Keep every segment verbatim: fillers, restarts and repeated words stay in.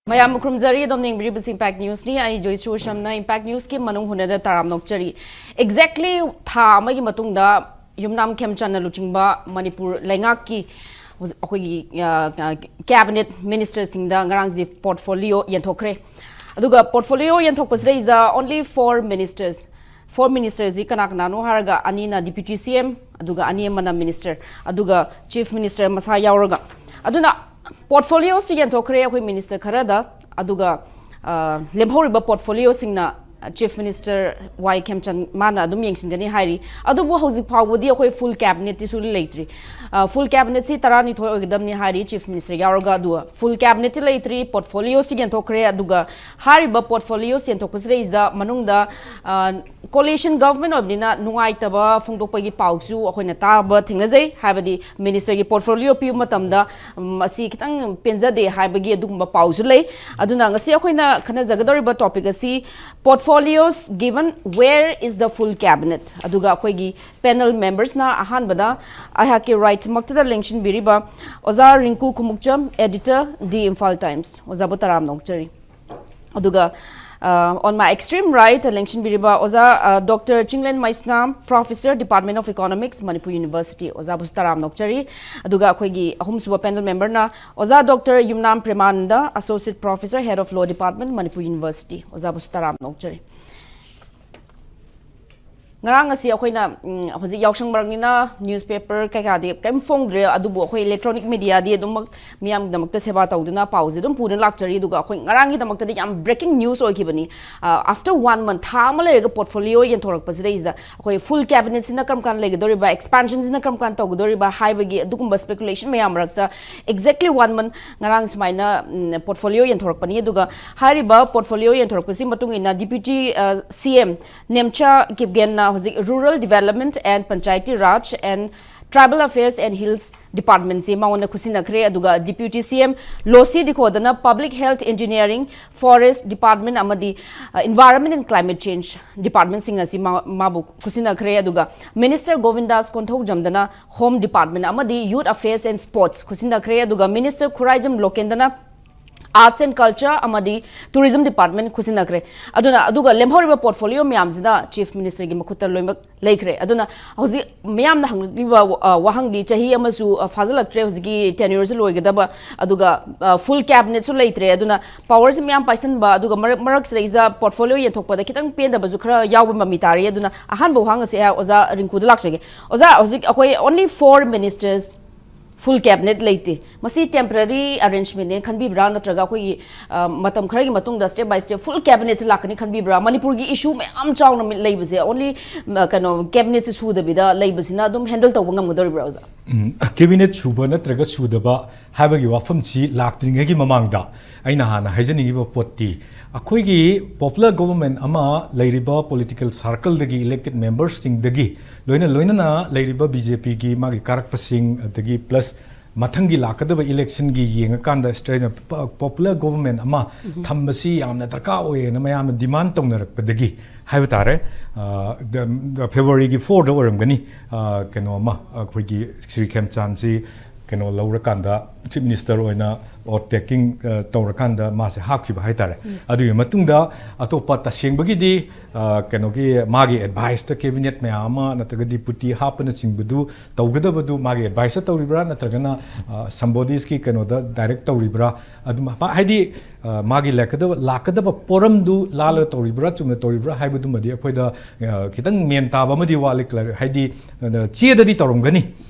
ꯃꯌꯥꯝ ꯈꯨꯔꯨꯝꯖꯔꯤ꯫ ꯑꯗꯣꯝꯅ ꯌꯦꯡꯕꯤꯔꯤꯕꯁꯤ Impact Newsꯅꯤ꯫ ꯑꯩ ꯖꯣꯏꯁ꯭ꯔꯤ ꯎꯁꯝꯅ Impact Newsꯀꯤ ꯃꯅꯨꯡ ꯍꯨꯠꯅꯗ ꯇꯔꯥꯝ ꯅꯣꯛꯆꯔꯤ꯫ Exactly ꯊꯥ ꯑꯃꯒꯤ ꯃꯇꯨꯡꯗ ꯌꯨꯝꯅꯥꯝ ꯈꯦꯝꯆꯥꯟꯅ ꯂꯨꯆꯤꯡꯕ ꯃꯅꯤꯄꯨꯔ ꯂꯩꯉꯥꯛꯀꯤ ꯍꯧꯖꯤꯛ ꯑꯩꯈꯣꯏꯒꯤ, ꯑ, ꯑ, cabinet ministerꯁꯤꯡꯗ ꯉꯔꯥꯡꯁꯦ portfolio ꯌꯦꯟꯊꯣꯛꯈ꯭ꯔꯦ꯫ ꯑꯗꯨꯒ portfolio ꯌꯦꯟꯊꯣꯛꯄꯁꯤꯗꯩꯁꯤꯗ only four ministers, four ministerꯁꯤ ꯀꯅꯥ ꯀꯅꯥꯅꯣ ꯍꯥꯏꯔꯒ ꯑꯅꯤꯅ deputy C M, ꯑꯗꯨꯒ ꯑꯅꯤ ꯑꯃꯅ minister, ꯑꯗꯨꯒ chief minister ꯃꯁꯥ ꯌꯥꯎꯔꯒ꯫ ꯑꯗꯨꯅ portfolioꯁꯤ ꯌꯦꯟꯊꯣꯛꯈ꯭ꯔꯦ ꯑꯩꯈꯣꯏ minister ꯈꯔꯗ, ꯑꯗꯨꯒ, ꯑ, ꯂꯦꯝꯍꯧꯔꯤꯕ portfolioꯁꯤꯡꯅ Chief Minister ꯋꯥꯏ ꯈꯦꯝꯆꯟ ꯃꯥꯅ ꯑꯗꯨꯝ ꯌꯦꯡꯁꯤꯟꯒꯅꯤ ꯍꯥꯏꯔꯤ꯫ ꯑꯗꯨꯕꯨ ꯍꯧꯖꯤꯛ ꯐꯥꯎꯕꯗꯤ ꯑꯩꯈꯣꯏ full cabinetꯇꯤꯁꯨ ꯂꯩꯇ꯭ꯔꯤ꯫ ꯑ, full cabinetꯁꯤ ꯇꯔꯥꯅꯤꯊꯣꯏ ꯑꯣꯏꯒꯗꯕꯅꯤ ꯍꯥꯏꯔꯤ Chief Minister ꯌꯥꯎꯔꯒ, ꯑꯗꯨꯒ full cabinetꯇꯤ ꯂꯩꯇ꯭ꯔꯤ꯫ Portfolioꯁꯤ ꯌꯦꯟꯊꯣꯛꯈ꯭ꯔꯦ, ꯑꯗꯨꯒ ꯍꯥꯏꯔꯤꯕ portfolioꯁꯤ ꯌꯦꯟꯊꯣꯛꯄꯁꯤꯗꯩꯁꯤꯗ ꯃꯅꯨꯡꯗ, ꯑ, coalition government ꯑꯣꯏꯕꯅꯤꯅ ꯅꯨꯡꯉꯥꯏꯇꯕ ꯐꯣꯡꯗꯣꯛꯄꯒꯤ ꯄꯥꯎꯁꯨ ꯑꯩꯈꯣꯏꯅ ꯇꯥꯕ ꯊꯦꯡꯅꯖꯩ꯫ ꯍꯥꯏꯕꯗꯤ ministerꯒꯤ portfolio ꯄꯤꯕ ꯃꯇꯝꯗ, ꯎꯝ, ꯃꯁꯤ ꯈꯤꯇꯪ ꯄꯦꯟꯖꯗꯦ ꯍꯥꯏꯕꯒꯤ ꯑꯗꯨꯒꯨꯝꯕ ꯄꯥꯎꯁꯨ ꯂꯩ꯫ ꯑꯗꯨꯅ ꯉꯁꯤ ꯑꯩꯈꯣꯏꯅ ꯈꯟꯅꯖꯒꯗꯧꯔꯤꯕ topic ꯑꯁꯤ portfolios given, where is the full cabinet? ꯑꯗꯨꯒ ꯑꯩꯈꯣꯏꯒꯤ panel membersꯅ ꯑꯍꯥꯟꯕꯗ ꯑꯩꯍꯥꯛꯀꯤ rightꯃꯛꯇꯗ ꯂꯦꯡꯁꯤꯟꯕꯤꯔꯤꯕ ꯑꯣꯖꯥ ꯔꯤꯡꯀꯨ Khumukcham, editor, The Imphal Times꯫ ꯑꯣꯖꯥꯕꯨ ꯇꯔꯥꯝꯅ ꯑꯣꯛꯆꯔꯤ꯫ ꯑꯗꯨꯒ, ꯑ, on my extreme right ꯂꯦꯡꯁꯤꯟꯕꯤꯔꯤꯕ ꯑꯣꯖꯥ, ꯑ, Doctor Chinglen Meisnam, Professor, Department of Economics, Manipur University꯫ ꯑꯣꯖꯥꯕꯨꯁꯨ ꯇꯔꯥꯝꯅ ꯑꯣꯛꯆꯔꯤ꯫ ꯑꯗꯨꯒ ꯑꯩꯈꯣꯏꯒꯤ ꯑꯍꯨꯝꯁꯨꯕ panel memberꯅ ꯑꯣꯖꯥ Doctor Yumnam ꯄ꯭ꯔꯦꯃꯥꯅꯟꯗ, Associate Professor, Head of Law Department, Manipur University꯫ ꯑꯣꯖꯥꯕꯨꯁꯨ ꯇꯔꯥꯝꯅ ꯑꯣꯛꯆꯔꯤ꯫ ꯉꯔꯥꯡ ꯑꯁꯤ ꯑꯩꯈꯣꯏꯅ, ꯎꯝ, ꯍꯧꯖꯤꯛ ꯌꯥꯎꯁꯪ ꯃꯔꯛꯅꯤꯅ newspaper ꯀꯩꯀꯥꯗꯤ ꯀꯔꯤꯝ ꯐꯣꯡꯗ꯭ꯔꯦ, ꯑꯗꯨꯕꯨ ꯑꯩꯈꯣꯏ electronic mediaꯗꯤ ꯑꯗꯨꯃꯛ ꯃꯤꯌꯥꯝꯒꯤꯗꯃꯛꯇ ꯁꯦꯕꯥ ꯇꯧꯗꯨꯅ ꯄꯥꯎꯁꯦ ꯑꯗꯨꯝ ꯄꯨꯗꯨꯅ ꯂꯥꯛꯆꯔꯤ꯫ ꯑꯗꯨꯒ ꯑꯩꯈꯣꯏ ꯉꯔꯥꯡꯒꯤꯗꯃꯛꯇꯗꯤ ꯌꯥꯝ breaking news ꯑꯣꯏꯈꯤꯕꯅꯤ꯫ ꯑ, after one month, ꯊꯥ ꯑꯃ ꯂꯩꯔꯒ portfolio ꯌꯦꯟꯊꯣꯔꯛꯄꯁꯤꯗꯩꯁꯤꯗ ꯑꯩꯈꯣꯏ full cabinetꯁꯤꯅ ꯀꯔꯝ ꯀꯥꯟꯗ ꯂꯩꯒꯗꯧꯔꯤꯕ, expansionꯁꯤꯅ ꯀꯔꯝ ꯀꯥꯟꯗ ꯇꯧꯒꯗꯧꯔꯤꯕ ꯍꯥꯏꯕꯒꯤ ꯑꯗꯨꯒꯨꯝꯕ speculation ꯃꯌꯥꯝ ꯃꯔꯛꯇ exactly one month ꯉꯔꯥꯡ ꯁꯨꯃꯥꯏꯅ, ꯎꯝ, portfolio ꯌꯦꯟꯊꯣꯔꯛꯄꯅꯤ꯫ ꯑꯗꯨꯒ ꯍꯥꯏꯔꯤꯕ portfolio ꯌꯦꯟꯊꯣꯔꯛꯄꯁꯤ ꯃꯇꯨꯡ ꯏꯟꯅ Deputy, ꯑ, C M ꯅꯦꯝꯆꯥ ꯀꯤꯞꯒꯦꯟꯅ ꯍꯧꯖꯤꯛ Rural Development and Panchayati Raj and Tribal Affairs and Hills Departmentꯁꯤ ꯃꯉꯣꯟꯗ ꯈꯨꯠꯁꯤꯟꯅꯈ꯭ꯔꯦ꯫ ꯑꯗꯨꯒ Deputy C M ꯂꯣꯁꯤ ꯗꯤꯈꯣꯗꯅ Public Health, Engineering, Forest Department ꯑꯃꯗꯤ, ꯑ, Environment and Climate Change Departmentꯁꯤꯡ ꯑꯁꯤ ꯃꯥ-, ꯃꯥꯕꯨ ꯈꯨꯠꯁꯤꯟꯅꯈ꯭ꯔꯦ꯫ ꯑꯗꯨꯒ Minister ꯒꯣꯕꯤꯟꯗꯥꯁ ꯀꯣꯟꯊꯧꯖꯝꯗꯅ Home Department ꯑꯃꯗꯤ Youth Affairs and Sports ꯈꯨꯠꯁꯤꯟꯅꯈ꯭ꯔꯦ꯫ ꯑꯗꯨꯒ Minister Khuraijam ꯂꯣꯀꯦꯟꯗꯅ Arts and Culture ꯑꯃꯗꯤ Tourism Department ꯈꯨꯠꯁꯤꯟꯅꯈ꯭ꯔꯦ꯫ ꯑꯗꯨꯅ ꯑꯗꯨꯒ ꯂꯦꯝꯍꯧꯔꯤꯕ portfolio ꯃꯌꯥꯝꯁꯤꯅ Chief Minister ꯒꯤ ꯃꯈꯨꯠꯇ ꯂꯣꯏꯅꯃꯛ ꯂꯩꯈ꯭ꯔꯦ꯫ ꯑꯗꯨꯅ ꯍꯧꯖꯤꯛ ꯃꯌꯥꯝꯅ ꯍꯪꯂꯛꯂꯤꯕ, ꯑ, ꯋꯥꯍꯪꯗꯤ ꯆꯍꯤ ꯑꯃꯁꯨ, ꯑ, ꯐꯥꯖꯤꯜꯂꯛꯇ꯭ꯔꯦ ꯍꯧꯖꯤꯛꯀꯤ tenure ꯁꯨ ꯂꯣꯏꯒꯗꯕ, ꯑꯗꯨꯒ, ꯑ, full cabinet ꯁꯨ ꯂꯩꯇ꯭ꯔꯦ꯫ ꯑꯗꯨꯅ power ꯁꯤ ꯃꯌꯥꯝ ꯄꯥꯏꯁꯟꯕ, ꯑꯗꯨꯒ ꯃꯔꯛ, ꯃꯔꯛꯁꯤꯗꯩꯁꯤꯗ portfolio ꯌꯦꯟꯊꯣꯛꯄꯗ ꯈꯤꯇꯪ ꯄꯦꯟꯗꯕꯁꯨ ꯈꯔ ꯌꯥꯎꯕ ꯃꯃꯤ ꯇꯥꯔꯤ꯫ ꯑꯗꯨꯅ ꯑꯍꯥꯟꯕ ꯋꯥꯍꯪ ꯑꯁꯦ ꯑꯣꯖꯥ ꯔꯤꯡꯀꯨꯗ ꯂꯥꯛꯆꯒꯦ꯫ ꯑꯣꯖꯥ, ꯍꯧꯖꯤꯛ ꯑꯩꯈꯣꯏ only four ministers, full cabinet ꯂꯩꯇꯦ꯫ ꯃꯁꯤ temporary arrangement ꯅꯦ ꯈꯟꯕꯤꯕ꯭ꯔꯥ, ꯅꯠꯇ꯭ꯔꯒ ꯑꯩꯈꯣꯏꯒꯤ, ꯑ, ꯃꯇꯝ ꯈꯔꯒꯤ ꯃꯇꯨꯡꯗ step by step full cabinet ꯁꯦ ꯂꯥꯛꯀꯅꯤ ꯈꯟꯕꯤꯕ꯭ꯔꯥ? ꯃꯅꯤꯄꯨꯔꯒꯤ issue ꯃꯌꯥꯝ ꯆꯥꯎꯅ ꯂꯩꯕꯁꯦ only, ꯎꯝ, ꯀꯩꯅꯣ, cabinet ꯁꯦ ꯁꯨꯗꯕꯤꯗ ꯂꯩꯕꯁꯤꯅ ꯑꯗꯨꯝ handle ꯇꯧꯕ ꯉꯝꯒꯗꯧꯔꯤꯕ꯭ꯔꯥ, ꯑꯣꯖꯥ? ꯎꯝ, cabinet ꯁꯨꯕ ꯅꯠꯇ꯭ꯔꯒ ꯁꯨꯗꯕ ꯍꯥꯏꯕꯒꯤ ꯋꯥꯐꯝꯁꯤ ꯂꯥꯛꯇ꯭ꯔꯤꯉꯩꯒꯤ ꯃꯃꯥꯡꯗ ꯑꯩꯅ ꯍꯥꯟꯅ ꯍꯥꯏꯖꯅꯤꯡꯉꯤꯕ ꯄꯣꯠꯇꯤ, ꯑꯩꯈꯣꯏꯒꯤ popular government ꯑꯃ, ꯂꯩꯔꯤꯕ political circle ꯗꯒꯤ elected members ꯁꯤꯡꯗꯒꯤ ꯂꯣꯏꯅ ꯂꯣꯏꯅꯅ ꯂꯩꯔꯤꯕ B J P ꯒꯤ ꯃꯥꯒꯤ ꯀꯥꯔꯛꯄꯁꯤꯡ, ꯑꯗꯒꯤ plus ꯃꯊꯪꯒꯤ ꯂꯥꯛꯀꯗꯕ election ꯒꯤ ꯌꯦꯡꯉꯀꯥꯟꯗ strategy, ꯄ-, popular government ꯑꯃ ꯊꯝꯕꯁꯤ ꯌꯥꯝꯅ ꯗꯔꯀꯥꯔ ꯑꯣꯏꯌꯦꯅ ꯃꯌꯥꯝꯅ demand ꯇꯧꯅꯔꯛꯄꯗꯒꯤ ꯍꯥꯏꯕ ꯇꯥꯔꯦ, ꯑ, ꯗ-, ꯗ-, February ꯒꯤ four ꯗ ꯑꯣꯏꯔꯝꯒꯅꯤ, ꯑ, ꯀꯩꯅꯣ ꯑꯃ, ꯑꯩꯈꯣꯏꯒꯤ ꯁ꯭ꯔꯤ ꯈꯦꯝꯆꯥꯟꯁꯤ ꯀꯩꯅꯣ ꯂꯧꯔꯀꯥꯟꯗ, Chief Minister ꯑꯣꯏꯅ oath taking, ꯑ, ꯇꯧꯔꯀꯥꯟꯗ ꯃꯥꯁꯦ ꯍꯥꯞꯈꯤꯕ ꯍꯥꯏꯇꯥꯔꯦ꯫ ꯑꯗꯨꯒꯤ ꯃꯇꯨꯡꯗ ꯑꯇꯣꯞꯄ ꯇꯁꯦꯡꯕꯒꯤꯗꯤ, ꯑ, ꯀꯩꯅꯣꯒꯤ ꯃꯥꯒꯤ advice ꯇ cabinet ꯃꯌꯥꯝ ꯑꯃ ꯅꯠꯇ꯭ꯔꯒ deputy ꯍꯥꯞꯄꯅꯆꯤꯡꯕꯗꯨ ꯇꯧꯒꯗꯕꯗꯨ ꯃꯥꯒꯤ advice ꯇ ꯇꯧꯔꯤꯕ꯭ꯔꯥ, ꯅꯠꯇ꯭ꯔꯒꯅ, ꯑ, somebody ꯒꯤ ꯀꯩꯅꯣꯗ direct ꯇꯧꯔꯤꯕ꯭ꯔꯥ? ꯑꯗꯨꯝ ꯍꯥꯏꯗꯤ, ꯑ, ꯃꯥꯒꯤ ꯂꯥꯛꯀꯗꯕ, ꯂꯥꯛꯀꯗꯕ ꯄꯣꯔꯝꯗꯨ ꯂꯥꯜꯂꯒ ꯇꯧꯔꯤꯕ꯭ꯔꯥ, ꯆꯨꯝꯅ ꯇꯧꯔꯤꯕ꯭ꯔꯥ ꯍꯥꯏꯕꯗꯨꯃꯗꯤ ꯑꯩꯈꯣꯏꯗ, ꯑ, ꯈꯤꯇꯪ ꯃꯦꯟ ꯇꯥꯕ ꯑꯃꯗꯤ ꯋꯥꯠꯂꯤ꯫ Clar-, ꯍꯥꯏꯗꯤ, ꯑ, ꯆꯦꯗꯗꯤ ꯇꯧꯔꯝꯒꯅꯤ꯫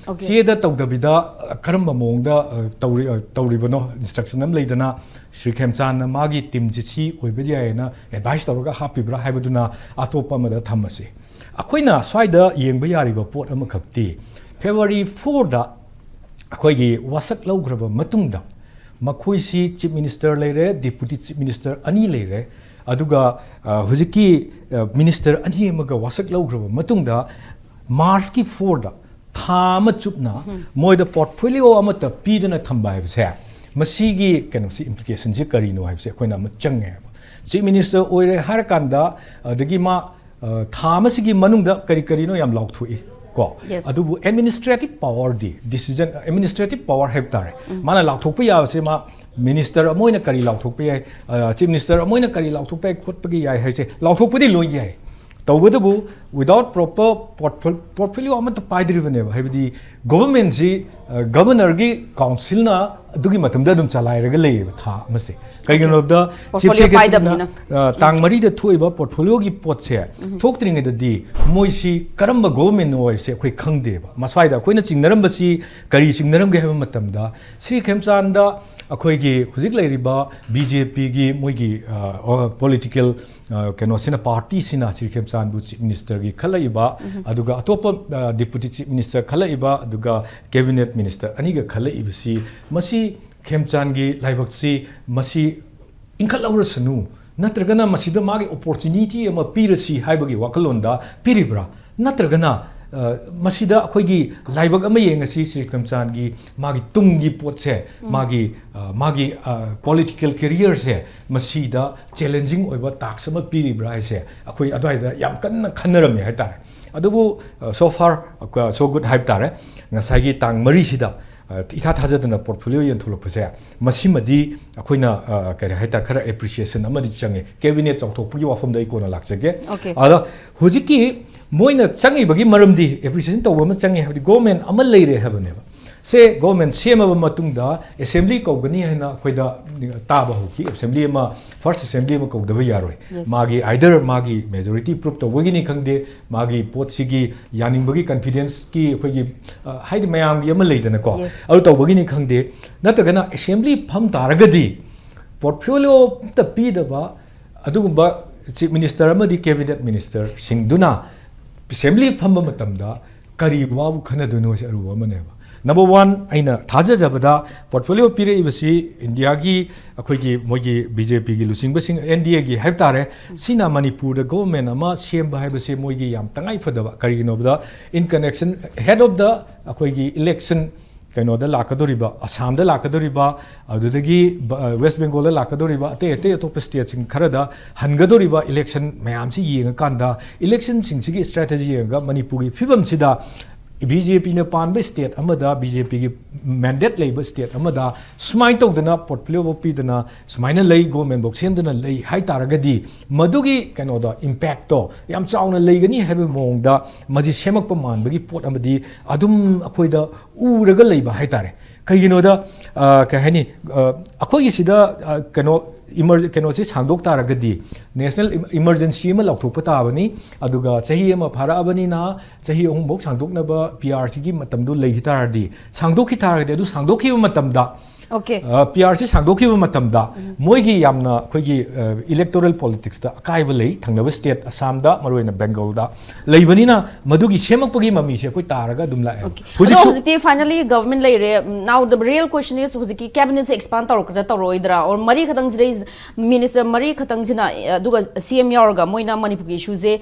ꯆꯦꯗ ꯇꯧꯗꯕꯤꯗ, ꯑ, ꯀꯔꯝꯕ ꯃꯑꯣꯡꯗ, ꯑ, ꯇꯧꯔꯤ-, ꯑ, ꯇꯧꯔꯤꯕꯅꯣ? Instruction ꯑꯃ ꯂꯩꯗꯅ, ꯁ꯭ꯔꯤ ꯈꯦꯝꯆꯥꯟꯅ ꯃꯥꯒꯤ team ꯁꯤ ꯁꯤ ꯑꯣꯏꯕ ꯌꯥꯏꯌꯦꯅ advice ꯇꯧꯔꯒ ꯍꯥꯞꯄꯤꯕ꯭ꯔꯥ ꯍꯥꯏꯕꯗꯨꯅ ꯑꯇꯣꯞꯄ ꯑꯃꯗ ꯊꯝꯃꯁꯤ꯫ ꯑꯩꯈꯣꯏꯅ ꯁ꯭ꯋꯥꯏꯗ ꯌꯦꯡꯕ ꯌꯥꯔꯤꯕ ꯄꯣꯠ ꯑꯃꯈꯛꯇꯤ, February four ꯗ ꯑꯩꯈꯣꯏꯒꯤ ꯋꯥꯁꯛ ꯂꯧꯈ꯭ꯔꯕ ꯃꯇꯨꯡꯗ, ꯃꯈꯣꯏꯁꯤ Chief Minister ꯂꯩꯔꯦ, Deputy Chief Minister ꯑꯅꯤ ꯂꯩꯔꯦ, ꯑꯗꯨꯒ, ꯑ, ꯍꯧꯖꯤꯛꯀꯤ, ꯑ, minister ꯑꯅꯤ ꯑꯃꯒ ꯋꯥꯁꯛ ꯂꯧꯈ꯭ꯔꯕ ꯃꯇꯨꯡꯗ, March ꯀꯤ four ꯗ ꯊꯥ ꯑꯃ ꯆꯨꯞꯅ ꯃꯣꯏꯗ portfolio ꯑꯃꯠꯇ ꯄꯤꯗꯅ ꯊꯝꯕ ꯍꯥꯏꯕꯁꯦ, ꯃꯁꯤꯒꯤ ꯀꯩꯅꯣꯁꯤ, implication ꯁꯤ ꯀꯔꯤꯅꯣ ꯍꯥꯏꯕꯁꯦ ꯑꯩꯈꯣꯏꯅ ꯑꯃ ꯆꯪꯉꯦ ꯍꯥꯏꯕ꯫ Chief Minister ꯑꯣꯏꯔꯦ ꯍꯥꯏꯔꯀꯥꯟꯗ, ꯑꯗꯒꯤ ꯃꯥ, ꯑ, ꯊꯥ ꯑꯃꯁꯤꯒꯤ ꯃꯅꯨꯡꯗ ꯀꯔꯤ ꯀꯔꯤꯅꯣ ꯌꯥꯝ ꯂꯥꯎꯊꯣꯛꯏ ꯀꯣ꯫ Yes. ꯑꯗꯨꯕꯨ administrative power ꯗꯤ, decision, administrative power ꯍꯥꯏꯕ ꯇꯥꯔꯦ, ꯃꯥꯅ ꯂꯥꯎꯊꯣꯛꯄ ꯌꯥꯕꯁꯦ ꯃꯥ ꯃꯤꯅꯤꯁꯇꯔ ꯑꯃ ꯑꯣꯏꯅ ꯀꯔꯤ ꯂꯥꯎꯊꯣꯛꯄ ꯌꯥꯏ, ꯆꯤꯐ ꯃꯤꯅꯤꯁꯇꯔ ꯑꯃ ꯑꯣꯏꯅ ꯀꯔꯤ ꯂꯥꯎꯊꯣꯛꯄ ꯌꯥꯏ, ꯈꯣꯠꯄꯒꯤ ꯌꯥꯏ ꯍꯥꯏꯁꯦ, ꯂꯥꯎꯊꯣꯛꯄꯗꯤ ꯂꯣꯏ ꯌꯥꯏ꯫ ꯇꯧꯕꯇꯕꯨ without proper portfolio ꯑꯃꯠꯇ ꯄꯥꯏꯗ꯭ꯔꯤꯕꯅꯦꯕ꯫ ꯍꯥꯏꯕꯗꯤ ꯒꯣꯚꯔꯟꯃꯦꯟꯁꯤ, ꯒꯚꯔꯅꯔꯒꯤ ꯀꯥꯎꯟꯁꯤꯜꯅ ꯑꯗꯨꯒꯤ ꯃꯇꯝꯗ ꯑꯗꯨꯝ ꯆꯂꯥꯏꯔꯒ ꯂꯩꯌꯦꯕ ꯊꯥ ꯑꯃꯁꯦ꯫ ꯀꯩꯒꯤꯅꯣ ꯍꯥꯏꯕꯗ ꯆꯤꯐ ꯁꯦꯀ꯭ꯔꯦꯇꯔꯤꯅ ꯇꯥꯡ ꯃꯔꯤꯗ ꯊꯣꯛꯏꯕ ꯄꯣꯔꯠꯐꯣꯂꯤꯌꯣꯒꯤ ꯄꯣꯠꯁꯦ ꯊꯣꯛꯇ꯭ꯔꯤꯉꯩꯗꯗꯤ ꯃꯣꯏꯁꯤ ꯀꯔꯝꯕ ꯒꯣꯚꯔꯟꯃꯦꯟꯅꯣ ꯍꯥꯏꯁꯦ ꯑꯩꯈꯣꯏ ꯈꯪꯗꯦꯕ꯫ ꯃꯁ꯭ꯋꯥꯏꯗ ꯑꯩꯈꯣꯏꯅ ꯆꯤꯡꯅꯔꯝꯕꯁꯤ ꯀꯔꯤ ꯆꯤꯡꯅꯔꯝꯒꯦ ꯍꯥꯏꯕ ꯃꯇꯝꯗ, ꯁ꯭ꯔꯤ ꯈꯦꯝꯆꯥꯟꯗ ꯑꯩꯈꯣꯏꯒꯤ ꯍꯧꯖꯤꯛ ꯂꯩꯔꯤꯕ ꯕꯤ ꯖꯦ ꯄꯤꯒꯤ ꯃꯣꯏꯒꯤ ꯄꯣꯂꯤꯇꯤꯀꯦꯜ ꯀꯩꯅꯣꯁꯤꯅ, ꯄꯥꯔꯇꯤꯁꯤꯅ ꯁ꯭ꯔꯤ ꯈꯦꯝꯆꯥꯟꯕꯨ ꯆꯤꯐ ꯃꯤꯅꯤꯁꯇꯔꯒꯤ ꯈꯜꯂꯛꯏꯕ, ꯑꯗꯨꯒ ꯑꯇꯣꯞꯄ ꯗꯤꯄꯨꯇꯤ ꯆꯤꯐ ꯃꯤꯅꯤꯁꯇꯔ ꯈꯜꯂꯛꯏꯕ, ꯑꯗꯨꯒ ꯀꯦꯕꯤꯅꯦꯠ ꯃꯤꯅꯤꯁꯇꯔ ꯑꯅꯤꯒ ꯈꯜꯂꯛꯏꯕꯁꯤ, ꯃꯁꯤ ꯈꯦꯝꯆꯥꯟꯒꯤ ꯂꯥꯏꯕꯛꯁꯤ ꯃꯁꯤ ꯏꯟꯈꯠꯍꯧꯔꯁꯅꯨ, ꯅꯠꯇ꯭ꯔꯒꯅ ꯃꯁꯤꯗ ꯃꯥꯒꯤ ꯑꯣꯄꯣꯔꯆꯨꯅꯤꯇꯤ ꯑꯃ ꯄꯤꯔꯁꯤ ꯍꯥꯏꯕꯒꯤ ꯋꯥꯈꯜꯂꯣꯟꯗ ꯄꯤꯔꯤꯕ꯭ꯔꯥ? ꯅꯠꯇ꯭ꯔꯒꯅ ꯃꯁꯤꯗ ꯑꯩꯈꯣꯏꯒꯤ ꯂꯥꯏꯕꯛ ꯑꯃ ꯌꯦꯡꯉꯁꯤ, ꯁ꯭ꯔꯤ ꯈꯦꯝꯆꯥꯟꯒꯤ ꯃꯥꯒꯤ ꯇꯨꯡꯒꯤ ꯄꯣꯠꯁꯦ, ꯃꯥꯒꯤ ꯃꯥꯒꯤ ꯄꯣꯂꯤꯇꯤꯀꯦꯜ ꯀꯦꯔꯤꯌꯔꯁꯦ ꯃꯁꯤꯗ ꯆꯦꯂꯦꯟꯖꯤꯡ ꯑꯣꯏꯕ ꯇꯥꯛꯁ ꯑꯃ ꯄꯤꯔꯤꯕ꯭ꯔꯥ ꯍꯥꯏꯁꯦ ꯑꯩꯈꯣꯏ ꯑꯗꯨꯋꯥꯏꯗ ꯌꯥꯝ ꯀꯟꯅ ꯈꯟꯅꯔꯝꯃꯦ ꯍꯥꯏꯇꯥꯔꯦ꯫ ꯑꯗꯨꯕꯨ so far so good ꯍꯥꯏꯕ ꯇꯥꯔꯦ꯫ ꯉꯁꯥꯏꯒꯤ ꯇꯥꯡ ꯃꯔꯤꯁꯤꯗ ꯏꯊꯥ ꯊꯥꯖꯗꯅ ꯄꯣꯔꯠꯐꯣꯂꯤꯌꯣ ꯌꯦꯟꯊꯣꯛꯂꯛꯄꯁꯦ, ꯃꯁꯤꯃꯗꯤ ꯑꯩꯈꯣꯏꯅ ꯀꯔꯤ ꯍꯥꯏꯇꯥꯔꯦ, ꯈꯔ ꯑꯦꯄ꯭ꯔꯤꯁꯤꯌꯦꯁꯟ ꯑꯃꯗꯤ ꯆꯪꯉꯦ꯫ ꯀꯦꯕꯤꯅꯦꯠ ꯆꯥꯎꯊꯣꯛꯄꯒꯤ ꯋꯥꯐꯝꯗ ꯑꯩ ꯀꯣꯟꯅ ꯂꯥꯛꯆꯒꯦ꯫ ꯑꯗ ꯍꯧꯖꯤꯛꯀꯤ ꯃꯣꯏꯅ ꯆꯪꯉꯤꯕꯒꯤ ꯃꯔꯝꯗꯤ, ꯑꯦꯄ꯭ꯔꯤꯁꯤꯌꯦꯁꯟ ꯇꯧꯕ ꯑꯃ ꯆꯪꯉꯦ ꯍꯥꯏꯕꯗꯤ ꯒꯣꯚꯔꯟꯃꯦꯟ ꯑꯃ ꯂꯩꯔꯦ ꯍꯥꯏꯕꯅꯦꯕ꯫ ꯁꯦ ꯒꯣꯚꯔꯟꯃꯦꯟ ꯁꯦꯝꯃꯕ ꯃꯇꯨꯡꯗ ꯑꯦꯁꯦꯝꯕ꯭ꯂꯤ ꯀꯧꯒꯅꯤ ꯍꯥꯏꯅ ꯑꯩꯈꯣꯏꯗ ꯇꯥꯕ ꯍꯧꯈꯤ꯫ ꯑꯦꯁꯦꯝꯕ꯭ꯂꯤ ꯑꯃ, ꯐꯥꯔꯁ ꯑꯦꯁꯦꯝꯕ꯭ꯂꯤ ꯑꯃ ꯀꯧꯗꯕ ꯌꯥꯔꯣꯏ꯫ ꯃꯥꯒꯤ ꯑꯥꯏꯗꯔ ꯃꯥꯒꯤ ꯃꯦꯖꯣꯔꯤꯇꯤ ꯄ꯭ꯔꯨꯞ ꯇꯧꯕꯒꯤꯅꯤ ꯈꯪꯗꯦ, ꯃꯥꯒꯤ ꯄꯣꯠꯁꯤꯒꯤ ꯌꯥꯅꯤꯡꯕꯒꯤ ꯀꯟꯐꯤꯗꯦꯟꯁꯀꯤ ꯑꯩꯈꯣꯏꯒꯤ, ꯍꯥꯏꯗꯤ ꯃꯌꯥꯝꯒꯤ ꯑꯃ ꯂꯩꯗꯅꯀꯣ, ꯑꯗꯨ ꯇꯧꯕꯒꯤꯅꯤ ꯈꯪꯗꯦ, ꯅꯠꯇ꯭ꯔꯒꯅ ꯑꯦꯁꯦꯝꯕ꯭ꯂꯤ ꯐꯝ ꯇꯥꯔꯒꯗꯤ ꯄꯣꯔꯠꯐꯣꯂꯤꯌꯣ ꯑꯝꯇ ꯄꯤꯗꯕ ꯑꯗꯨꯒꯨꯝꯕ ꯆꯤꯐ ꯃꯤꯅꯤꯁꯇꯔ ꯑꯃꯗꯤ ꯀꯦꯕꯤꯅꯦꯠ ꯃꯤꯅꯤꯁꯇꯔꯁꯤꯡꯗꯨꯅ ꯑꯦꯁꯦꯝꯕ꯭ꯂꯤ ꯐꯝꯕ ꯃꯇꯝꯗ ꯀꯔꯤ ꯋꯥꯕꯨ ꯈꯟꯅꯗꯣꯏꯅꯣ ꯍꯥꯏꯁꯦ ꯑꯔꯨꯕ ꯑꯃꯅꯦꯕ꯫ ꯅꯝꯕꯔ ꯋꯥꯟ, ꯑꯩꯅ ꯊꯥꯖꯖꯕꯗ ꯄꯣꯔꯠꯐꯣꯂꯤꯌꯣ ꯄꯤꯔꯛꯏꯕꯁꯤ ꯏꯟꯗꯤꯌꯥꯒꯤ ꯑꯩꯈꯣꯏꯒꯤ ꯃꯣꯏꯒꯤ ꯕꯤ ꯖꯦ ꯄꯤꯒꯤ ꯂꯨꯆꯤꯡꯕꯁꯤꯡ, ꯑꯦꯟ ꯗꯤ ꯑꯦꯒꯤ ꯍꯥꯏꯕ ꯇꯥꯔꯦ, ꯁꯤꯅ ꯃꯅꯤꯄꯨꯔꯗ ꯒꯣꯚꯔꯟꯃꯦꯟ ꯑꯃ ꯁꯦꯝꯕ ꯍꯥꯏꯕꯁꯦ ꯃꯣꯏꯒꯤ ꯌꯥꯝ ꯇꯉꯥꯏ ꯐꯗꯕ꯫ ꯀꯔꯤꯒꯤꯅꯣꯗ, in connection, head of the ꯑꯩꯈꯣꯏꯒꯤ ꯏꯂꯦꯛꯁꯟ ꯀꯩꯅꯣꯗ ꯂꯥꯛꯀꯗꯧꯔꯤꯕ, ꯑꯁꯥꯝꯗ ꯂꯥꯛꯀꯗꯧꯔꯤꯕ, ꯑꯗꯨꯗꯒꯤ ꯋꯦꯁ ꯕꯦꯡꯒꯣꯜꯗ ꯂꯥꯛꯀꯗꯧꯔꯤꯕ, ꯑꯇꯩ ꯑꯇꯩ ꯑꯇꯣꯞꯄ ꯁ꯭ꯇꯦꯠꯁꯤꯡ ꯈꯔꯗ ꯍꯟꯒꯗꯧꯔꯤꯕ ꯏꯂꯦꯛꯁꯟ ꯃꯌꯥꯝꯁꯤ ꯌꯦꯡꯉꯀꯥꯟꯗ, ꯏꯂꯦꯛꯁꯟꯁꯤꯡꯁꯤꯒꯤ ꯏꯁꯇ꯭ꯔꯦꯇꯦꯖꯤ ꯌꯦꯡꯉꯒ ꯃꯅꯤꯄꯨꯔꯒꯤ ꯐꯤꯕꯝꯁꯤꯗ ꯕꯤ ꯖꯦ ꯄꯤꯅ ꯄꯥꯟꯕ ꯁ꯭ꯇꯦꯠ ꯑꯃꯗ, ꯕꯤ ꯖꯦ ꯄꯤꯒꯤ ꯃꯦꯟꯗꯦꯠ ꯂꯩꯕ ꯁ꯭ꯇꯦꯠ ꯑꯃꯗ ꯁꯨꯃꯥꯏꯅ ꯇꯧꯗꯅ ꯄꯣꯔꯠꯐꯣꯂꯤꯑꯣ ꯄꯤꯗꯅ ꯁꯨꯃꯥꯏꯅ ꯂꯩ, ꯒꯣꯔꯃꯦꯟꯐꯧ ꯁꯦꯝꯗꯅ ꯂꯩ ꯍꯥꯏ ꯇꯥꯔꯒꯗꯤ, ꯃꯗꯨꯒꯤ ꯀꯩꯅꯣꯗꯣ, ꯏꯝꯄꯦꯛꯇꯣ ꯌꯥꯝ ꯆꯥꯎꯅ ꯂꯩꯒꯅꯤ ꯍꯥꯏꯕꯒꯤ ꯃꯑꯣꯡꯗ ꯃꯁꯤ ꯁꯦꯝꯃꯛꯄ ꯃꯥꯟꯕꯒꯤ ꯄꯣꯠ ꯑꯃꯗꯤ ꯑꯗꯨꯝ ꯑꯩꯈꯣꯏꯗ ꯎꯔꯒ ꯂꯩꯕ ꯍꯥꯏ ꯇꯥꯔꯦ꯫ ꯀꯩꯒꯤꯅꯣꯗ, ꯑ, ꯀꯩ ꯍꯥꯏꯅꯤ, ꯑ, ꯑꯩꯈꯣꯏꯒꯤ ꯁꯤꯗ, ꯑ, ꯀꯩꯅꯣ, ꯏꯃꯔ-, ꯀꯩꯅꯣꯁꯤ ꯁꯥꯡꯗꯣꯛ ꯇꯥꯔꯒꯗꯤ, ꯅꯦꯁꯅꯦꯜ ꯏꯃꯔꯖꯦꯟꯁꯤ ꯑꯃ ꯂꯥꯎꯊꯣꯛꯄ ꯇꯥꯕꯅꯤ꯫ ꯑꯗꯨꯒ ꯆꯍꯤ ꯑꯃ ꯐꯥꯔꯛꯑꯕꯅꯤꯅ, ꯆꯍꯤ ꯑꯍꯨꯝꯐꯧ ꯁꯥꯡꯗꯣꯛꯅꯕ ꯄꯤ ꯑꯥꯔ ꯁꯤꯒꯤ ꯃꯇꯝꯗꯣ ꯂꯩꯈꯤ ꯇꯥꯔꯗꯤ, ꯁꯥꯡꯗꯣꯛꯈꯤ ꯇꯥꯔꯒꯗꯤ, ꯑꯗꯨ ꯁꯥꯡꯗꯣꯛꯈꯤꯕ ꯃꯇꯝꯗ, ꯑꯣꯀꯦ꯫ ꯄꯤ ꯑꯥꯔ ꯁꯤ ꯁꯥꯡꯗꯣꯛꯈꯤꯕ ꯃꯇꯝꯗ ꯃꯣꯏꯒꯤ ꯌꯥꯝꯅ ꯑꯩꯈꯣꯏꯒꯤ ꯏꯂꯦꯛꯇꯣꯔꯦꯜ ꯄꯣꯂꯤꯇꯤꯛꯁꯇ ꯑꯀꯥꯏꯕ ꯂꯩ꯫ ꯊꯪꯅꯕ ꯁ꯭ꯇꯦꯠ ꯑꯁꯥꯝꯗ, ꯃꯔꯨꯑꯣꯏꯅ ꯕꯦꯡꯒꯜꯗ ꯂꯩꯕꯅꯤꯅ, ꯃꯗꯨꯒꯤ ꯁꯦꯝꯃꯛꯄꯒꯤ ꯃꯃꯤꯁꯦ ꯑꯩꯈꯣꯏ ꯇꯥꯔꯒ ꯑꯗꯨꯝ ꯂꯥꯛꯑꯦ꯫ ꯑꯗꯣ ꯍꯧꯖꯤꯛꯁꯨ ꯍꯧꯖꯤꯛꯇꯤ finally government ꯂꯩꯔꯦ꯫ Now the real question is, ꯍꯧꯖꯤꯛꯀꯤ cabinet ꯁꯦ expand ꯇꯧꯔꯛꯀꯗ꯭ꯔꯥ ꯇꯧꯔꯛꯑꯣꯏꯗ꯭ꯔꯥ, or ꯃꯔꯤ ꯈꯛꯇꯪꯁꯤꯗꯩ, ꯃꯤꯅꯤꯁꯇꯔ ꯃꯔꯤ ꯈꯛꯇꯪꯁꯤꯅ, ꯑꯗꯨꯒ ꯁꯤ ꯑꯦꯝ ꯌꯥꯎꯔꯒ ꯃꯣꯏꯅ ꯃꯅꯤꯄꯨꯔꯒꯤ ꯏꯁꯨꯁꯦ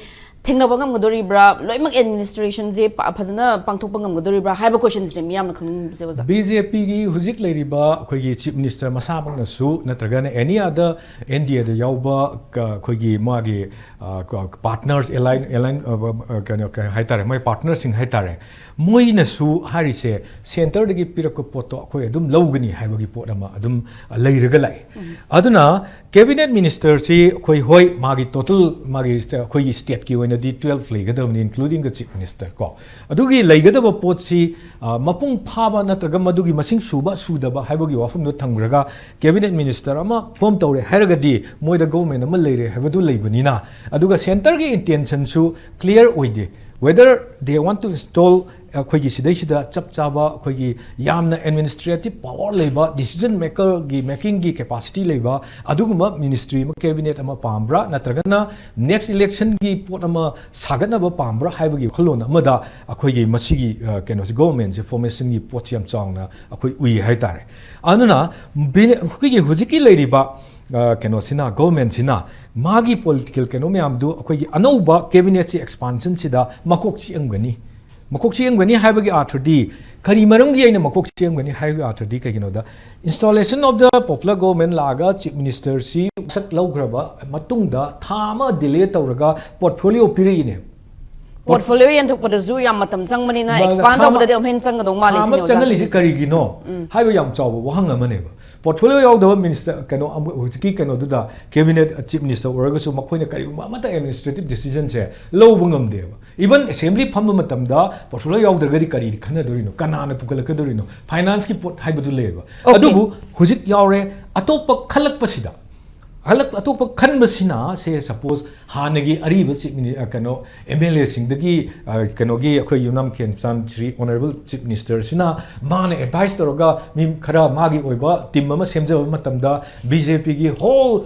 ꯊꯦꯡꯅꯕ ꯉꯝꯒꯗꯣꯔꯤꯕ꯭ꯔꯥ? ꯂꯣꯏꯅꯃꯛ ꯑꯦꯗꯃꯤꯅꯤꯁꯇ꯭ꯔꯦꯁꯟꯁꯦ ꯄ-, ꯐꯖꯅ ꯄꯥꯡꯊꯣꯛꯄ ꯉꯝꯒꯗꯣꯔꯤꯕ꯭ꯔꯥ ꯍꯥꯏꯕ ꯀꯣꯏꯁꯟꯁꯤꯅꯦ ꯃꯤꯌꯥꯝꯅ ꯈꯪꯅꯤꯡꯕꯁꯦ, ꯑꯣꯖꯥ꯫ ꯕꯤ ꯖꯦ ꯄꯤꯒꯤ ꯍꯧꯖꯤꯛ ꯂꯩꯔꯤꯕ ꯑꯩꯈꯣꯏꯒꯤ ꯆꯤꯐ ꯃꯤꯅꯤꯁꯇꯔ ꯃꯁꯥꯃꯛꯅꯁꯨ, ꯅꯠꯇ꯭ꯔꯒꯅ ꯑꯦꯅꯤ ꯑꯗꯔ ꯑꯦꯟ ꯗꯤ ꯑꯦꯗ ꯌꯥꯎꯕ ꯀ-, ꯑꯩꯈꯣꯏꯒꯤ ꯃꯥꯒꯤ, ꯑ, ꯀ-, ꯄꯥꯔꯠꯅꯔꯁ, ꯑꯦꯂꯥꯏꯟ, ꯑꯦꯂꯥꯏꯟ, ꯑ, ꯑ, ꯀꯩꯅꯣ, ꯀꯩ ꯍꯥꯏꯇꯥꯔꯦ, ꯃꯣꯏ ꯄꯥꯔꯠꯅꯔꯁꯤꯡ ꯍꯥꯏꯇꯥꯔꯦ, ꯃꯣꯏꯅꯁꯨ ꯍꯥꯏꯔꯤꯁꯦ, ꯁꯦꯟꯇꯔꯗꯒꯤ ꯄꯤꯔꯛꯄ ꯄꯣꯠꯇꯣ ꯑꯩꯈꯣꯏ ꯑꯗꯨꯝ ꯂꯧꯒꯅꯤ ꯍꯥꯏꯕꯒꯤ ꯄꯣꯠ ꯑꯃ ꯑꯗꯨꯝ ꯂꯩꯔꯒ ꯂꯥꯛꯏ꯫ ꯑꯗꯨꯅ ꯀꯦꯕꯤꯅꯦꯠ ꯃꯤꯅꯤꯁꯇꯔꯁꯤ ꯑꯩꯈꯣꯏ, ꯍꯣꯏ, ꯃꯥꯒꯤ ꯇꯣꯇꯦꯜ, ꯃꯥꯒꯤ, ꯑꯩꯈꯣꯏꯒꯤ ꯁ꯭ꯇꯦꯠꯀꯤ ꯑꯣꯏꯅꯗꯤ ꯇꯨꯋꯦꯜꯐ ꯂꯩꯒꯗꯕꯅꯤ, including the chief minister ꯀꯣ꯫ ꯑꯗꯨꯒꯤ ꯂꯩꯒꯗꯕ ꯄꯣꯠꯁꯤ, ꯑ, ꯃꯄꯨꯡ ꯐꯥꯕ ꯅꯠꯇ꯭ꯔꯒ ꯃꯗꯨꯒꯤ ꯃꯁꯤꯡ ꯁꯨꯕ ꯁꯨꯗꯕ ꯍꯥꯏꯕꯒꯤ ꯋꯥꯐꯝꯗꯣ ꯊꯝꯈ꯭ꯔꯒ, ꯀꯦꯕꯤꯅꯦꯠ ꯃꯤꯅꯤꯁꯇꯔ ꯑꯃ ꯐꯣꯔꯝ ꯇꯧꯔꯦ ꯍꯥꯏꯔꯒꯗꯤ ꯃꯣꯏꯗ ꯒꯣꯚꯔꯟꯃꯦꯟꯠ ꯑꯃ ꯂꯩꯔꯦ ꯍꯥꯏꯕꯗꯨ ꯂꯩꯕꯅꯤꯅ, ꯑꯗꯨꯒ ꯁꯦꯟꯇꯔꯒꯤ ꯏꯟꯇꯦꯟꯁꯟꯁꯨ ꯀ꯭ꯂꯤꯌꯥꯔ ꯑꯣꯏꯗꯦ꯫ Whether they want to install, ꯑꯩꯈꯣꯏꯒꯤ ꯁꯤꯗꯩꯁꯤꯗ ꯆꯞ ꯆꯥꯕ, ꯑꯩꯈꯣꯏꯒꯤ ꯌꯥꯝꯅ ꯑꯦꯗꯃꯤꯅꯤꯁꯇ꯭ꯔꯦꯇꯤꯚ ꯄꯥꯋꯔ ꯂꯩꯕ, ꯗꯤꯁꯤꯖꯟ ꯃꯦꯀꯔꯒꯤ, ꯃꯦꯀꯤꯡꯒꯤ ꯀꯦꯄꯥꯁꯤꯇꯤ ꯂꯩꯕ ꯑꯗꯨꯒꯨꯝꯕ ꯃꯤꯅꯤꯁꯇ꯭ꯔꯤ ꯑꯃ, ꯀꯦꯕꯤꯅꯦꯠ ꯑꯃ ꯄꯥꯝꯕ꯭ꯔꯥ, ꯅꯠꯇ꯭ꯔꯒꯅ ꯅꯦꯛꯁ ꯏꯂꯦꯛꯁꯟꯒꯤ ꯄꯣꯠ ꯑꯃ ꯁꯥꯒꯠꯅꯕ ꯄꯥꯝꯕ꯭ꯔꯥ ꯍꯥꯏꯕꯒꯤ ꯋꯥꯈꯜꯂꯣꯟ ꯑꯃꯗ ꯑꯩꯈꯣꯏꯒꯤ ꯃꯁꯤꯒꯤ, ꯑ, ꯀꯩꯅꯣꯁꯤ, ꯒꯣꯚꯔꯟꯃꯦꯟꯠꯁꯤ ꯐꯣꯔꯃꯦꯁꯟꯒꯤ ꯄꯣꯠꯁꯤ ꯌꯥꯝ ꯆꯥꯎꯅ ꯑꯩꯈꯣꯏ ꯎꯏ ꯍꯥꯏꯇꯥꯔꯦ꯫ ꯑꯗꯨꯅ ꯕꯤꯅꯦ-, ꯑꯩꯈꯣꯏꯒꯤ ꯍꯧꯖꯤꯛꯀꯤ ꯂꯩꯔꯤꯕ, ꯑ, ꯀꯩꯅꯣꯁꯤꯅ, ꯒꯣꯚꯔꯟꯃꯦꯟꯠꯁꯤꯅ ꯃꯥꯒꯤ ꯄꯣꯂꯤꯇꯤꯀꯦꯜ ꯀꯩꯅꯣ ꯃꯌꯥꯝꯗꯨ ꯑꯩꯈꯣꯏꯒꯤ ꯑꯅꯧꯕ ꯀꯦꯕꯤꯅꯦꯠꯁꯤ ꯑꯦꯛꯁꯄꯥꯟꯁꯟꯁꯤꯗ ꯃꯀꯣꯛ ꯆꯤꯛꯑꯝꯒꯅꯤ꯫ ꯃꯀꯣꯛ ꯆꯤꯛꯑꯝꯒꯅꯤ ꯍꯥꯏꯕꯒꯤ ꯑꯥꯔꯊꯗꯤ, ꯀꯔꯤ ꯃꯔꯝꯒꯤ ꯑꯩꯅ ꯃꯀꯣꯛ ꯆꯤꯛꯑꯝꯒꯅꯤ ꯍꯥꯏꯕꯒꯤ ꯑꯥꯔꯊꯗꯤ ꯀꯩꯒꯤꯅꯣꯗ, installation of the popular government ꯂꯥꯛꯑꯒ ꯆꯤꯐ ꯃꯤꯅꯤꯁꯇꯔꯁꯤ ꯃꯁꯛ ꯂꯧꯈ꯭ꯔꯕ ꯃꯇꯨꯡꯗ ꯊꯥ ꯑꯃ ꯗꯤꯂꯦ ꯇꯧꯔꯒ ꯄꯣꯔꯠꯐꯣꯂꯤꯑꯣ ꯄꯤꯔꯛꯏꯅꯦ꯫ Portfolio ꯌꯦꯟꯊꯣꯛꯄꯗꯁꯨ ꯌꯥꯝ ꯃꯇꯝ ꯆꯪꯕꯅꯤꯅ, ꯃꯥꯅ expand ꯊꯥ ꯑꯃ- ꯇꯧꯕꯗꯗꯤ ꯑꯃꯨꯛ ꯍꯦꯟꯅ ꯆꯪꯒꯗꯧ ꯃꯥꯜꯂꯤ ꯊꯥ ꯁꯤꯅꯤ ꯑꯃ ꯑꯣꯖꯥ ꯆꯪꯍꯜꯂꯤꯁꯤ ꯍꯥꯏꯕꯤꯔꯤꯁꯦ꯫ ꯀꯔꯤꯒꯤꯅꯣ ꯍꯥꯏꯕ ꯌꯥꯝ ꯆꯥꯎꯕ ꯋꯥꯍꯪ ꯑꯃꯅꯦꯕ꯫ ꯄꯣꯔꯠꯐꯣꯂꯤꯑꯣ ꯌꯥꯎꯗꯕ ꯃꯤꯅꯤꯁꯇꯔ ꯀꯩꯅꯣ ꯑꯃ- ꯍꯧꯖꯤꯛꯀꯤ ꯀꯩꯅꯣꯗꯨꯗ ꯀꯦꯕꯤꯅꯦꯠ ꯆꯤꯐ ꯃꯤꯅꯤꯁꯇꯔ ꯑꯣꯏꯔꯒꯁꯨ ꯃꯈꯣꯏꯅ ꯀꯔꯤꯒꯨꯝꯕ ꯑꯃꯠꯇ ꯑꯦꯗꯃꯤꯅꯤꯁꯇ꯭ꯔꯦꯇꯤꯞ ꯗꯤꯁꯤꯖꯟꯁꯦ ꯂꯧꯕ ꯉꯝꯗꯦꯕ꯫ ꯏꯚꯟ ꯑꯦꯁꯦꯝꯕ꯭ꯂꯤ ꯐꯝꯕ ꯃꯇꯝꯗ ꯄꯣꯔꯠꯐꯣꯂꯤꯑꯣ ꯌꯥꯎꯗ꯭ꯔꯒꯗꯤ ꯀꯔꯤ ꯈꯟꯅꯗꯣꯔꯤꯅꯣ, ꯀꯅꯥꯅ ꯄꯨꯈꯠꯂꯛꯀꯗꯣꯔꯤꯅꯣ, ꯐꯥꯏꯅꯥꯟꯁꯀꯤ ꯄꯣꯠ ꯍꯥꯏꯕꯗꯨ ꯂꯩꯌꯦꯕ꯫ Okay. ꯑꯗꯨꯕꯨ ꯍꯧꯖꯤꯛ ꯌꯥꯎꯔꯦ, ꯑꯇꯣꯞꯄ ꯈꯜꯂꯛꯄꯁꯤꯗ ꯍꯜꯂꯛ ꯑꯇꯣꯞꯄ ꯈꯟꯕꯁꯤꯅ ꯁꯦ ꯁꯄꯣꯁ ꯍꯥꯟꯅꯒꯤ ꯑꯔꯤꯕ ꯆꯤꯐ ꯃꯤꯅꯤ- ꯑ, ꯀꯩꯅꯣ ꯑꯦꯝ ꯑꯦꯜ ꯑꯦꯁꯤꯡꯗꯒꯤ ꯀꯩꯅꯣꯒꯤ ꯑꯩꯈꯣꯏ ꯌꯨꯝꯅꯥꯝ ꯈꯦꯝꯆꯥꯟ ꯁ꯭ꯔꯤ ꯑꯣꯅꯔꯦꯕꯜ ꯆꯤꯐ ꯃꯤꯅꯤꯁꯇꯔꯁꯤꯅ ꯃꯥꯅ ꯑꯦꯗꯚꯥꯏꯁ ꯇꯧꯔꯒ ꯃꯤ ꯈꯔ ꯃꯥꯒꯤ ꯑꯣꯏꯕ ꯇꯤꯝ ꯑꯃ ꯁꯦꯝꯖꯕ ꯃꯇꯝꯗ ꯕꯤ ꯖꯦ ꯄꯤꯒꯤ ꯍꯣꯜ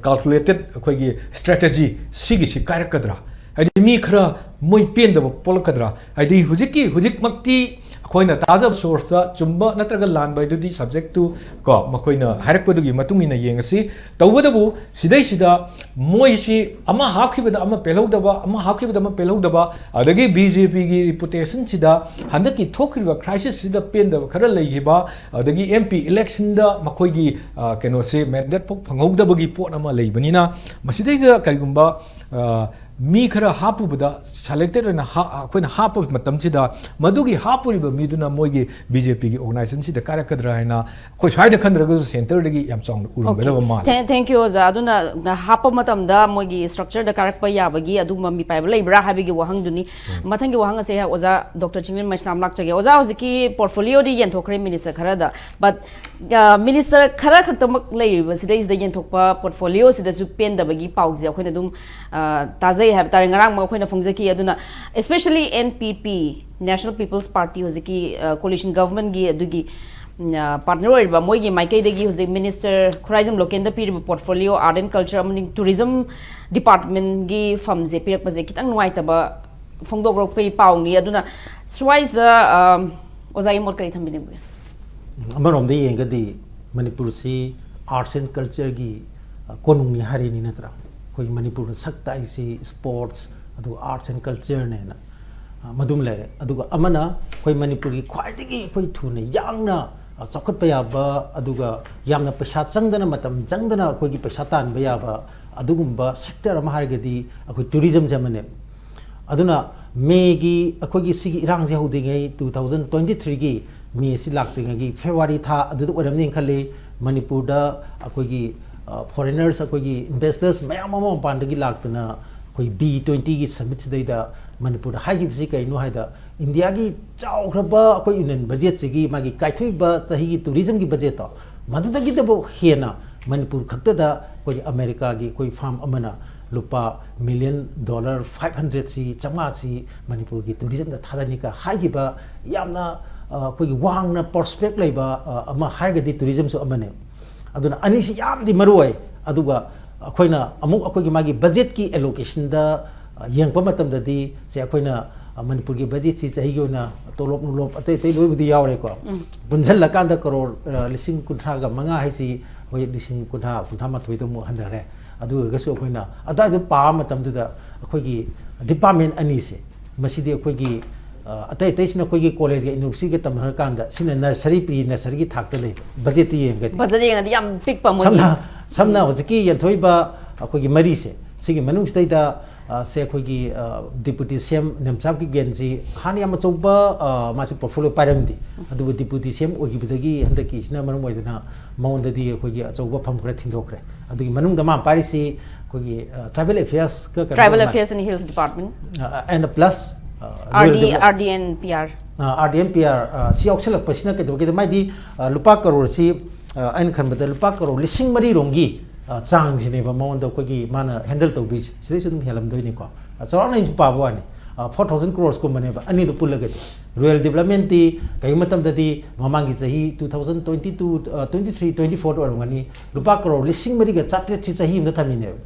ꯀꯥꯜꯀꯨꯂꯦꯇꯦꯠ ꯑꯩꯈꯣꯏꯒꯤ ꯁ꯭ꯇ꯭ꯔꯦꯇꯦꯖꯤ ꯁꯤꯒꯤꯁꯤ ꯀꯥꯏꯔꯛꯀꯗ꯭ꯔꯥ? ꯍꯥꯏꯗꯤ ꯃꯤ ꯈꯔ ꯃꯣꯏ ꯄꯦꯟꯗꯕ ꯄꯣꯛꯂꯛꯀꯗ꯭ꯔꯥ? ꯍꯥꯏꯗꯤ ꯍꯧꯖꯤꯛꯀꯤ ꯍꯧꯖꯤꯛꯃꯛꯇꯤ ꯑꯩꯈꯣꯏꯅ ꯇꯥꯖꯕ ꯁꯣꯔꯁꯇ ꯆꯨꯝꯕ ꯅꯠꯇ꯭ꯔꯒ ꯂꯥꯟꯕ ꯍꯥꯏꯗꯨꯗꯤ subject to ꯀꯣ ꯃꯈꯣꯏꯅ ꯍꯥꯏꯔꯛꯄꯗꯨꯒꯤ ꯃꯇꯨꯡ ꯏꯟꯅ ꯌꯦꯡꯉꯁꯤ꯫ ꯇꯧꯕꯇꯕꯨ ꯁꯤꯗꯩꯁꯤꯗ ꯃꯣꯏꯁꯤ ꯑꯃ ꯍꯥꯞꯈꯤꯕꯗ ꯑꯃ ꯄꯦꯜꯍꯧꯗꯕ, ꯑꯃ ꯍꯥꯞꯈꯤꯕꯗ ꯑꯃ ꯄꯦꯜꯍꯧꯗꯕ, ꯑꯗꯒꯤ ꯕꯤ ꯖꯦ ꯄꯤꯒꯤ ꯔꯤꯄꯨꯇꯦꯁꯟꯁꯤꯗ ꯍꯟꯗꯛꯀꯤ ꯊꯣꯛꯈ꯭ꯔꯤꯕ ꯀ꯭ꯔꯥꯏꯁꯤꯁꯁꯤꯗ ꯄꯦꯟꯗꯕ ꯈꯔ ꯂꯩꯈꯤꯕ, ꯑꯗꯒꯤ ꯑꯦꯝ ꯄꯤ ꯏꯂꯦꯛꯁꯟꯗ ꯃꯈꯣꯏꯒꯤ ꯑ, ꯀꯩꯅꯣꯁꯦ ꯃꯦꯟꯗꯦꯠ ꯐꯥꯎ ꯐꯪꯍꯧꯗꯕꯒꯤ ꯄꯣꯠ ꯑꯃ ꯂꯩꯕꯅꯤꯅ ꯃꯁꯤꯗꯩꯁꯤꯗ ꯀꯔꯤꯒꯨꯝꯕ ꯑ, ꯃꯤ ꯈꯔ ꯍꯥꯞꯄꯨꯕꯗ ꯁꯦꯂꯦꯛꯇꯦꯠ ꯑꯣꯏꯅ ꯍꯥ- ꯑꯩꯈꯣꯏꯅ ꯍꯥꯞꯄ ꯃꯇꯝꯁꯤꯗ ꯃꯗꯨꯒꯤ ꯍꯥꯞꯄꯨꯔꯤꯕ ꯃꯤꯗꯨꯅ ꯃꯣꯏꯒꯤ ꯕꯤ ꯖꯦ ꯄꯤꯒꯤ ꯑꯣꯔꯒꯅꯥꯏꯖꯦꯁꯟꯁꯤꯗ ꯀꯥꯏꯔꯛꯀꯗ꯭ꯔꯥ ꯍꯥꯏꯅ ꯑꯩꯈꯣꯏ ꯁ꯭ꯋꯥꯏꯗ ꯈꯟꯗ꯭ꯔꯒꯁꯨ ꯁꯦꯟꯇꯔꯗꯒꯤ ꯌꯥꯝ ꯆꯥꯎꯅ ꯎꯔꯝꯒꯗꯕ ꯃꯥꯜꯂꯤ꯫ Thank you ꯑꯣꯖꯥ꯫ ꯑꯗꯨꯅ ꯍꯥꯞꯄ ꯃꯇꯝꯗ ꯃꯣꯏꯒꯤ ꯁ꯭ꯇ꯭ꯔꯛꯆꯔꯗ ꯀꯥꯔꯛꯄ ꯌꯥꯕꯒꯤ ꯑꯗꯨꯒꯨꯝꯕ ꯃꯤꯄꯥꯏꯕ ꯂꯩꯕ꯭ꯔꯥ ꯍꯥꯏꯕꯒꯤ ꯋꯥꯍꯪꯗꯨꯅꯤ꯫ ꯃꯊꯪꯒꯤ ꯋꯥꯍꯪ ꯑꯁꯦ ꯑꯣꯖꯥ ꯗꯣꯛꯇꯔ ꯆꯤꯡꯂꯦꯟ ꯃꯩꯁꯅꯥꯝ ꯂꯥꯛꯆꯒꯦ꯫ ꯑꯣꯖꯥ, ꯍꯧꯖꯤꯛꯀꯤ ꯄꯣꯔꯠꯐꯣꯂꯤꯑꯣꯗꯤ ꯌꯦꯟꯊꯣꯛꯈ꯭ꯔꯦ ꯃꯤꯅꯤꯁꯇꯔ ꯈꯔꯗ, ꯕꯠ ꯃꯤꯅꯤꯁꯇꯔ ꯈꯔ ꯈꯛꯇꯃꯛ ꯂꯩꯔꯤꯕꯁꯤꯗꯩꯁꯤꯗ ꯌꯦꯟꯊꯣꯛꯄ ꯄꯣꯔꯠꯐꯣꯂꯤꯑꯣꯁꯤꯗꯁꯨ ꯄꯦꯟꯗꯕꯒꯤ ꯄꯥꯎꯁꯦ ꯑꯩꯈꯣꯏꯅ ꯑꯗꯨꯝ ꯑ, ꯇꯥꯖꯩ ꯍꯥꯏꯕ ꯇꯥꯔꯦ꯫ ꯉꯔꯥꯡꯃꯛ ꯑꯩꯈꯣꯏꯅ ꯐꯣꯡꯖꯈꯤ꯫ ꯑꯗꯨꯅ especially N P P, National People's Party, ꯍꯧꯖꯤꯛꯀꯤ ꯀꯣꯂꯤꯁꯟ ꯒꯚꯔꯟꯃꯦꯟꯒꯤ ꯑꯗꯨꯒꯤ ꯄꯥꯔꯠꯅꯔ ꯑꯣꯏꯔꯤꯕ ꯃꯣꯏꯒꯤ ꯃꯥꯏꯀꯩꯗꯒꯤ ꯍꯧꯖꯤꯛ ꯃꯤꯅꯤꯁꯇꯔ ꯈꯨꯔꯥꯏꯖꯝ ꯂꯣꯀꯦꯟꯗ ꯄꯤꯔꯤꯕ ꯄꯣꯔꯠꯐꯣꯂꯤꯑꯣ, ꯑꯥꯔꯠ ꯑꯦꯟ ꯀꯜꯆꯔ ꯑꯃꯗꯤ ꯇꯨꯔꯤꯖꯝ ꯗꯤꯄꯥꯔꯠꯃꯦꯟꯒꯤ ꯐꯝꯁꯦ ꯄꯤꯔꯛꯄꯁꯦ ꯈꯤꯇꯪ ꯅꯨꯡꯉꯥꯏꯇꯕ ꯐꯣꯡꯗꯣꯛꯂꯛꯄꯒꯤ ꯄꯥꯎꯅꯤ꯫ ꯑꯗꯨꯅ ꯁ꯭ꯋꯥꯏꯁꯤꯗ ꯑ, ꯑꯣꯖꯥꯒꯤ ꯃꯣꯠ ꯀꯔꯤ ꯊꯝꯕꯤꯅꯤꯡꯕꯒꯦ? ꯑꯃꯔꯣꯝꯗ ꯌꯦꯡꯒꯗꯤ ꯃꯅꯤꯄꯨꯔꯁꯤ ꯑꯥꯔꯠꯁ ꯑꯦꯟ ꯀꯜꯆꯔꯒꯤ ꯀꯣꯅꯨꯡꯅꯤ ꯍꯥꯏꯔꯤꯅꯤ ꯅꯠꯇ꯭ꯔꯥ? ꯑꯩꯈꯣꯏ ꯃꯅꯤꯄꯨꯔꯗ ꯁꯛ ꯇꯥꯛꯏꯁꯤ ꯏꯁꯄꯣꯔꯠꯁ ꯑꯗꯨꯒ ꯑꯥꯔꯠꯁ ꯑꯦꯟ ꯀꯜꯆꯔꯅꯦꯅ, ꯑ, ꯃꯗꯨꯝ ꯂꯩꯔꯦ꯫ ꯑꯗꯨꯒ ꯑꯃꯅ ꯑꯩꯈꯣꯏ ꯃꯅꯤꯄꯨꯔꯒꯤ ꯈ꯭ꯋꯥꯏꯗꯒꯤ ꯑꯩꯈꯣꯏ ꯊꯨꯅ ꯌꯥꯡꯅ, ꯑ, ꯆꯥꯎꯈꯠꯄ ꯌꯥꯕ ꯑꯗꯨꯒ ꯌꯥꯝꯅ ꯄꯩꯁꯥ ꯆꯪꯗꯅ ꯃꯇꯝ ꯆꯪꯗꯅ ꯑꯩꯈꯣꯏꯒꯤ ꯄꯩꯁꯥ ꯇꯥꯟꯕ ꯌꯥꯕ ꯑꯗꯨꯒꯨꯝꯕ ꯁꯦꯛꯇꯔ ꯑꯃ ꯍꯥꯏꯔꯒꯗꯤ ꯑꯩꯈꯣꯏ ꯇꯨꯔꯤꯖꯝꯁꯦ ꯑꯃꯅꯦ꯫ ꯑꯗꯨꯅ ꯃꯦꯒꯤ ꯑꯩꯈꯣꯏꯒꯤ ꯁꯤꯒꯤ ꯏꯔꯥꯡꯁꯦ ꯍꯧꯗ꯭ꯔꯤꯉꯩ, ꯇꯨ ꯊꯥꯎꯖꯟ ꯇ꯭ꯋꯦꯟꯇꯤ ꯊ꯭ꯔꯤꯒꯤ ꯃꯦꯁꯤ ꯂꯥꯛꯇ꯭ꯔꯤꯉꯩꯒꯤ ꯐꯦꯕ꯭ꯔꯨꯋꯥꯔꯤ ꯊꯥ ꯑꯗꯨꯗ ꯑꯣꯏꯔꯝꯅꯤꯅ ꯈꯜꯂꯤ, ꯃꯅꯤꯄꯨꯔꯗ ꯑꯩꯈꯣꯏꯒꯤ ꯐꯣꯔꯦꯅꯔꯁ, ꯑꯩꯈꯣꯏꯒꯤ ꯏꯟꯚꯦꯁꯇꯔꯁ ꯃꯌꯥꯝ ꯑꯃ ꯃꯄꯥꯟꯗꯒꯤ ꯂꯥꯛꯇꯅ ꯑꯩꯈꯣꯏ ꯕꯤ ꯇ꯭ꯋꯦꯟꯇꯤꯒꯤ ꯁꯃꯤꯠꯁꯤꯗꯩꯗ ꯃꯅꯤꯄꯨꯔꯗ ꯍꯥꯏꯈꯤꯕꯁꯤ ꯀꯩꯅꯣ ꯍꯥꯏꯗ, ꯏꯟꯗꯤꯌꯥꯒꯤ ꯆꯥꯎꯈ꯭ꯔꯕ ꯑꯩꯈꯣꯏ ꯌꯨꯅꯤꯌꯟ ꯕꯖꯦꯠꯁꯤꯒꯤ ꯃꯥꯒꯤ ꯀꯥꯏꯊꯣꯛꯏꯕ ꯆꯍꯤꯒꯤ ꯇꯨꯔꯤꯖꯝꯒꯤ ꯕꯖꯦꯠꯇꯣ, ꯃꯗꯨꯗꯒꯤꯗꯕꯨ ꯍꯦꯟꯅ ꯃꯅꯤꯄꯨꯔ ꯈꯛꯇꯗ ꯑꯩꯈꯣꯏꯒꯤ ꯑꯃꯦꯔꯤꯀꯥꯒꯤ ꯑꯩꯈꯣꯏ ꯐꯥꯝ ꯑꯃꯅ ꯂꯨꯄꯥ ꯃꯤꯂꯤꯌꯟ ꯗꯣꯂꯔ ꯐꯥꯏꯚ ꯍꯟꯗ꯭ꯔꯦꯠꯁꯤ, ꯆꯥꯝꯃꯉꯥꯁꯤ ꯃꯅꯤꯄꯨꯔꯒꯤ ꯇꯨꯔꯤꯖꯝꯗ ꯊꯥꯗꯅꯤꯒ ꯍꯥꯏꯈꯤꯕ, ꯌꯥꯝꯅ, ꯑ, ꯑꯩꯈꯣꯏꯒꯤ ꯋꯥꯡꯅ ꯄ꯭ꯔꯣꯁꯄꯦꯛ ꯂꯩꯕ, ꯑ, ꯑꯃ ꯍꯥꯏꯔꯒꯗꯤ ꯇꯨꯔꯤꯖꯝꯁꯨ ꯑꯃꯅꯦ꯫ ꯑꯗꯨꯅ ꯑꯅꯤꯁꯤ ꯌꯥꯝꯗꯤ ꯃꯔꯨ ꯑꯣꯏ꯫ ꯑꯗꯨꯒ ꯑꯩꯈꯣꯏꯅ ꯑꯃꯨꯛ ꯑꯩꯈꯣꯏꯒꯤ ꯃꯥꯒꯤ ꯕꯖꯦꯠꯀꯤ ꯑꯦꯂꯣꯀꯦꯁꯟꯗ, ꯑ, ꯌꯦꯡꯉꯛꯄ ꯃꯇꯝꯗꯗꯤ, ꯁꯦ, ꯑꯩꯈꯣꯏꯅ, ꯑ, ꯃꯅꯤꯄꯨꯔꯒꯤ ꯕꯖꯦꯠꯁꯤ ꯆꯍꯤꯒꯤ ꯑꯣꯏꯅ ꯇꯣꯂꯣꯞ ꯅꯨꯡꯂꯣꯞ ꯑꯇꯩ ꯑꯇꯩ ꯂꯣꯏꯕꯨꯗꯤ ꯌꯥꯎꯔꯦꯀꯣ꯫ ꯎꯝ꯫ ꯄꯨꯟꯁꯤꯜꯂꯀꯥꯟꯗ ꯀꯔꯣꯔ, ꯑ, ꯂꯤꯁꯤꯡ ꯀꯨꯟꯊ꯭ꯔꯥꯒ ꯃꯉꯥ ꯍꯥꯏꯁꯤ ꯍꯧꯖꯤꯛ ꯂꯤꯁꯤꯡ ꯀꯨꯟꯊ꯭ꯔꯥ, ꯀꯨꯟꯊ꯭ꯔꯥ ꯃꯥꯊꯣꯏꯗ ꯑꯃꯨꯛ ꯍꯟꯊꯔꯦ꯫ ꯑꯗꯨ ꯑꯣꯏꯔꯒꯁꯨ ꯑꯩꯈꯣꯏꯅ ꯑꯗꯨꯋꯥꯏꯗ ꯄꯥꯕ ꯃꯇꯝꯗꯨꯗ ꯑꯩꯈꯣꯏꯒꯤ ꯗꯤꯄꯥꯔꯠꯃꯦꯟ ꯑꯅꯤꯁꯦ, ꯃꯁꯤꯗꯤ ꯑꯩꯈꯣꯏꯒꯤ, ꯑ, ꯑꯇꯩ ꯑꯇꯩꯁꯤꯅ ꯑꯩꯈꯣꯏꯒꯤ ꯀꯣꯂꯦꯖꯒ ꯌꯨꯅꯤꯚꯔꯁꯤꯇꯤꯒ ꯇꯝꯅꯔꯀꯥꯟꯗ, ꯁꯤꯅ ꯅꯔꯁꯔꯤ, ꯄ꯭ꯔꯤ ꯅꯔꯁꯔꯤꯒꯤ ꯊꯥꯛꯇ ꯂꯩꯕ, ꯕꯖꯦꯠꯇ ꯌꯦꯡꯉꯒꯗꯤ꯫ ꯕꯖꯦꯠ ꯌꯦꯡꯉꯗꯤ ꯌꯥꯝ ꯄꯤꯛꯄ ꯃꯣꯏꯒꯤ꯫ ꯁꯝꯅ, ꯁꯝꯅ ꯍꯧꯖꯤꯛꯀꯤ ꯌꯦꯟꯊꯣꯛꯏꯕ ꯑꯩꯈꯣꯏꯒꯤ ꯃꯔꯤꯁꯦ, ꯁꯤꯒꯤ ꯃꯅꯨꯡꯁꯤꯗꯩꯗ, ꯑ, ꯁꯦ ꯑꯩꯈꯣꯏꯒꯤ, ꯑ, ꯗꯤꯄꯨꯇꯤ ꯁꯤ ꯑꯦꯝ ꯅꯦꯝꯆꯥꯞꯀꯤ ꯒꯦꯟꯁꯤ ꯍꯥꯟꯅ ꯌꯥꯝ ꯑꯆꯧꯕ, ꯑ, ꯃꯥꯁꯤ ꯄꯣꯔꯠꯐꯣꯂꯤꯑꯣ ꯄꯥꯏꯔꯝꯗꯦ꯫ ꯑꯗꯨꯕꯨ ꯗꯤꯄꯨꯇꯤ ꯁꯤ ꯑꯦꯝ ꯑꯣꯏꯈꯤꯕꯗꯒꯤ ꯍꯟꯗꯛꯀꯤꯁꯤꯅ ꯃꯔꯝ ꯑꯣꯏꯗꯅ ꯃꯉꯣꯟꯗꯗꯤ ꯑꯩꯈꯣꯏꯒꯤ ꯑꯆꯧꯕ ꯐꯝ ꯈꯔ ꯊꯤꯟꯗꯣꯛꯈ꯭ꯔꯦ꯫ ꯑꯗꯨꯒꯤ ꯃꯅꯨꯡꯗ ꯃꯥ ꯄꯥꯏꯔꯤꯁꯤ ꯑꯩꯈꯣꯏꯒꯤ, ꯑ, ꯇ꯭ꯔꯥꯏꯕꯦꯜ ꯑꯦꯐꯤꯌꯔꯁꯀ ꯀꯩꯅꯣ Tribal ꯇꯧꯕ Affairs and Hills Department. ꯑ, and plus, ꯑ, Rural R D, Develop-, R D and P R. ꯑ, R D and P R, ꯑ, ꯁꯤ ꯌꯥꯎꯁꯜꯂꯛꯄꯁꯤꯅ ꯀꯩꯗꯧꯒꯦꯗ, ꯃꯥꯏꯗꯤ, ꯑ, ꯂꯨꯄꯥ ꯀꯔꯣꯔꯁꯤ, ꯑ, ꯑꯩꯅ ꯈꯟꯕꯗ ꯂꯨꯄꯥ ꯀꯔꯣꯔ ꯂꯤꯁꯤꯡ ꯃꯔꯤꯔꯣꯝꯒꯤ, ꯑ, ꯆꯥꯡꯁꯤꯅꯦꯕ ꯃꯉꯣꯟꯗ ꯑꯩꯈꯣꯏꯒꯤ ꯃꯥꯅ ꯍꯦꯟꯗꯜ ꯇꯧꯗꯣꯏꯁꯦ꯫ ꯁꯤꯗꯩꯁꯨ ꯑꯗꯨꯝ ꯍꯦꯜꯂꯝꯗꯣꯏꯅꯤꯀꯣ꯫ ꯑ, ꯆꯥꯎꯔꯥꯛꯅ ꯑꯩꯅ ꯁꯨꯝ ꯄꯥꯕ ꯋꯥꯅꯤ꯫ ꯑ, four thousand crores ꯀꯨꯝꯕꯅꯦꯕ ꯑꯅꯤꯗꯨ ꯄꯨꯜꯂꯒꯗꯤ꯫ Rural developmentꯇꯤ ꯀꯩꯒꯨꯝꯕ ꯃꯇꯝꯗꯗꯤ ꯃꯃꯥꯡꯒꯤ ꯆꯍꯤ two thousand twenty two, ꯑ, twenty three, twenty fourꯗ ꯑꯣꯏꯔꯝꯒꯅꯤ, ꯂꯨꯄꯥ ꯀꯔꯣꯔ ꯂꯤꯁꯤꯡ ꯃꯔꯤꯒ ꯆꯥꯇ꯭ꯔꯦꯠꯁꯤ ꯆꯍꯤ ꯑꯃꯗ ꯊꯝꯃꯤꯅꯦꯕ꯫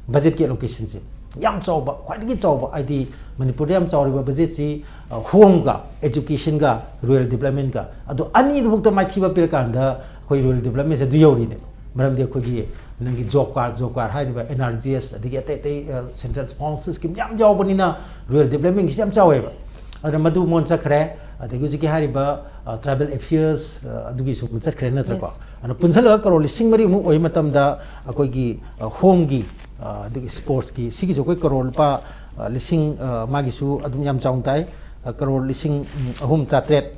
ꯕꯖꯦꯠꯀꯤ allocationꯁꯦ ꯌꯥꯝ ꯆꯥꯎꯕ, ꯈ꯭ꯋꯥꯏꯗꯒꯤ ꯆꯥꯎꯕ, ꯍꯥꯏꯗꯤ ꯃꯅꯤꯄꯨꯔꯗ ꯌꯥꯝ ꯆꯥꯎꯔꯤꯕ ꯕꯖꯦꯠꯁꯤ, ꯑ, ꯍꯣꯝꯒ, ꯑꯦꯖꯨꯀꯦꯁꯟꯒ, ꯔꯨꯔꯦꯜ ꯗꯤꯕꯂꯞꯃꯦꯟꯒ, ꯑꯗꯣ ꯑꯅꯤꯗꯨꯃꯛꯇ ꯃꯥꯏꯊꯤꯕ ꯄꯤꯔꯀꯥꯟꯗ ꯑꯩꯈꯣꯏ ꯔꯨꯔꯦꯜ ꯗꯤꯕꯂꯞꯃꯦꯟꯁꯦ ꯑꯗꯨ ꯌꯧꯔꯤꯅꯦ꯫ ꯃꯔꯝꯗꯤ ꯑꯩꯈꯣꯏꯒꯤ ꯅꯪꯒꯤ ꯖꯣꯕ ꯀꯥꯔꯗ, ꯖꯣꯕ ꯀꯥꯔꯗ ꯍꯥꯏꯔꯤꯕ, ꯑꯦꯟ ꯑꯥꯔ ꯖꯤ ꯑꯦꯁ, ꯑꯗꯒꯤ ꯑꯇꯩ ꯑꯇꯩ, ꯑ, ꯁꯦꯟꯇ꯭ꯔꯦꯜ ꯁ꯭ꯄꯣꯟꯁꯔ ꯁ꯭ꯀꯤꯝ ꯌꯥꯝ ꯌꯥꯎꯕꯅꯤꯅ ꯔꯨꯔꯦꯜ ꯗꯤꯕꯂꯞꯃꯦꯟꯒꯤꯁꯤ ꯌꯥꯝ ꯆꯥꯎꯋꯦꯕ꯫ ꯑꯗꯨꯅ ꯃꯗꯨ ꯃꯉꯣꯟ ꯆꯠꯈ꯭ꯔꯦ꯫ ꯑꯗꯒꯤ ꯍꯧꯖꯤꯛꯀꯤ ꯍꯥꯏꯔꯤꯕ, ꯑ, ꯇ꯭ꯔꯥꯏꯕꯦꯜ ꯑꯦꯐꯤꯌꯔꯁ, ꯑ, ꯑꯗꯨꯒꯤꯁꯨ ꯑꯃ ꯆꯠꯈ꯭ꯔꯦ ꯅꯠꯇ꯭ꯔꯀꯣ? Yes. ꯑꯗꯨꯅ ꯄꯨꯟꯁꯤꯜꯂꯒ ꯀꯔꯣꯔ ꯂꯤꯁꯤꯡ ꯃꯔꯤꯃꯨꯛ ꯑꯣꯏꯕ ꯃꯇꯝꯗ ꯑꯩꯈꯣꯏꯒꯤ, ꯑ, ꯍꯣꯝꯒꯤ, ꯑ, ꯑꯗꯒꯤ ꯁ꯭ꯄꯣꯔꯠꯁꯀꯤ, ꯁꯤꯒꯤꯁꯨ ꯑꯩꯈꯣꯏ ꯀꯔꯣꯔ ꯂꯨꯄꯥ, ꯑ, ꯂꯤꯁꯤꯡ, ꯑ, ꯃꯥꯒꯤꯁꯨ ꯑꯗꯨꯝ ꯌꯥꯝ ꯆꯥꯎꯅ ꯇꯥꯏ꯫ ꯑ, ꯀꯔꯣꯔ ꯂꯤꯁꯤꯡ, ꯎꯝ, ꯑꯍꯨꯝ ꯆꯥꯇ꯭ꯔꯦꯠ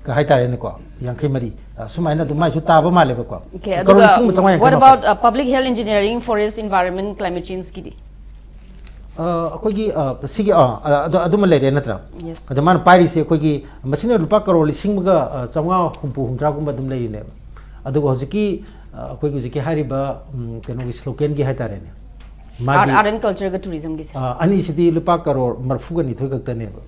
ꯀ ꯍꯥꯏꯇꯥꯔꯦꯅꯦꯀꯣ, ꯌꯥꯡꯈꯩ ꯃꯔꯤ, ꯑ, ꯁꯨꯃꯥꯏꯅ ꯑꯗꯨꯝ ꯃꯥꯏꯁꯨ ꯇꯥꯕ ꯃꯥꯜꯂꯦꯕꯀꯣ꯫ Okay, ꯀꯔꯣꯔ ꯑꯗꯨꯒ ꯂꯤꯁꯤꯡ ꯑꯃ ꯆꯥꯝꯃꯉꯥ what ꯌꯥꯡꯈꯩ about uh, public health engineering, forest environment, climate change ꯀꯤꯗꯤ? ꯑ, ꯑꯩꯈꯣꯏꯒꯤ, ꯑ, ꯁꯤꯒꯤ, ꯑ, ꯑ, ꯑꯗꯨ, ꯑꯗꯨꯃ ꯂꯩꯔꯦ ꯅꯠꯇ꯭ꯔꯥ? Yes. ꯑꯗ ꯃꯥꯅ ꯄꯥꯏꯔꯤꯁꯦ ꯑꯩꯈꯣꯏꯒꯤ, ꯃꯁꯤꯅ ꯂꯨꯄꯥ ꯀꯔꯣꯔ ꯂꯤꯁꯤꯡ ꯑꯃꯒ, ꯑ, ꯆꯥꯝꯃꯉꯥ ꯍꯨꯝꯐꯨ ꯍꯨꯝꯗ꯭ꯔꯥꯒꯨꯝꯕ ꯑꯗꯨꯝ ꯂꯩꯔꯤꯅꯦꯕ꯫ ꯑꯗꯨꯒ ꯍꯧꯖꯤꯛꯀꯤ, ꯑ, ꯑꯩꯈꯣꯏꯒꯤ ꯍꯧꯖꯤꯛꯀꯤ ꯍꯥꯏꯔꯤꯕ, ꯎꯝ, ꯀꯩꯅꯣꯒꯤ ꯁ꯭ꯂꯣꯀꯦꯟꯒꯤ ꯍꯥꯏꯇꯥꯔꯦꯅꯦ, Art, ꯃꯥꯒꯤ, art and culture ꯒ tourism ꯒꯤꯁꯦ? ꯑ, ꯑꯅꯤꯁꯤꯗꯤ ꯂꯨꯄꯥ ꯀꯔꯣꯔ ꯃꯔꯤꯐꯨꯒ ꯅꯤꯊꯣꯏ ꯈꯛꯇꯅꯦꯕ꯫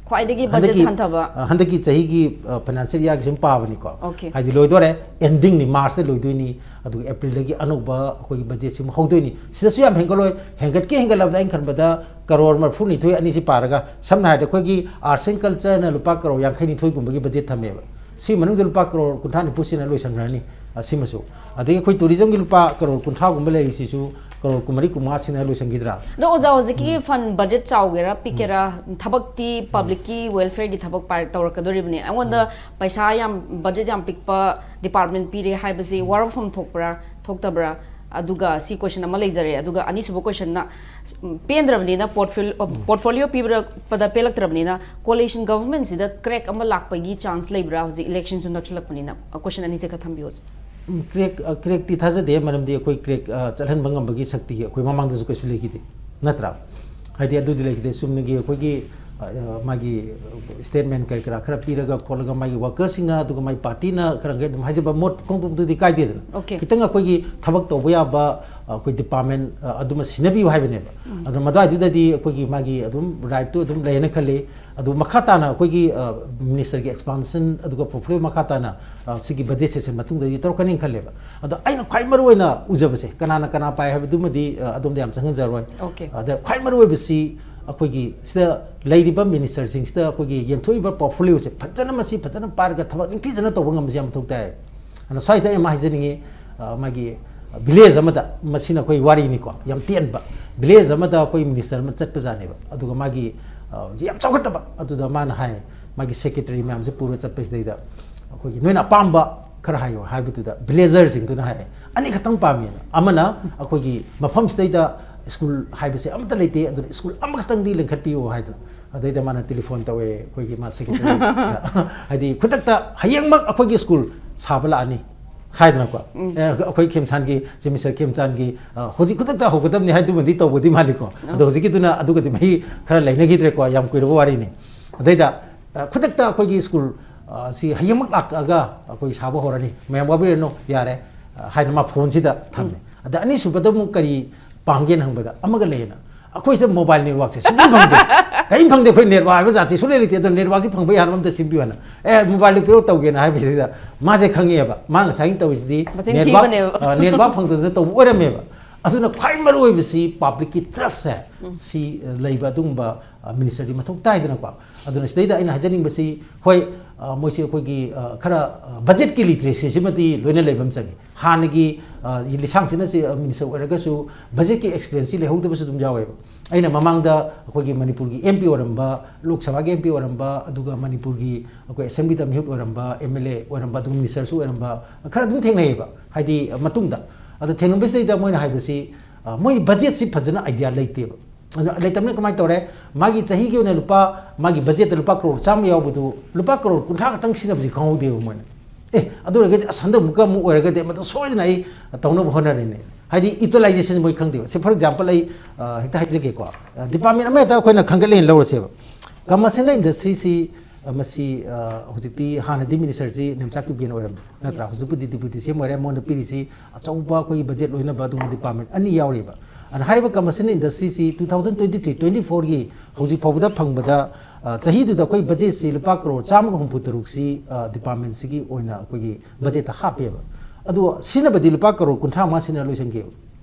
ꯈ꯭ꯋꯥꯏꯗꯒꯤ budget ꯍꯟꯗꯛꯀꯤ, ꯍꯟꯊꯕ? ꯑ, ꯍꯟꯗꯛꯀꯤ ꯆꯍꯤꯒꯤ, ꯑ, financial year ꯒꯤ ꯁꯨꯝ ꯄꯥꯕꯅꯤꯀꯣ꯫ Okay. ꯍꯥꯏꯗꯤ ꯂꯣꯏꯗꯣꯔꯦ, ending ꯅꯤ, March ꯇ ꯂꯣꯏꯗꯣꯏꯅꯤ, ꯑꯗꯨꯒ April ꯗꯒꯤ ꯑꯅꯧꯕ ꯑꯩꯈꯣꯏꯒꯤ budget ꯁꯤꯃꯨꯛ ꯍꯧꯗꯣꯏꯅꯤ꯫ ꯁꯤꯗꯁꯨ ꯌꯥꯝ ꯍꯦꯟꯒꯠꯂꯣꯏ, ꯍꯦꯟꯒꯠꯀꯦ ꯍꯦꯟꯒꯠꯂꯕꯗ ꯑꯩꯅ ꯈꯟꯕꯗ ꯀꯔꯣꯔ ꯃꯔꯤꯐꯨ ꯅꯤꯊꯣꯏ ꯑꯅꯤꯁꯤ ꯄꯥꯔꯒ, ꯁꯝꯅ ꯍꯥꯏꯔꯕꯗ ꯑꯩꯈꯣꯏꯒꯤ arts and culture ꯅ ꯂꯨꯄꯥ ꯀꯔꯣꯔ ꯌꯥꯡꯈꯩ ꯅꯤꯊꯣꯏꯒꯨꯝꯕꯒꯤ budget ꯊꯝꯃꯦꯕ꯫ ꯁꯤ ꯃꯅꯨꯡꯗ ꯂꯨꯄꯥ ꯀꯔꯣꯔ ꯀꯨꯟꯊ꯭ꯔꯥ ꯅꯤꯐꯨ ꯁꯤꯅ ꯂꯣꯏꯁꯟꯈ꯭ꯔꯅꯤ, ꯑ, ꯁꯤꯃꯁꯨ꯫ ꯑꯗꯒꯤ ꯑꯩꯈꯣꯏ tourism ꯒꯤ ꯂꯨꯄꯥ ꯀꯔꯣꯔ ꯀꯨꯟꯊ꯭ꯔꯥꯒꯨꯝꯕ ꯂꯩꯔꯤꯁꯤꯁꯨ ꯀꯔꯣꯔ ꯀꯨꯟꯃꯔꯤ ꯀꯨꯟꯃꯉꯥ ꯁꯤꯅ ꯂꯣꯏꯁꯟꯈꯤꯗ꯭ꯔꯥ? ꯑꯗꯣ ꯑꯣꯖꯥ, ꯍꯧꯖꯤꯛꯀꯤ fund budget ꯆꯥꯎꯒꯦꯔꯥ ꯄꯤꯛꯀꯦꯔꯥ, ꯊꯕꯛꯇꯤ public ꯀꯤ welfare ꯒꯤ ꯊꯕꯛ ꯄꯥꯏ-, ꯇꯧꯔꯛꯀꯗꯣꯔꯤꯕꯅꯤ꯫ ꯑꯩꯉꯣꯟꯗ ꯄꯩꯁꯥ ꯌꯥꯝ, budget ꯌꯥꯝ ꯄꯤꯛꯄ department ꯄꯤꯔꯦ ꯍꯥꯏꯕꯁꯤ ꯋꯥꯔꯧꯐꯝ ꯊꯣꯛꯄ꯭ꯔꯥ ꯊꯣꯛꯇꯕ꯭ꯔꯥ? ꯑꯗꯨꯒ ꯁꯤ question ꯑꯃ ꯂꯩꯖꯔꯦ꯫ ꯑꯗꯨꯒ ꯑꯅꯤꯁꯨꯕ question ꯅ, ꯎꯝ, ꯄꯦꯟꯗ꯭ꯔꯕꯅꯤꯅ, portfolio, portfolio ꯄꯤꯕꯗ ꯄꯦꯜꯂꯛꯇ꯭ꯔꯕꯅꯤꯅ, coalition government ꯁꯤꯗ crack ꯑꯃ ꯂꯥꯛꯄꯒꯤ chance ꯂꯩꯕ꯭ꯔꯥ? ꯍꯧꯖꯤꯛ election ꯁꯨ ꯅꯛꯁꯤꯜꯂꯛꯄꯅꯤꯅ, question ꯑꯅꯤꯁꯦ ꯈꯔ ꯊꯝꯕꯤꯌꯣ, ꯑꯣꯖꯥ꯫ ꯎꯝ, crack, ꯑ, crack ꯇꯤ ꯊꯥꯖꯗꯦ, ꯃꯔꯝꯗꯤ ꯑꯩꯈꯣꯏ crack, ꯑ, ꯆꯠꯍꯟꯕ ꯉꯝꯕꯒꯤ ꯁꯛꯇꯤ ꯑꯩꯈꯣꯏ ꯃꯃꯥꯡꯗꯁꯨ ꯀꯩꯁꯨ ꯂꯩꯈꯤꯗꯦ, ꯅꯠꯇ꯭ꯔꯥ? ꯍꯥꯏꯗꯤ ꯑꯗꯨꯗꯤ ꯂꯩꯈꯤꯗꯦ, ꯆꯨꯝꯅꯒꯤ ꯑꯩꯈꯣꯏꯒꯤ, ꯑ, ꯑ, ꯃꯥꯒꯤ statement ꯀꯔꯤ ꯀꯔꯥ ꯈꯔ ꯄꯤꯔꯒ ꯈꯣꯠꯂꯒ ꯃꯥꯒꯤ worker ꯁꯤꯡꯅ ꯑꯗꯨꯒ ꯃꯥꯒꯤ party ꯅ ꯈꯔ ꯃꯈꯩ ꯑꯗꯨꯝ ꯍꯥꯏꯖꯕ ꯃꯣꯠ ꯐꯣꯡꯗꯣꯛꯄꯗꯨꯗꯤ ꯀꯥꯏꯗꯦꯗꯅ꯫ Okay. ꯈꯤꯇꯪ ꯑꯩꯈꯣꯏꯒꯤ ꯊꯕꯛ ꯇꯧꯕ ꯌꯥꯕ, ꯑ, ꯑꯩꯈꯣꯏ department, ꯑ, ꯑꯗꯨꯃ ꯁꯤꯟꯅꯕꯤꯌꯨ ꯍꯥꯏꯕꯅꯦꯕ꯫ ꯑꯗꯨꯅ ꯃꯗꯨꯋꯥꯏꯗꯨꯗꯗꯤ ꯑꯩꯈꯣꯏꯒꯤ ꯃꯥꯒꯤ ꯑꯗꯨꯝ right ꯇꯨ ꯑꯗꯨꯝ ꯂꯩꯌꯦꯅ ꯈꯜꯂꯤ꯫ ꯑꯗꯨ ꯃꯈꯥ ꯇꯥꯅ ꯑꯩꯈꯣꯏꯒꯤ, ꯑ, minister ꯒꯤ expansion ꯑꯗꯨꯒ portfolio ꯃꯈꯥ ꯇꯥꯅ, ꯑ, ꯁꯤꯒꯤ budget session ꯃꯇꯨꯡꯗꯗꯤ ꯇꯧꯔꯛꯀꯅꯤꯅ ꯈꯜꯂꯦꯕ꯫ ꯑꯗꯣ ꯑꯩꯅ ꯈ꯭ꯋꯥꯏ ꯃꯔꯨꯑꯣꯏꯅ ꯎꯖꯕꯁꯦ, ꯀꯅꯥꯅ ꯀꯅꯥ ꯄꯥꯏ ꯍꯥꯏꯕꯗꯨꯃꯗꯤ, ꯑ, ꯑꯗꯣꯝꯗ ꯌꯥꯝ ꯆꯪꯍꯟꯖꯔꯣꯏ꯫ Okay. ꯑꯗ ꯈ꯭ꯋꯥꯏ ꯃꯔꯨꯑꯣꯏꯕꯁꯤ ꯑꯩꯈꯣꯏꯒꯤ ꯁꯤꯗ ꯂꯩꯔꯤꯕ minister ꯁꯤꯡꯁꯤꯗ ꯑꯩꯈꯣꯏꯒꯤ ꯌꯦꯟꯊꯣꯛꯏꯕ portfolio ꯁꯦ ꯐꯖꯅ, ꯃꯁꯤ ꯐꯖꯅ ꯄꯥꯏꯔꯒ ꯊꯕꯛ ꯅꯤꯡꯊꯤꯖꯅ ꯇꯧꯕ ꯉꯝꯕꯁꯤ ꯌꯥꯝ ꯃꯊꯧ ꯇꯥꯏ꯫ ꯑꯗꯨꯅ ꯁ꯭ꯋꯥꯏꯗ ꯑꯩ ꯑꯃ ꯍꯥꯏꯖꯅꯤꯡꯉꯤ, ꯑ, ꯃꯥꯒꯤ village ꯑꯃꯗ, ꯃꯁꯤꯅ ꯑꯩꯈꯣꯏ ꯋꯥꯔꯤꯅꯤꯀꯣ, ꯌꯥꯝ ꯇꯦꯟꯕ, village ꯑꯃꯗ ꯑꯩꯈꯣꯏ minister ꯑꯃ ꯆꯠꯄꯖꯥꯠꯅꯦꯕ꯫ ꯑꯗꯨꯒ ꯃꯥꯒꯤ, ꯑ, ꯌꯥꯝ ꯆꯥꯎꯈꯠꯇꯕ, ꯑꯗꯨꯗ ꯃꯥꯅ ꯍꯥꯏ, ꯃꯥꯒꯤ secretary ꯃꯌꯥꯝꯁꯦ ꯄꯨꯔ ꯆꯠꯄꯁꯤꯗꯩꯗ, ꯑꯩꯈꯣꯏꯒꯤ "ꯅꯣꯏꯅ ꯑꯄꯥꯝꯕ ꯈꯔ ꯍꯥꯏꯌꯣ" ꯍꯥꯏꯕꯗꯨꯗ villagers ꯁꯤꯡꯗꯨꯅ ꯍꯥꯏ, "ꯑꯅꯤꯈꯛꯇꯪ ꯄꯥꯝꯃꯦꯅ"꯫ ꯑꯃꯅ ꯑꯩꯈꯣꯏꯒꯤ ꯃꯐꯝꯁꯤꯗꯩꯗ ꯁ꯭ꯀꯨꯜ ꯍꯥꯏꯕꯁꯦ ꯑꯃꯠꯇ ꯂꯩꯇꯦ, ꯑꯗꯨꯅ ꯁ꯭ꯀꯨꯜ ꯑꯃꯈꯛꯇꯪꯗꯤ ꯂꯤꯡꯈꯠꯄꯤꯌꯨ" ꯍꯥꯏꯗꯅ꯫ ꯑꯗꯩꯗ ꯃꯥꯅ ꯇꯦꯂꯤꯐꯣꯟ ꯇꯧꯋꯦ ꯑꯩꯈꯣꯏꯒꯤ ꯃꯥ ꯁꯦꯀ꯭ꯔꯦꯇꯔꯤꯗ, ꯍꯥꯏꯗꯤ ꯈꯨꯗꯛꯇ ꯍꯌꯦꯡꯃꯛ ꯑꯩꯈꯣꯏꯒꯤ ꯁ꯭ꯀꯨꯜ ꯁꯥꯕ ꯂꯥꯛꯑꯅꯤ ꯍꯥꯏꯗꯅꯀꯣ꯫ ꯑꯦ, ꯑꯩꯈꯣꯏ ꯈꯦꯝꯆꯥꯟꯒꯤ, ꯆꯤꯐ ꯃꯤꯅꯤꯁꯇꯔ ꯈꯦꯝꯆꯥꯟꯒꯤ, ꯑ, "ꯍꯧꯖꯤꯛ ꯈꯨꯗꯛꯇ ꯍꯧꯒꯗꯕꯅꯤ" ꯍꯥꯏꯗꯨꯃꯗꯤ ꯇꯧꯕꯗꯤ ꯃꯥꯜꯂꯤꯀꯣ꯫ ꯑꯗꯣ ꯍꯧꯖꯤꯛꯀꯤꯗꯨꯅ ꯑꯗꯨꯒꯗꯤ ꯃꯍꯤ ꯈꯔ ꯂꯩꯅꯈꯤꯗ꯭ꯔꯦꯀꯣ, ꯌꯥꯝ ꯀꯨꯏꯔꯕ ꯋꯥꯔꯤꯅꯤ꯫ ꯑꯗꯩꯗ, ꯑ, ꯈꯨꯗꯛꯇ ꯑꯩꯈꯣꯏꯒꯤ ꯁ꯭ꯀꯨꯜ, ꯑ, ꯁꯤ ꯍꯌꯦꯡꯃꯛ ꯂꯥꯛꯑꯒ ꯑꯩꯈꯣꯏ ꯁꯥꯕ ꯍꯧꯔꯅꯤ, ꯃꯌꯥꯝ ꯋꯥꯕꯤꯔꯅꯨ, ꯌꯥꯔꯦ, ꯑ, ꯍꯥꯏꯅ ꯃꯥ ꯐꯣꯟꯁꯤꯗ ꯊꯝꯃꯦ꯫ ꯑꯗ ꯑꯅꯤꯁꯨꯕꯗ ꯑꯃꯨꯛ ꯀꯔꯤ ꯄꯥꯝꯒꯦꯅ ꯍꯪꯕꯗ ꯑꯃꯒ ꯂꯩꯌꯦꯅ꯫ "ꯑꯩꯈꯣꯏꯁꯤꯗ ꯃꯣꯕꯥꯏꯜ ꯅꯦꯠꯋꯥꯛꯁꯦ ꯁꯨꯡꯐꯪ ꯐꯪꯗꯦ꯫ ꯀꯔꯤꯝ ꯐꯪꯗꯦ, ꯑꯩꯈꯣꯏ ꯅꯦꯠꯋꯥꯛ ꯍꯥꯏꯕ ꯖꯥꯠꯁꯦ ꯁꯨꯡꯂꯩ ꯂꯩꯇꯦ, ꯑꯗꯣ ꯅꯦꯠꯋꯥꯛꯁꯤ ꯐꯪꯕ ꯌꯥꯅꯕ ꯑꯝꯇ ꯁꯤꯟꯕꯤꯌꯨ" ꯍꯥꯏꯅ꯫ "ꯑꯦ, ꯃꯣꯕꯥꯏꯜꯗꯨ ꯄꯤꯔꯛꯑꯣ ꯇꯧꯒꯦꯅ" ꯍꯥꯏꯕꯁꯤꯗ ꯃꯥꯁꯦ ꯈꯪꯉꯦꯕ, ꯃꯥ ꯉꯁꯥꯏꯒꯤ ꯇꯧꯔꯤꯁꯤꯗꯤ ꯃꯆꯤꯟ ꯅꯦꯠꯋꯥꯛ, ꯊꯤꯕꯅꯦꯕ꯫ ꯑ, ꯅꯦꯠꯋꯥꯛ ꯐꯪꯗꯗꯅ ꯇꯧꯕ ꯑꯣꯏꯔꯝꯃꯦꯕ꯫ ꯑꯗꯨꯅ ꯈ꯭ꯋꯥꯏ ꯃꯔꯨ ꯑꯣꯏꯕꯁꯤ ꯄꯕ꯭ꯂꯤꯛꯀꯤ ꯇ꯭ꯔꯁꯁꯦ, ꯁꯤ, ꯑ, ꯂꯩꯕ ꯑꯗꯨꯒꯨꯝꯕ, ꯑ, ꯃꯤꯅꯤꯁꯇꯔꯗꯤ ꯃꯊꯧ ꯇꯥꯏꯗꯅꯀꯣ꯫ ꯑꯗꯨꯅ ꯁꯤꯗꯩꯗ ꯑꯩꯅ ꯍꯥꯏꯖꯅꯤꯡꯕꯁꯤ, ꯍꯣꯏ, ꯑ, ꯃꯣꯏꯁꯤ ꯑꯩꯈꯣꯏꯒꯤ, ꯑ, ꯈꯔ, ꯑ, ꯕꯖꯦꯠꯀꯤ ꯂꯤꯇ꯭ꯔꯦꯁꯤꯁꯤꯃꯗꯤ ꯂꯣꯏꯅ ꯂꯩꯕ ꯑꯃ ꯆꯪꯉꯤ꯫ ꯍꯥꯟꯅꯒꯤ, ꯑ, ꯂꯤꯁꯥꯡꯁꯤꯠꯅ ꯁꯤ, ꯑ, ꯃꯤꯅꯤꯁꯇꯔ ꯑꯣꯏꯔꯒꯁꯨ ꯕꯖꯦꯠꯀꯤ ꯑꯦꯛꯁꯄꯤꯔꯤꯌꯦꯟꯁꯁꯤ ꯂꯩꯍꯧꯗꯕꯁꯨ ꯑꯗꯨꯝ ꯌꯥꯎꯋꯦꯕ꯫ ꯑꯩꯅ ꯃꯃꯥꯡꯗ ꯑꯩꯈꯣꯏꯒꯤ ꯃꯅꯤꯄꯨꯔꯒꯤ ꯑꯦꯝ ꯄꯤ ꯑꯣꯏꯔꯝꯕ, ꯂꯣꯛ ꯁꯚꯥꯒꯤ ꯑꯦꯝ ꯄꯤ ꯑꯣꯏꯔꯝꯕ, ꯑꯗꯨꯒ ꯃꯅꯤꯄꯨꯔꯒꯤ ꯑꯩꯈꯣꯏ ꯑꯦꯁꯦꯝꯕ꯭ꯂꯤꯗ ꯃꯤꯍꯨꯠ ꯑꯣꯏꯔꯝꯕ, ꯑꯦꯝ ꯑꯦꯜ ꯑꯦ ꯑꯣꯏꯔꯝꯕ, ꯑꯗꯨꯒ ꯃꯤꯅꯤꯁꯇꯔꯁꯨ ꯑꯣꯏꯔꯝꯕ ꯈꯔ ꯑꯗꯨꯝ ꯊꯦꯡꯅꯩꯌꯦꯕ, ꯍꯥꯏꯗꯤ ꯃꯇꯨꯡꯗ꯫ ꯑꯗꯣ ꯊꯦꯡꯅꯕꯁꯤꯗꯩꯗ ꯃꯣꯏꯅ ꯍꯥꯏꯕꯁꯤ, ꯑ, ꯃꯣꯏ ꯕꯖꯦꯠꯁꯤ ꯐꯖꯅ ꯑꯥꯏꯗꯤꯌꯥ ꯂꯩꯇꯦꯕ꯫ ꯑꯗꯣ ꯂꯩꯇꯕꯅ ꯀꯃꯥꯏꯅ ꯇꯧꯔꯦ? ꯃꯥꯒꯤ ꯆꯍꯤꯒꯤ ꯑꯣꯏꯅ ꯂꯨꯄꯥ, ꯃꯥꯒꯤ ꯕꯖꯦꯠꯇ ꯂꯨꯄꯥ ꯀꯔꯣꯔ ꯆꯥꯝꯃ ꯌꯥꯎꯕꯗꯨ ꯂꯨꯄꯥ ꯀꯔꯣꯔ ꯀꯨꯟꯊ꯭ꯔꯥ ꯈꯛꯇꯪ ꯁꯤꯖꯤꯟꯅꯕꯁꯤ ꯈꯪꯍꯧꯗꯦꯕ ꯃꯣꯏꯅ꯫ "ꯑꯦ, ꯑꯗꯨ ꯑꯣꯏꯔꯒꯗꯤ ꯑꯁ ꯍꯟꯗꯛ ꯑꯃꯨꯛꯀ ꯑꯃꯨꯛ ꯑꯣꯏꯔꯒꯗꯤ ꯃꯗꯨ ꯁꯣꯏꯗꯅ ꯑꯩ ꯇꯧꯅꯕ ꯍꯣꯠꯅꯔꯤꯅꯦ"꯫ ꯍꯥꯏꯗꯤ ꯌꯨꯇꯤꯂꯥꯏꯖꯦꯁꯟ ꯃꯣꯏ ꯈꯪꯗꯦꯕ꯫ ꯁꯦ, ꯐꯣꯔ ꯑꯦꯛꯖꯥꯝꯄꯜ, ꯑꯩ, ꯑ, ꯍꯦꯛꯇ ꯍꯥꯏꯖꯒꯦꯀꯣ꯫ ꯑ, ꯗꯤꯄꯥꯔꯠꯃꯦꯟ ꯑꯃꯍꯦꯛꯇ ꯑꯩꯈꯣꯏꯅ ꯈꯟꯒꯠꯂꯦꯅ ꯂꯧꯔꯁꯦꯕ꯫ ꯀꯃꯔꯁ ꯑꯦꯟ ꯏꯟꯗꯁꯇ꯭ꯔꯤꯁꯤ, ꯑ, ꯃꯁꯤ, ꯑ, ꯍꯧꯖꯤꯛꯇꯤ ꯍꯥꯟꯅꯗꯤ ꯃꯤꯅꯤꯁꯇꯔꯁꯤ ꯅꯦꯝꯆꯥꯛ ꯀꯤꯞꯒꯦꯟ ꯑꯣꯏꯔꯝꯃꯤ ꯅꯠꯇ꯭ꯔꯥ? Yes. ꯍꯧꯖꯤꯛꯄꯨꯗꯤ ꯗꯤꯄ꯭ꯌꯨꯇꯤ ꯁꯤ ꯑꯦꯝ ꯑꯣꯏꯔꯦ, ꯃꯉꯣꯟꯗ ꯄꯤꯔꯤꯁꯤ ꯑꯆꯧꯕ ꯑꯩꯈꯣꯏꯒꯤ ꯕꯖꯦꯠ ꯂꯣꯏꯅꯕ ꯑꯗꯨꯒꯨꯝꯕ ꯗꯤꯄꯥꯔꯠꯃꯦꯟ ꯑꯅꯤ ꯌꯥꯎꯔꯤꯕ꯫ ꯑꯗꯨꯅ ꯍꯥꯏꯔꯤꯕ ꯀꯃꯔꯁ ꯑꯦꯟ ꯏꯟꯗꯁꯇ꯭ꯔꯤꯁꯤ two thousand twenty three twenty four ꯒꯤ ꯍꯧꯖꯤꯛ ꯐꯥꯎꯕꯗ ꯐꯪꯕꯗ, ꯑ, ꯆꯍꯤꯗꯨꯗ ꯑꯩꯈꯣꯏ ꯕꯖꯦꯠꯁꯤ ꯂꯨꯄꯥ ꯀꯔꯣꯔ ꯆꯥꯝꯃꯒ ꯍꯨꯝꯐꯨ ꯇꯔꯨꯛꯁꯤ, ꯑ, ꯗꯤꯄꯥꯔꯠꯃꯦꯟꯁꯤꯒꯤ ꯑꯣꯏꯅ ꯑꯩꯈꯣꯏꯒꯤ ꯕꯖꯦꯠꯇ ꯍꯥꯞꯄꯦꯕ꯫ ꯑꯗꯣ ꯁꯤꯖꯤꯟꯅꯕꯗꯤ ꯂꯨꯄꯥ ꯀꯔꯣꯔ ꯀꯨꯟꯊ꯭ꯔꯥ ꯃꯉꯥ ꯁꯤꯖꯤꯟꯅ ꯂꯣꯏꯁꯤꯟꯈꯤꯕ꯫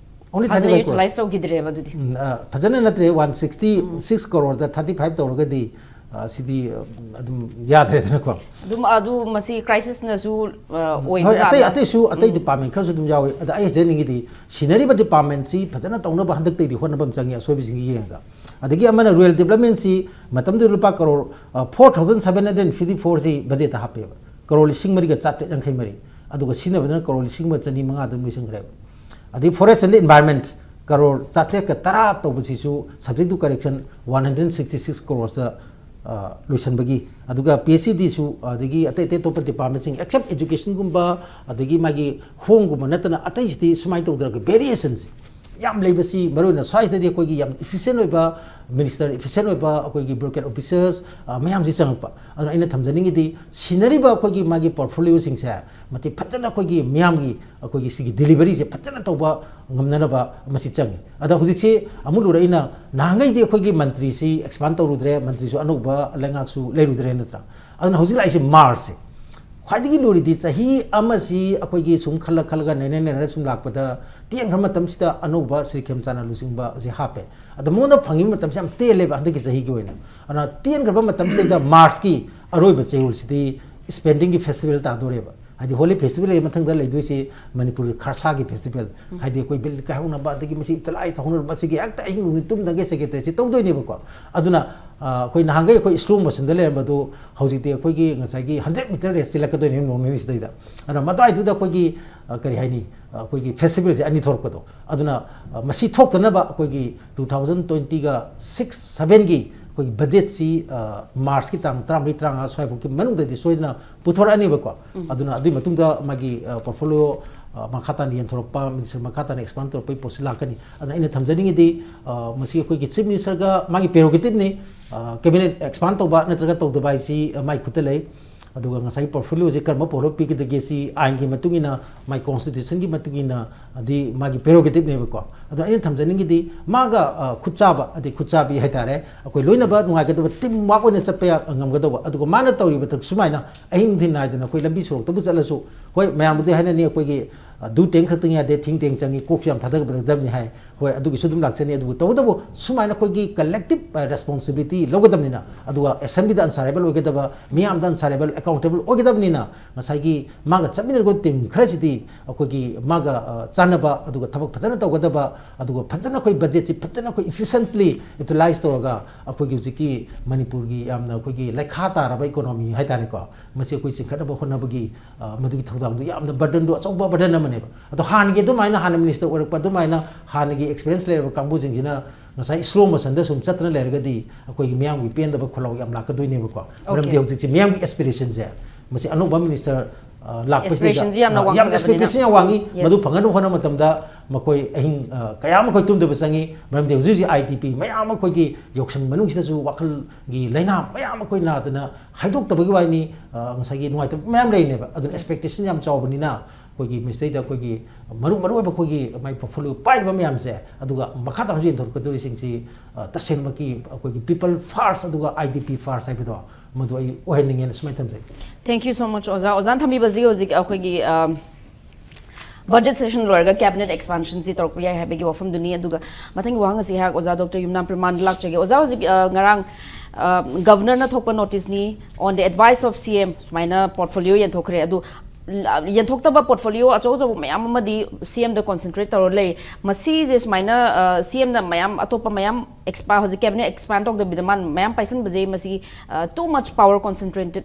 Only ꯐꯖꯅ thirty five ꯌꯨꯇꯤꯂꯥꯏꯁ ꯇꯧꯈꯤꯗ꯭ꯔꯦꯕ ꯑꯗꯨꯗꯤ꯫ ꯎꯝ, ꯑ, ꯐꯖꯅ ꯅꯠꯇ꯭ꯔꯦ, ꯋꯥꯟ ꯁꯤꯛꯁꯇꯤ ꯁꯤꯛꯁ ꯀꯔꯣꯔꯗ ꯊꯥꯔꯇꯤ ꯐꯥꯏꯚ ꯇꯧꯔꯒꯗꯤ, ꯑ, ꯁꯤꯗꯤ, ꯑ, ꯑꯗꯨꯝ ꯌꯥꯗ꯭ꯔꯦꯗꯅꯀꯣ꯫ ꯑꯗꯨꯝ ꯑꯗꯨ ꯃꯁꯤ ꯀ꯭ꯔꯥꯏꯁꯤꯁꯅꯁꯨ, ꯑ, ꯑꯣꯏꯕ ꯍꯣꯏ, ꯑꯇꯩ, ꯖꯥꯠꯂ? ꯑꯇꯩꯁꯨ, ꯑꯇꯩ ꯎꯝ꯫ ꯗꯤꯄꯥꯔꯠꯃꯦꯟ ꯈꯔꯁꯨ ꯑꯗꯨꯝ ꯌꯥꯎꯋꯤ꯫ ꯑꯗ ꯑꯩ ꯍꯥꯏꯖꯅꯤꯡꯉꯤꯗꯤ, ꯁꯤꯟꯅꯔꯤꯕ ꯗꯤꯄꯥꯔꯠꯃꯦꯟꯁꯤ ꯐꯖꯅ ꯇꯧꯅꯕ ꯍꯟꯗꯛꯇꯩꯗꯤ ꯍꯣꯠꯅꯕ ꯑꯃ ꯆꯪꯉꯤ, ꯑꯁꯣꯏꯕꯁꯤꯡ ꯌꯦꯡꯉꯒ꯫ ꯑꯗꯒꯤ ꯑꯃꯅ ꯔꯨꯔꯦꯜ ꯗꯤꯕ꯭ꯂꯞꯃꯦꯟꯁꯤ ꯃꯇꯝꯗꯨꯗ ꯂꯨꯄꯥ ꯀꯔꯣꯔ, ꯑ, four thousand seven hundred fifty four ꯁꯤ ꯕꯖꯦꯠꯇ ꯍꯥꯞꯄꯦꯕ꯫ ꯀꯔꯣꯔ ꯂꯤꯁꯤꯡ ꯃꯔꯤꯒ ꯆꯥꯇ꯭ꯔꯦꯠ ꯌꯥꯡꯈꯩ ꯃꯔꯤ꯫ ꯑꯗꯨꯒ ꯁꯤꯖꯤꯟꯅꯕꯗꯅ ꯀꯔꯣꯔ ꯂꯤꯁꯤꯡ ꯑꯃ ꯆꯅꯤ ꯃꯉꯥ ꯑꯗꯨꯝ ꯂꯣꯏꯁꯤꯟꯈ꯭ꯔꯦꯕ꯫ ꯑꯗꯩ ꯐꯣꯔꯦꯁ ꯑꯦꯟ ꯏꯟꯚꯥꯏꯔꯟꯃꯦꯟꯠ, ꯀꯔꯣꯔ ꯆꯥꯇ꯭ꯔꯦꯠꯀ ꯇꯔꯥ ꯇꯧꯕꯁꯤꯁꯨ subject to correction one hundred sixty six crores ꯇ, ꯑ, ꯂꯣꯏꯁꯤꯟꯕꯒꯤ, ꯑꯗꯨꯒ ꯄꯤ ꯑꯩꯆ ꯏ ꯗꯤꯁꯨ, ꯑꯗꯒꯤ ꯑꯇꯩ ꯑꯇꯩ ꯑꯇꯣꯞꯄ department ꯁꯤꯡ, except education ꯒꯨꯝꯕ, ꯑꯗꯒꯤ ꯃꯥꯒꯤ home ꯒꯨꯝꯕ ꯅꯠꯇꯅ ꯑꯇꯩꯁꯤꯗꯤ ꯁꯨꯃꯥꯏꯅ ꯇꯧꯗ꯭ꯔꯒ variation ꯁꯦ ꯌꯥꯝ ꯂꯩꯕꯁꯤ, ꯃꯔꯨꯑꯣꯏꯅ ꯁ꯭ꯋꯥꯏꯗꯗꯤ ꯑꯩꯈꯣꯏꯒꯤ ꯌꯥꯝ efficient ꯑꯣꯏꯕ, minister efficient ꯑꯣꯏꯕ, ꯑꯩꯈꯣꯏꯒꯤ bureaucrat officers, ꯑ, ꯃꯌꯥꯝꯁꯤ ꯆꯪꯉꯛꯄ꯫ ꯑꯗꯨꯅ ꯑꯩꯅ ꯊꯝꯖꯅꯤꯡꯉꯤꯗꯤ, ꯁꯤꯟꯅꯔꯤꯕ ꯑꯩꯈꯣꯏꯒꯤ ꯃꯥꯒꯤ portfolio ꯁꯤꯡꯁꯦ ꯃꯇꯤꯛ ꯐꯖꯅ ꯑꯩꯈꯣꯏꯒꯤ ꯃꯤꯌꯥꯝꯒꯤ ꯑꯩꯈꯣꯏꯒꯤ ꯁꯤꯒꯤ delivery ꯁꯦ ꯐꯖꯅ ꯇꯧꯕ ꯉꯝꯅꯅꯕ ꯃꯁꯤ ꯆꯪꯉꯤ꯫ ꯑꯗ ꯍꯧꯖꯤꯛꯁꯤ ꯑꯃꯨꯛ ꯂꯨꯔꯛꯏꯅ, ꯅꯍꯥꯟꯈꯩꯗꯤ ꯑꯩꯈꯣꯏꯒꯤ ꯃꯟꯇ꯭ꯔꯤꯁꯤ expand ꯇꯧꯔꯨꯗ꯭ꯔꯦ, ꯃꯟꯇ꯭ꯔꯤꯁꯨ ꯑꯅꯧꯕ ꯂꯩꯉꯥꯛꯁꯨ ꯂꯩꯔꯨꯗ꯭ꯔꯦ, ꯅꯠꯇ꯭ꯔꯥ? ꯑꯗꯨꯅ ꯍꯧꯖꯤꯛ ꯂꯥꯛꯏꯁꯦ March ꯁꯦ꯫ ꯈ꯭ꯋꯥꯏꯗꯒꯤ ꯂꯨꯔꯤꯗꯤ ꯆꯍꯤ ꯑꯃꯁꯤ ꯑꯩꯈꯣꯏꯒꯤ ꯁꯨꯝ ꯈꯜꯂ ꯈꯜꯂꯒ ꯅꯩꯅ ꯅꯩꯅꯔ ꯁꯨꯝ ꯂꯥꯛꯄꯗ, ꯇꯦꯟꯈ꯭ꯔ ꯃꯇꯝꯁꯤꯗ ꯑꯅꯧꯕ ꯁ꯭ꯔꯤ ꯈꯦꯝꯆꯥꯟꯗ ꯂꯨꯆꯤꯡꯕ ꯑꯁꯤ ꯍꯥꯞꯄꯦ꯫ ꯑꯗ ꯃꯉꯣꯟꯗ ꯐꯪꯉꯤꯕ ꯃꯇꯝꯁꯦ ꯌꯥꯝ ꯇꯦꯜꯂꯦꯕ ꯍꯟꯗꯛꯀꯤ ꯆꯍꯤꯒꯤ ꯑꯣꯏꯅ꯫ ꯑꯗꯨꯅ ꯇꯦꯟꯈ꯭ꯔꯕ ꯃꯇꯝꯁꯤꯗ March ꯀꯤ ꯑꯔꯣꯏꯕ ꯆꯌꯣꯜꯁꯤꯗꯤ spending ꯒꯤ festival ꯇꯥꯗꯣꯔꯦꯕ꯫ ꯍꯥꯏꯗꯤ Holi festival ꯂꯩ ꯃꯊꯪꯗ ꯂꯩꯗꯣꯏꯁꯤ ꯃꯅꯤꯄꯨꯔꯒꯤ ꯈꯔꯁꯥꯒꯤ festival꯫ ꯎꯝ꯫ ꯍꯥꯏꯗꯤ ꯑꯩꯈꯣꯏ ꯕꯤꯜ ꯀꯥꯏꯍꯧꯅꯕ, ꯑꯗꯒꯤ ꯃꯁꯤ ꯏꯇꯂꯥꯏ ꯊꯧꯅꯔꯨꯕ, ꯃꯁꯤꯒꯤ ꯍꯦꯛꯇ ꯑꯍꯤꯡ ꯅꯨꯃꯤꯠ ꯇꯨꯝꯗꯒꯩ secretary ꯁꯤ ꯇꯧꯗꯣꯏꯅꯦꯕꯀꯣ꯫ ꯑꯗꯨꯅ, ꯑ, ꯑꯩꯈꯣꯏ ꯅꯍꯥꯟꯈꯩ ꯑꯩꯈꯣꯏ slow motion ꯗ ꯂꯩꯔꯝꯕꯗꯨ ꯍꯧꯖꯤꯛꯇꯤ ꯑꯩꯈꯣꯏꯒꯤ ꯉꯁꯥꯏꯒꯤ hundred meter race ꯆꯦꯜꯂꯛꯀꯗꯣꯏꯅꯦ ꯅꯣꯡ ꯅꯤꯅꯤ ꯁꯤꯗꯩꯗ꯫ ꯑꯗꯨꯅ ꯃꯇꯥꯏꯗꯨꯗ ꯑꯩꯈꯣꯏꯒꯤ, ꯑ, ꯀꯔꯤ ꯍꯥꯏꯅꯤ, ꯑ, ꯑꯩꯈꯣꯏꯒꯤ festival ꯁꯦ ꯑꯅꯤ ꯊꯣꯛꯂꯛꯄꯗꯣ꯫ ꯑꯗꯨꯅ, ꯑ, ꯃꯁꯤ ꯊꯣꯛꯇꯅꯕ ꯑꯩꯈꯣꯏꯒꯤ two thousand twenty ꯒ six seven ꯒꯤ ꯑꯩꯈꯣꯏꯒꯤ budget ꯁꯤ, ꯑ, March ꯀꯤ ꯇꯥꯡ ꯇꯔꯥꯃꯔꯤ, ꯇꯔꯥꯃꯉꯥ ꯁ꯭ꯋꯥꯏꯐꯥꯎꯒꯤ ꯃꯅꯨꯡꯗꯗꯤ ꯁꯣꯏꯗꯅ ꯄꯨꯊꯣꯔꯛꯑꯅꯤꯕꯀꯣ꯫ ꯎꯝ꯫ ꯑꯗꯨꯅ ꯑꯗꯨꯒꯤ ꯃꯇꯨꯡꯗ ꯃꯥꯒꯤ, ꯑ, portfolio, ꯑ, ꯃꯈꯥ ꯇꯥꯅ ꯌꯦꯟꯊꯣꯔꯛꯄ, minister ꯃꯈꯥ ꯇꯥꯅ expand ꯇꯧꯔꯛꯄꯒꯤ ꯄꯣꯠꯁꯤ ꯂꯥꯛꯀꯅꯤ꯫ ꯑꯗꯨꯅ ꯑꯩꯅ ꯊꯝꯖꯅꯤꯡꯉꯤꯗꯤ, ꯑ, ꯃꯁꯤ ꯑꯩꯈꯣꯏꯒꯤ chief minister ꯒ ꯃꯥꯒꯤ prerogative ꯅꯤ, ꯑ, cabinet expand ꯇꯧꯕ ꯅꯠꯇ꯭ꯔꯒ ꯇꯧꯗꯕ ꯍꯥꯏꯁꯤ, ꯑ, ꯃꯥꯒꯤ ꯈꯨꯠꯇ ꯂꯩ꯫ ꯑꯗꯨꯒ ꯉꯁꯥꯏꯒꯤ portfolio ꯁꯤ ꯀꯔꯝꯕ portfolio ꯄꯤꯒꯗꯒꯦ ꯁꯤ ꯑꯥꯏꯟꯒꯤ ꯃꯇꯨꯡ ꯏꯟꯅ, ꯃꯥꯒꯤ constitution ꯒꯤ ꯃꯇꯨꯡ ꯏꯟꯅ, ꯑꯗꯤ ꯃꯥꯒꯤ prerogative ꯅꯦꯕꯀꯣ꯫ ꯑꯗꯣ ꯑꯩꯅ ꯊꯝꯖꯅꯤꯡꯉꯤꯗꯤ ꯃꯥꯒ, ꯑ, ꯈꯨꯠꯆꯥꯕ, ꯑꯗꯩ ꯈꯨꯠꯆꯥꯕꯤ ꯍꯥꯏꯇꯥꯔꯦ, ꯑꯩꯈꯣꯏ ꯂꯣꯏꯅꯕ ꯅꯨꯡꯉꯥꯏꯒꯗꯕ team work ꯑꯣꯏꯅ ꯆꯠꯄ ꯌꯥ-, ꯉꯝꯒꯗꯧꯕ꯫ ꯑꯗꯨꯒ ꯃꯥꯅ ꯇꯧꯔꯤꯕ ꯊꯕꯛ ꯁꯨꯃꯥꯏꯅ ꯑꯍꯤꯡ ꯅꯨꯡꯊꯤꯜ ꯅꯥꯏꯗꯅ ꯑꯩꯈꯣꯏ ꯂꯝꯕꯤ ꯁꯣꯔꯣꯛꯇꯕꯨ ꯆꯠꯂꯁꯨ, ꯍꯣꯏ, ꯃꯌꯥꯝꯕꯨꯗꯤ ꯍꯥꯏꯅꯅꯤ ꯑꯩꯈꯣꯏꯒꯤ, ꯑ, do tank ꯈꯛꯇꯪ ꯌꯥꯗꯦ, think tank ꯆꯪꯉꯤ, ꯀꯣꯛꯁꯨ ꯌꯥꯝ ꯊꯥꯗꯒꯗꯕꯅꯤ ꯍꯥꯏ꯫ ꯍꯣꯏ, ꯑꯗꯨꯒꯤꯁꯨ ꯑꯗꯨꯝ ꯂꯥꯛꯆꯅꯤ꯫ ꯑꯗꯨꯕꯨ ꯇꯧꯕꯇꯕꯨ ꯁꯨꯃꯥꯏꯅ ꯑꯩꯈꯣꯏꯒꯤ collective, ꯑ, responsibility ꯂꯧꯒꯗꯕꯅꯤꯅ, ꯑꯗꯨꯒ assembly ꯗ answerable ꯑꯣꯏꯒꯗꯕ, ꯃꯤꯌꯥꯝꯗ answerable, accountable ꯑꯣꯏꯒꯗꯕꯅꯤꯅ, ꯉꯁꯥꯏꯒꯤ ꯃꯥꯒ ꯆꯠꯃꯤꯟꯅꯔꯤꯕ team ꯈꯔꯁꯤꯗꯤ ꯑꯩꯈꯣꯏꯒꯤ ꯃꯥꯒ, ꯑ, ꯆꯥꯟꯅꯕ, ꯑꯗꯨꯒ ꯊꯕꯛ ꯐꯖꯅ ꯇꯧꯒꯗꯕ, ꯑꯗꯨꯒ ꯐꯖꯅ ꯑꯩꯈꯣꯏ budget ꯁꯤ ꯐꯖꯅ ꯑꯩꯈꯣꯏ efficiently utilize ꯇꯧꯔꯒ ꯑꯩꯈꯣꯏꯒꯤ ꯍꯧꯖꯤꯛꯀꯤ ꯃꯅꯤꯄꯨꯔꯒꯤ ꯌꯥꯝꯅ ꯑꯩꯈꯣꯏꯒꯤ ꯂꯩꯈꯥ ꯇꯥꯔꯕ economy ꯍꯥꯏꯇꯥꯔꯦꯀꯣ, ꯃꯁꯤ ꯑꯩꯈꯣꯏ ꯆꯤꯡꯈꯠꯅꯕ ꯍꯣꯠꯅꯕꯒꯤ, ꯑ, ꯃꯗꯨꯒꯤ ꯊꯧꯗꯥꯡꯗꯨ ꯌꯥꯝꯅ burden ꯗꯨ ꯑꯆꯧꯕ burden ꯑꯃꯅꯦꯕ꯫ ꯑꯗꯣ ꯍꯥꯟꯅꯒꯤ ꯑꯗꯨꯃꯥꯏꯅ, ꯍꯥꯟꯅ minister ꯑꯣꯏꯔꯛꯄ ꯑꯗꯨꯃꯥꯏꯅ ꯍꯥꯟꯅꯒꯤ ꯑꯦꯛꯁꯄꯤꯔꯤꯌꯦꯟꯁ ꯂꯩꯔꯕ ꯀꯥꯡꯕꯨꯁꯤꯡꯁꯤꯅ ꯉꯁꯥꯏ ꯁ꯭ꯂꯣ ꯃꯣꯁꯟꯗ ꯁꯨꯝ ꯆꯠꯇꯅ ꯂꯩꯔꯒꯗꯤ ꯑꯩꯈꯣꯏꯒꯤ ꯃꯤꯌꯥꯝꯒꯤ ꯄꯦꯟꯗꯕ ꯈꯣꯜꯂꯥꯎ ꯌꯥꯝ ꯂꯥꯛꯀꯗꯣꯏꯅꯦꯕꯀꯣ꯫ ꯃꯔꯝꯗꯤ Okay. ꯍꯧꯖꯤꯛꯁꯦ ꯃꯤꯌꯥꯝꯒꯤ ꯑꯦꯁꯄꯤꯔꯦꯁꯟꯁꯦ ꯃꯁꯤ ꯑꯅꯧꯕ ꯃꯤꯅꯤꯁꯇꯔ ꯂꯥꯛꯄꯁꯤꯗ Aspirationꯁꯤ ꯌꯥꯝꯅ ꯋꯥꯡꯈꯠꯂꯕꯅꯤꯅ꯫ ꯑꯦꯛꯁꯄꯦꯛꯇꯦꯁꯟ ꯌꯥꯝ ꯋꯥꯡꯉꯤ꯫ Yes. ꯃꯗꯨ ꯐꯪꯅꯕ ꯍꯣꯠꯅꯕ ꯃꯇꯝꯗꯗ ꯃꯈꯣꯏ ꯑꯍꯤꯡ ꯑ, ꯀꯌꯥ ꯑꯃ ꯑꯩꯈꯣꯏ ꯇꯨꯝꯗꯕ ꯆꯪꯉꯤ꯫ ꯃꯔꯝꯗꯤ ꯍꯧꯖꯤꯛ ꯍꯧꯖꯤꯛ ꯑꯥꯏ ꯗꯤ ꯄꯤ ꯃꯌꯥꯝ ꯑꯃ ꯑꯩꯈꯣꯏꯒꯤ ꯌꯥꯎꯁꯪ ꯃꯅꯨꯡꯁꯤꯗꯁꯨ ꯋꯥꯈꯜꯒꯤ ꯂꯥꯏꯅꯥ ꯃꯌꯥꯝ ꯑꯩꯈꯣꯏ ꯅꯥꯗꯅ ꯍꯥꯏꯗꯣꯛꯇꯕꯒꯤ ꯋꯥꯅꯤ꯫ ꯑ, ꯉꯁꯥꯏꯒꯤ ꯅꯨꯡꯉꯥꯏꯇꯕ ꯃꯌꯥꯝ ꯂꯩꯔꯤꯅꯦꯕ꯫ ꯑꯗꯨꯅ Yes. ꯑꯦꯛꯁꯄꯦꯛꯇꯦꯁꯟ ꯌꯥꯝ ꯆꯥꯎꯕꯅꯤꯅ ꯑꯩꯈꯣꯏꯒꯤ ꯃꯁꯤꯗꯩꯗ ꯑꯩꯈꯣꯏꯒꯤ ꯃꯔꯨ ꯃꯔꯨ ꯑꯣꯏꯕ ꯑꯩꯈꯣꯏꯒꯤ ꯃꯥꯏ ꯄꯣꯔꯠꯐꯣꯂꯤꯑꯣ ꯄꯥꯏꯔꯤꯕ ꯃꯌꯥꯝꯁꯦ ꯑꯗꯨꯒ ꯃꯈꯥ ꯇꯥꯅꯁꯨ ꯌꯦꯟꯊꯣꯔꯛꯀꯗꯧꯔꯤꯁꯤꯡꯁꯤ ꯑ, ꯇꯁꯦꯡꯃꯛꯀꯤ ꯑꯩꯈꯣꯏꯒꯤ ꯄꯤꯄꯜ ꯐꯥꯔꯁ ꯑꯗꯨꯒ ꯑꯥꯏ ꯗꯤ ꯄꯤ ꯐꯥꯔꯁ ꯍꯥꯏꯕꯗꯣ ꯃꯗꯨ ꯑꯩ ꯑꯣꯏꯍꯟꯅꯤꯡꯉꯦꯅ ꯁꯨꯃꯥꯏꯅ ꯊꯝꯖꯒꯦ꯫ Thank you so much ꯑꯣꯖꯥ꯫ ꯑꯣꯖꯥꯅ ꯊꯝꯕꯤꯕꯁꯤ ꯍꯧꯖꯤꯛ ꯑꯩꯈꯣꯏꯒꯤ ꯕꯖꯦꯠ ꯁꯦꯁꯟ ꯂꯣꯏꯔꯒ ꯀꯦꯕꯤꯅꯦꯠ ꯑꯦꯛꯁꯄꯥꯟꯁꯟꯁꯤ ꯇꯧꯔꯛꯄ ꯌꯥꯏ ꯍꯥꯏꯕꯒꯤ ꯋꯥꯐꯝꯗꯨꯅꯤ꯫ ꯑꯗꯨꯒ ꯃꯊꯪꯒꯤ ꯋꯥꯍꯪ ꯑꯁꯤ ꯑꯩꯍꯥꯛ ꯑꯣꯖꯥ ꯗꯣꯛꯇꯔ ꯌꯨꯝꯅꯥꯝ ꯄ꯭ꯔꯃꯥꯟꯗ ꯂꯥꯛꯆꯒꯦ꯫ ꯑꯣꯖꯥ, ꯍꯧꯖꯤꯛ ꯑ, ꯉꯔꯥꯡ ꯒꯕꯔꯅꯔꯅ ꯊꯣꯛꯄ ꯅꯣꯇꯤꯁꯅꯤ, on the advice of C M ꯁꯨꯃꯥꯏꯅ ꯄꯣꯔꯠꯐꯣꯂꯤꯑꯣ ꯌꯦꯟꯊꯣꯛꯈ꯭ꯔꯦ꯫ ꯑꯗꯨ ꯌꯦꯟꯊꯣꯛꯇꯕ ꯄꯣꯔꯠꯐꯣꯂꯤꯑꯣ ꯑꯆꯧ ꯑꯆꯧꯕ ꯃꯌꯥꯝ ꯑꯃꯗꯤ ꯁꯤ ꯑꯦꯝꯗ ꯀꯣꯟꯁꯦꯟꯇ꯭ꯔꯦꯠ ꯇꯧꯔ ꯂꯩ꯫ ꯃꯁꯤꯁꯦ ꯁꯨꯃꯥꯏꯅ ꯁꯤ ꯑꯦꯝꯅ ꯃꯌꯥꯝ ꯑꯇꯣꯞꯄ ꯃꯌꯥꯝ ꯑꯦꯛꯁꯄꯥ ꯍꯧꯖꯤꯛ ꯀꯦꯕꯤꯅꯦꯠ ꯑꯦꯛꯁꯄꯥꯟ ꯇꯧꯗꯕꯤꯗ ꯃꯥꯅ ꯃꯌꯥꯝ ꯄꯥꯏꯁꯟꯕꯁꯦ ꯃꯁꯤ too much power concentrated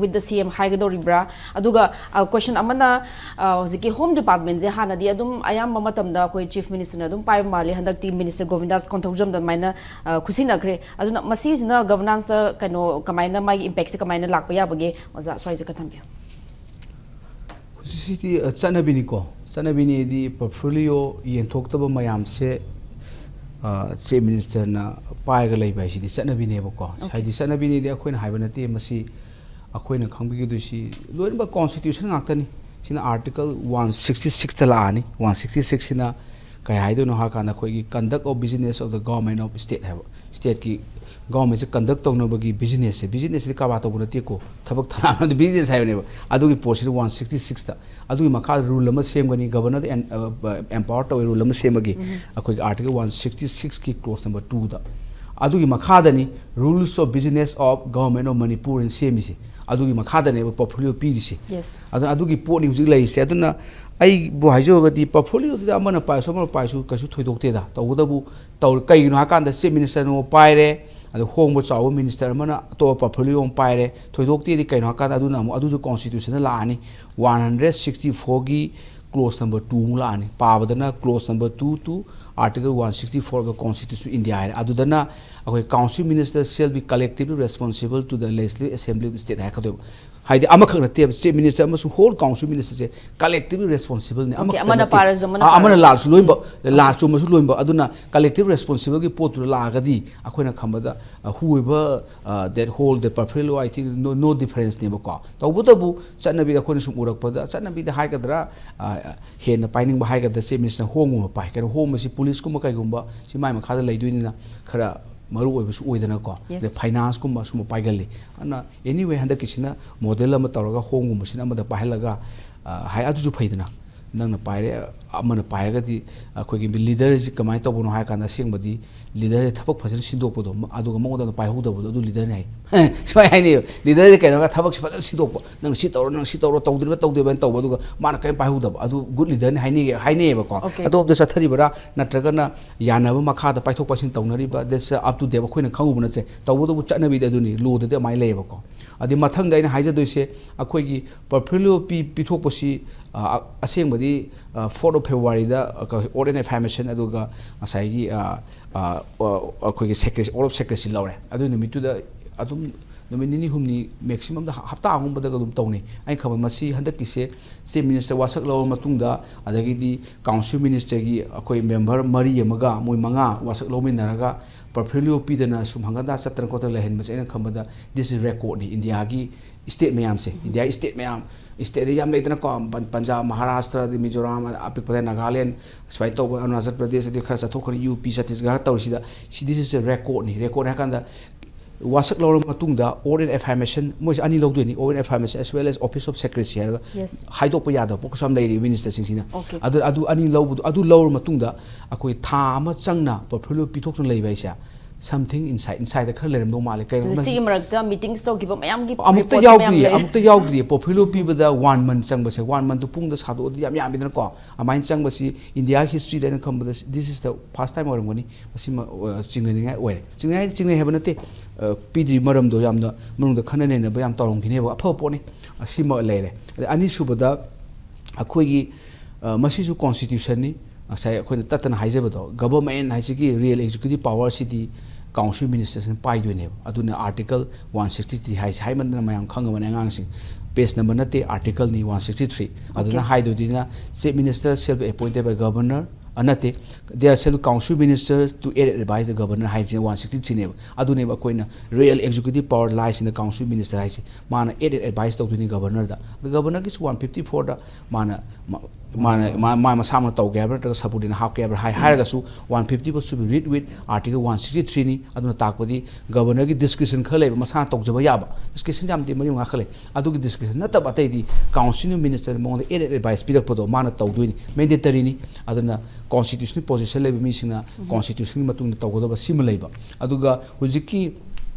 with the C M ꯍꯥꯏꯒꯗꯧꯔꯤꯕ꯭ꯔꯥ? ꯑꯗꯨꯒ ꯀꯣꯏꯁꯟ ꯑꯃꯅ, ꯑ, ꯍꯧꯖꯤꯛꯀꯤ ꯍꯣꯝ ꯗꯤꯄꯥꯔꯠꯃꯦꯟꯁꯦ ꯍꯥꯟꯅꯗꯤ ꯑꯗꯨꯝ ꯑꯌꯥꯝꯕ ꯃꯇꯝꯗ ꯑꯩꯈꯣꯏ ꯆꯤꯐ ꯃꯤꯅꯤꯁꯇꯔꯅ ꯑꯗꯨꯝ ꯄꯥꯏꯕ ꯃꯥꯜꯂꯤ, ꯍꯟꯗꯛꯇꯤ ꯃꯤꯅꯤꯁꯇꯔ ꯒꯣꯕꯤꯟꯗꯥꯁ ꯀꯣꯟꯊꯧꯖꯝꯗ ꯑꯗꯨꯃꯥꯏꯅ ꯑ, ꯈꯨꯠꯁꯤꯟꯅꯈ꯭ꯔꯦ꯫ ꯑꯗꯨꯅ ꯃꯁꯤꯁꯤꯅ ꯒꯕꯔꯅꯥꯟꯁꯇ ꯀꯩꯅꯣ ꯀꯃꯥꯏꯅ ꯃꯥꯒꯤ ꯏꯝꯄꯦꯛꯁꯦ ꯀꯃꯥꯏꯅ ꯂꯥꯛꯄ ꯌꯥꯕꯒꯦ? ꯑꯣꯖꯥ, ꯁ꯭ꯋꯥꯏꯁꯦ ꯈꯔ ꯊꯝꯕꯤꯌꯨ꯫ ꯍꯧꯖꯤꯛꯁꯤꯗꯤ ꯑ, ꯆꯠꯅꯕꯤꯅꯤꯀꯣ꯫ ꯆꯠꯅꯕꯤꯅꯤꯗꯤ ꯄꯣꯔꯠꯐꯣꯂꯤꯑꯣ ꯌꯦꯟꯊꯣꯛꯇꯕ ꯃꯌꯥꯝꯁꯦ, ꯑ, ꯆꯤꯐ ꯃꯤꯅꯤꯁꯇꯔꯅ ꯄꯥꯏꯔꯒ ꯂꯩꯕ ꯍꯥꯏꯁꯤꯗꯤ ꯆꯠꯅꯕꯤꯅꯦꯕꯀꯣ꯫ Okay. ꯍꯥꯏꯗꯤ ꯆꯠꯅꯕꯤꯅꯤꯗꯤ ꯑꯩꯈꯣꯏꯅ ꯍꯥꯏꯕ ꯅꯠꯇꯦ, ꯃꯁꯤ ꯑꯩꯈꯣꯏꯅ ꯈꯪꯕꯤꯒꯗꯣꯏꯁꯤ ꯂꯣꯏꯅꯃꯛ ꯀꯣꯟꯁꯇꯤꯇ꯭ꯌꯨꯁꯟ ꯉꯥꯛꯇꯅꯤ꯫ ꯁꯤꯅ ꯑꯥꯔꯇꯤꯀꯜ ꯋꯥꯟ ꯁꯤꯛꯁꯇꯤ ꯁꯤꯛꯁꯇ ꯂꯥꯛꯑꯅꯤ꯫ ꯋꯥꯟ ꯁꯤꯛꯁꯇꯤ ꯁꯤꯛꯁꯁꯤꯅ ꯀꯩ ꯍꯥꯏꯗꯣꯏꯅꯣ ꯍꯥꯏ ꯀꯥꯟꯗ ꯑꯩꯈꯣꯏꯒꯤ conduct of business of the government of state ꯍꯥꯏꯕ, ꯁ꯭ꯇꯦꯠꯀꯤ ꯒꯣꯔꯃꯦꯟꯁꯦ ꯀꯟꯗꯛ ꯇꯧꯅꯕꯒꯤ ꯕꯤꯖꯤꯅꯦꯁꯁꯦ, ꯕꯤꯖꯤꯅꯦꯁꯁꯤꯗꯤ ꯀꯔꯕꯥꯔ ꯇꯧꯕ ꯅꯠꯇꯦꯀꯣ, ꯊꯕꯛ ꯊꯅꯥ ꯑꯃꯗꯤ ꯕꯤꯖꯤꯅꯦꯁ ꯍꯥꯏꯕꯅꯦꯕ꯫ ꯑꯗꯨꯒꯤ ꯄꯣꯠꯁꯤꯗ ꯋꯥꯟ ꯁꯤꯛꯁꯇꯤ ꯁꯤꯛꯁꯇ ꯑꯗꯨꯒꯤ ꯃꯈꯥꯗ ꯔꯨꯜ ꯑꯃ ꯁꯦꯝꯒꯅꯤ, ꯒꯕꯔꯅꯔꯗ ꯑꯦꯝꯄꯥꯋꯔ ꯇꯧꯋꯤ, ꯔꯨꯜ ꯑꯃ ꯁꯦꯝꯕꯒꯤ ꯑꯩꯈꯣꯏꯒꯤ ꯑꯥꯔꯇꯤꯀꯜ ꯋꯥꯟ ꯁꯤꯛꯁꯇꯤ ꯁꯤꯛꯁꯀꯤ ꯀ꯭ꯂꯣꯁ ꯅꯝꯕꯔ ꯇꯨꯗ꯫ ꯑꯗꯨꯒꯤ ꯃꯈꯥꯗꯅꯤ Rules of Business of Government of Manipur ꯅ ꯁꯦꯝꯃꯤꯁꯦ꯫ ꯑꯗꯨꯒꯤ ꯃꯈꯥꯗꯅꯦꯕ ꯄꯣꯔꯠꯐꯣꯂꯤꯑꯣ ꯄꯤꯔꯤꯁꯦ꯫ Yes. ꯑꯗꯨꯅ ꯑꯗꯨꯒꯤ ꯄꯣꯠꯅꯤ ꯍꯧꯖꯤꯛ ꯂꯩꯔꯤꯁꯦ꯫ ꯑꯗꯨꯅ ꯑꯩꯕꯨ ꯍꯥꯏꯖꯧꯔꯒꯗꯤ ꯄꯣꯔꯠꯐꯣꯂꯤꯑꯣꯗꯨꯗ ꯑꯃꯅ ꯄꯥꯏꯔꯁꯨ ꯑꯃꯅ ꯄꯥꯏꯔꯁꯨ ꯀꯩꯁꯨ ꯊꯣꯏꯗꯣꯛꯇꯦꯗ꯫ ꯇꯧꯕꯇꯕꯨ ꯇꯧ-, ꯀꯩꯒꯤꯅꯣ ꯍꯥꯏꯀꯥꯟꯗ ꯆꯤꯐ ꯃꯤꯅꯤꯁꯇꯔꯅ ꯑꯃ ꯄꯥꯏꯔꯦ, ꯑꯗ ꯍꯣꯡꯕ ꯆꯥꯎꯕ ꯃꯤꯅꯤꯁꯇꯔ ꯑꯃꯅ ꯑꯇꯣꯞꯄ ꯄꯣꯔꯠꯐꯣꯂꯤꯑꯣ ꯑꯃ ꯄꯥꯏꯔꯦ꯫ ꯊꯣꯏꯗꯣꯛꯇꯦꯗꯤ ꯀꯩꯅꯣ ꯍꯥꯏꯀꯥꯟꯗ ꯑꯗꯨꯅ ꯑꯃꯨꯛ ꯑꯗꯨꯁꯨ ꯀꯣꯟꯁꯇꯤꯇ꯭ꯌꯨꯁꯟꯗ ꯂꯥꯛꯑꯅꯤ꯫ ꯋꯥꯟ ꯍꯟꯗ꯭ꯔꯦꯠ ꯁꯤꯛꯁꯇꯤ ꯐꯣꯔꯒꯤ clause number two ꯑꯃꯨꯛ ꯂꯥꯛꯑꯅꯤ꯫ ꯄꯥꯕꯗꯅ clause number two to Article one sixty four of the Constitution of India ꯍꯥꯏꯔꯦ꯫ ꯑꯗꯨꯗꯅ ꯑꯩꯈꯣꯏ council minister shall be collectively responsible to the legislative assembly of the state ꯍꯥꯏꯔꯛꯀꯗꯣꯏꯕ꯫ ꯍꯥꯏꯗꯤ ꯑꯃꯈꯛ ꯅꯠꯇꯦꯕ, chief minister ꯑꯃꯁꯨꯡ whole council minister ꯁꯦ collectively responsible ꯅꯤ꯫ Okay, ꯑꯃꯈꯛꯇ ꯑꯃꯅ ꯅꯠꯇꯦ꯫ ꯄꯥꯔꯁꯨ ꯑꯃꯅ ꯑꯥ, ꯑꯃꯅ ꯄꯥꯔꯁꯨ꯫ ꯂꯥꯜꯂꯁꯨ ꯂꯣꯏꯅꯕ, ꯂꯥꯜ ꯆꯨꯝꯃꯁꯨ ꯂꯣꯏꯅꯕ꯫ ꯑꯗꯨꯅ collective responsible ꯒꯤ ꯄꯣꯠꯇꯨꯗ ꯂꯥꯛꯑꯒꯗꯤ ꯑꯩꯈꯣꯏꯅ ꯈꯟꯕꯗ, ꯑ, whoever, ꯑ, that hold the portfolio, I think no, no difference ꯅꯦꯕꯀꯣ꯫ ꯇꯧꯕꯇꯕꯨ ꯆꯠꯅꯕꯤꯗ ꯑꯩꯈꯣꯏꯅ ꯁꯨꯝ ꯎꯔꯛꯄꯗ, ꯆꯠꯅꯕꯤꯗ ꯍꯥꯏꯒꯗ꯭ꯔꯥ, ꯑ, ꯍꯦꯟꯅ ꯄꯥꯏꯅꯤꯡꯕ ꯍꯥꯏꯒꯗ꯭ꯔꯥ, chief minister ꯅ ꯍꯣꯝꯒꯨꯝꯕ ꯄꯥꯏ꯫ ꯀꯩꯅꯣ, ꯍꯣꯝ ꯑꯁꯤ police ꯀꯨꯝꯕ ꯀꯩꯒꯨꯝꯕ ꯁꯤ ꯃꯥꯏ ꯃꯈꯥꯗ ꯂꯩꯗꯣꯏꯅꯤꯅ ꯈꯔ ꯃꯔꯨ ꯑꯣꯏꯕꯁꯨ ꯑꯣꯏꯗꯅꯀꯣ꯫ Yes. ꯑꯗꯩ finance ꯀꯨꯝꯕ ꯁꯨꯝꯕ ꯄꯥꯏꯒꯜꯂꯤ꯫ ꯑꯗꯨꯅ anyway, ꯍꯟꯗꯛꯀꯤꯁꯤꯅ model ꯑꯃ ꯇꯧꯔꯒ ꯍꯣꯝꯒꯨꯝꯕꯁꯤꯅ ꯑꯃꯗ ꯄꯥꯏꯍꯜꯂꯒ, ꯑ, ꯍꯥꯏ, ꯑꯗꯨꯁꯨ ꯐꯩꯗꯅ꯫ ꯅꯪꯅ ꯄꯥꯏꯔꯦ, ꯑꯃꯅ ꯄꯥꯏꯔꯒꯗꯤ ꯑꯩꯈꯣꯏꯒꯤ leader ꯁꯤ ꯀꯃꯥꯏꯅ ꯇꯧꯕꯅꯣ ꯍꯥꯏ ꯀꯥꯟꯗ, ꯑꯁꯦꯡꯕꯗꯤ leader ꯁꯦ ꯊꯕꯛ ꯐꯖꯅ ꯁꯤꯟꯗꯣꯛꯄꯗꯣ, ꯃ-, ꯑꯗꯨꯒ ꯃꯉꯣꯟꯗ ꯄꯥꯏꯍꯧꯗꯕꯗꯣ, ꯑꯗꯨ leader ꯅꯤ ꯍꯥꯏ꯫ ꯁꯨꯃꯥꯏꯅ ꯍꯥꯏꯅꯩꯕ꯫ Leader ꯁꯦ ꯀꯩꯅꯣꯒ ꯊꯕꯛꯁꯦ ꯐꯖꯅ ꯁꯤꯟꯗꯣꯛꯄ, "ꯅꯪ ꯁꯤ ꯇꯧꯔꯣ, ꯅꯪ ꯁꯤ ꯇꯧꯔꯣ, ꯇꯧꯗ꯭ꯔꯤꯕ ꯇꯧꯗ꯭ꯔꯤꯕ" ꯍꯥꯏꯅ ꯇꯧꯕ, ꯑꯗꯨꯒ ꯃꯥꯅ ꯀꯔꯤꯝ ꯄꯥꯏꯍꯧꯗꯕ, ꯑꯗꯨ good leader ꯅꯤ ꯍꯥꯏꯅꯩ, ꯍꯥꯏꯅꯩꯌꯦꯕꯀꯣ꯫ Okay. ꯑꯗꯣꯝꯗ ꯆꯠꯊꯔꯤꯕ꯭ꯔꯥ, ꯅꯠꯇ꯭ꯔꯒꯅ ꯌꯥꯅꯕ ꯃꯈꯥꯗ ꯄꯥꯏꯊꯣꯛ ꯄꯥꯏꯁꯤꯟ ꯇꯧꯅꯔꯤꯕ, that's up to them, ꯑꯩꯈꯣꯏꯅ ꯈꯪꯉꯨꯕ ꯅꯠꯇ꯭ꯔꯦ꯫ ꯇꯧꯕꯇꯕꯨ ꯆꯠꯅꯕꯤꯗꯤ ꯑꯗꯨꯅꯤ, law ꯗꯗꯤ ꯑꯗꯨꯃꯥꯏꯅ ꯂꯩꯌꯦꯕꯀꯣ꯫ ꯑꯗꯩ ꯃꯊꯪꯗ ꯑꯩꯅ ꯍꯥꯏꯖꯗꯣꯏꯁꯦ, ꯑꯩꯈꯣꯏꯒꯤ portfolio ꯄꯤ-, ꯄꯤꯊꯣꯛꯄꯁꯤ, ꯑ, ꯑ, ꯑꯁꯦꯡꯕꯗꯤ, ꯑ, fourth of February ꯗ, ꯑ, ꯀ-, Order and Affirmation, ꯑꯗꯨꯒ ꯉꯁꯥꯏꯒꯤ, ꯑ, ꯑ, ꯑ, ꯑꯩꯈꯣꯏꯒꯤ secrecy, oath of secrecy ꯂꯧꯔꯦ꯫ ꯑꯗꯨ ꯅꯨꯃꯤꯠꯇꯨꯗ ꯑꯗꯨꯝ ꯅꯨꯃꯤꯠ ꯅꯤꯅꯤ ꯍꯨꯝꯅꯤ, maximum ꯗ ꯍ-, ꯍꯞꯇꯥ ꯑꯃꯒꯨꯝꯕꯗꯒ ꯑꯗꯨꯝ ꯇꯧꯅꯩ꯫ ꯑꯩꯅ ꯈꯟꯕ ꯃꯁꯤ ꯍꯟꯗꯛꯀꯤꯁꯦ chief minister ꯋꯥꯁꯛ ꯂꯧꯔꯕ ꯃꯇꯨꯡꯗ, ꯑꯗꯒꯤꯗꯤ council minister ꯒꯤ ꯑꯩꯈꯣꯏ member ꯃꯔꯤ ꯑꯃꯒ ꯃꯣꯏ ꯃꯉꯥ ꯋꯥꯁꯛ ꯂꯧꯃꯤꯟꯅꯔꯒ portfolio ꯄꯤꯗꯅ ꯁꯨꯝ ꯍꯪꯒꯠ ꯍꯟꯗꯥ ꯆꯠꯇꯅ ꯈꯣꯠꯇꯅ ꯂꯩꯍꯟꯕꯁꯦ, ꯑꯩꯅ ꯈꯟꯕꯗ this is record ꯅꯤ ꯏꯟꯗꯤꯌꯥꯒꯤ state ꯃꯌꯥꯝꯁꯦ, ꯏꯟꯗꯤꯌꯥꯒꯤ state ꯃꯌꯥꯝ, state ꯗ ꯌꯥꯝ ꯂꯩꯗꯅꯀꯣ, ꯄꯟ-, ꯄꯟꯖꯥꯕ, ꯃꯍꯥꯔꯥꯁꯇ꯭ꯔ, ꯑꯗꯩ ꯃꯤꯖꯣꯔꯥꯝ, ꯑꯄꯤꯛꯄꯗ ꯅꯥꯒꯥꯂꯦꯟ, ꯁꯨꯃꯥꯏꯅ ꯇꯧꯕ, ꯑꯔꯨꯅꯥꯆꯜ ꯄ꯭ꯔꯗꯦꯁ, ꯑꯗꯩ ꯈꯔ ꯆꯠꯊꯣꯛꯈ꯭ꯔꯦ, ꯌꯨ ꯄꯤ, ꯆꯠꯇꯤꯁꯒꯔ ꯇꯧꯔꯤꯁꯤꯗ, ꯁꯤ, this is a record ꯅꯤ꯫ Record ꯍꯥꯏ ꯀꯥꯟꯗ ꯋꯥꯁꯛ ꯂꯧꯔꯕ ꯃꯇꯨꯡꯗ Oath and Affirmation, ꯃꯣꯏꯁꯦ ꯑꯅꯤ ꯂꯧꯗꯣꯏꯅꯤ, Oath and Affirmation as well as Office of Secrecy ꯍꯥꯏꯔꯒ, Yes. ꯍꯥꯏꯗꯣꯛꯄ ꯌꯥꯗꯕ ꯄꯣꯠꯁꯨ ꯌꯥꯝ ꯂꯩꯔꯤ minister ꯁꯤꯡꯁꯤꯅ꯫ Okay. ꯑꯗꯨ, ꯑꯗꯨ ꯑꯅꯤ ꯂꯧꯕꯗꯣ, ꯑꯗꯨ ꯂꯧꯔ ꯃꯇꯨꯡꯗ ꯑꯩꯈꯣꯏ ꯊꯥ ꯑꯃ ꯆꯪꯅ portfolio ꯄꯤꯊꯣꯛꯇꯨꯅ ꯂꯩꯕ ꯍꯥꯏꯁꯦ, something inside, inside ꯈꯔ ꯂꯩꯔꯝꯗꯧ ꯃꯥꯜꯂꯦ꯫ ꯀꯩꯅꯣ ꯑꯗꯨ ꯃꯁꯤ ꯁꯤꯒꯤ ꯃꯔꯛꯇ meetings ꯇꯧꯈꯤꯕ ꯃꯌꯥꯝꯒꯤ ꯑꯃꯨꯛꯇ report ꯁꯨ ꯃꯌꯥꯝ ꯌꯥꯎꯗ꯭ꯔꯤꯌꯦ, ꯂꯩ꯫ ꯑꯃꯨꯛꯇ ꯌꯥꯎꯗ꯭ꯔꯤꯌꯦ꯫ Portfolio ꯄꯤꯕꯗ one month ꯆꯪꯕꯁꯦ, one month ꯇꯨ ꯄꯨꯡꯗ ꯁꯥꯗꯣꯛꯑꯗꯤ ꯌꯥꯝ ꯌꯥꯝꯃꯤꯗꯅꯀꯣ꯫ ꯑꯗꯨꯃꯥꯏꯅ ꯆꯪꯕꯁꯤ India ꯒꯤ history ꯗ ꯑꯩꯅ ꯈꯟꯕꯗ this is the first time ꯑꯣꯏꯔꯝꯒꯅꯤ꯫ ꯃꯁꯤꯃ, ꯑ, ꯆꯤꯡꯅꯅꯤꯡꯉꯥꯏ ꯑꯣꯏꯔꯦ꯫ ꯆꯤꯡꯅꯅꯤꯡꯉꯥꯏ, ꯆꯤꯡꯅꯩ ꯍꯥꯏꯕ ꯅꯠꯇꯦ, ꯑ, ꯄꯤꯗ꯭ꯔꯤ ꯃꯔꯝꯗꯣ ꯌꯥꯝꯅ ꯃꯅꯨꯡꯗ ꯈꯟꯅ ꯅꯩꯅꯕ ꯌꯥꯝ ꯇꯧꯔꯝꯈꯤꯅꯦꯕ꯫ ꯑꯐꯕ ꯄꯣꯠꯅꯤ꯫ ꯑꯁꯤꯃ ꯂꯩꯔꯦ꯫ ꯑꯗ ꯑꯅꯤꯁꯨꯕꯗ ꯑꯩꯈꯣꯏꯒꯤ ꯑ, ꯃꯁꯤꯁꯨ ꯀꯣꯟꯁꯇꯤꯇ꯭ꯌꯨꯁꯟꯅꯤ꯫ ꯉꯁꯥꯏ ꯑꯩꯈꯣꯏꯅ ꯇꯠꯇꯅ ꯍꯥꯏꯖꯕꯗꯣ, ꯒꯚꯔꯟꯃꯦꯟ ꯍꯥꯏꯁꯤꯒꯤ ꯔꯤꯌꯦꯜ ꯑꯦꯛꯖꯤꯀ꯭ꯌꯨꯇꯤꯚ ꯄꯥꯋꯔꯁꯤꯗꯤ ꯀꯥꯎꯟꯁꯤꯜ ꯃꯤꯅꯤꯁꯇꯔꯁꯤꯅ ꯄꯥꯏꯗꯣꯏꯅꯦꯕ꯫ ꯑꯗꯨꯅ ꯑꯥꯔꯇꯤꯀꯜ ꯋꯥꯟ ꯁꯤꯛꯁꯇꯤ ꯊ꯭ꯔꯤ ꯍꯥꯏꯁꯦ ꯍꯥꯏꯃꯟꯗꯅ ꯃꯌꯥꯝ ꯈꯪꯉꯕꯅꯦ ꯑꯉꯥꯡꯁꯤꯡ꯫ ꯄꯦꯖ ꯅꯝꯕꯔ ꯅꯠꯇꯦ, ꯑꯥꯔꯇꯤꯀꯜꯅꯤ ꯋꯥꯟ ꯁꯤꯛꯁꯇꯤ ꯊ꯭ꯔꯤ꯫ ꯑꯗꯨꯅ Okay. ꯍꯥꯏꯗꯣꯏꯗꯨꯅ, Chief Minister shall be appointed by Governor, ꯑ, ꯅꯠꯇꯦ, they are shall council ministers to aid and advise the governor ꯍꯥꯏꯁꯤꯅ one sixty ꯊ꯭ꯔꯤꯅꯦꯕ꯫ ꯑꯗꯨꯅꯦꯕ ꯑꯩꯈꯣꯏꯅ ꯔꯤꯌꯦꯜ ꯑꯦꯛꯖꯤꯀ꯭ꯌꯨꯇꯤꯚ ꯄꯥꯋꯔ ꯂꯥꯏꯁꯤꯅ ꯀꯥꯎꯟꯁꯤꯜ ꯃꯤꯅꯤꯁꯇꯔ ꯍꯥꯏꯁꯦ꯫ ꯃꯥꯅ ꯑꯦꯗ ꯑꯦꯗ ꯑꯦꯗꯚꯥꯏꯁ ꯇꯧꯗꯣꯏꯅꯤ ꯒꯚꯔꯅꯔꯗ꯫ ꯑꯗꯣ ꯒꯚꯔꯅꯔꯒꯤꯁꯨ ꯋꯥꯟ ꯐꯤꯐꯇꯤ ꯐꯣꯔꯗ ꯃꯥꯅ, ꯃꯥ-, ꯃꯥꯅ, ꯃꯥ, ꯃꯥ ꯃꯁꯥꯃꯛꯅ ꯇꯧꯒꯦ ꯍꯥꯏꯕ꯭ꯔꯥ ꯅꯠꯇ꯭ꯔꯒ ꯁꯕꯑꯣꯔꯗꯤꯅꯦꯠ ꯍꯥꯞꯀꯦ ꯍꯥꯏꯕ꯭ꯔꯥ ꯍꯥꯏ, ꯍꯥꯏꯔꯒꯁꯨ one fifty four should be read with Article one sixty ꯊ꯭ꯔꯤꯅꯤ꯫ ꯑꯗꯨꯅ ꯇꯥꯛꯄꯗꯤ ꯒꯚꯔꯅꯔꯒꯤ ꯗꯤꯁꯀ꯭ꯔꯤꯁꯟ ꯈꯔ ꯂꯩꯕ, ꯃꯁꯥꯅ ꯇꯧꯖꯕ ꯌꯥꯕ꯫ ꯗꯤꯁꯀ꯭ꯔꯤꯁꯟ ꯌꯥꯝꯗꯦ, ꯃꯔꯤ ꯃꯉꯥ ꯈꯛ ꯂꯩ꯫ ꯑꯗꯨꯒꯤ ꯗꯤꯁꯀ꯭ꯔꯤꯁꯟ ꯅꯠꯇꯕ ꯑꯇꯩꯗꯤ ꯀꯥꯎꯟꯁꯤꯜ ꯃꯤꯅꯤꯁꯇꯔꯅ ꯃꯉꯣꯟꯗ ꯑꯦꯗ ꯑꯦꯗ ꯑꯦꯗꯚꯥꯏꯁ ꯄꯤꯔꯛꯄꯗꯣ ꯃꯥꯅ ꯇꯧꯗꯣꯏꯅꯤ, ꯃꯦꯟꯗꯦꯇꯔꯤꯅꯤ꯫ ꯑꯗꯨꯅ ꯀꯣꯟꯁꯇꯤꯇ꯭ꯌꯨꯁꯅꯦꯜ ꯄꯣꯖꯤꯁꯟ ꯂꯩꯕ ꯃꯤꯁꯤꯡꯅ ꯎꯝ꯫ ꯀꯣꯟꯁꯇꯤꯇ꯭ꯌꯨꯁꯟꯒꯤ ꯃꯇꯨꯡ ꯏꯟꯅ ꯇꯧꯒꯗꯕ ꯁꯤꯃ ꯂꯩꯕ꯫ ꯑꯗꯨꯒ ꯍꯧꯖꯤꯛꯀꯤ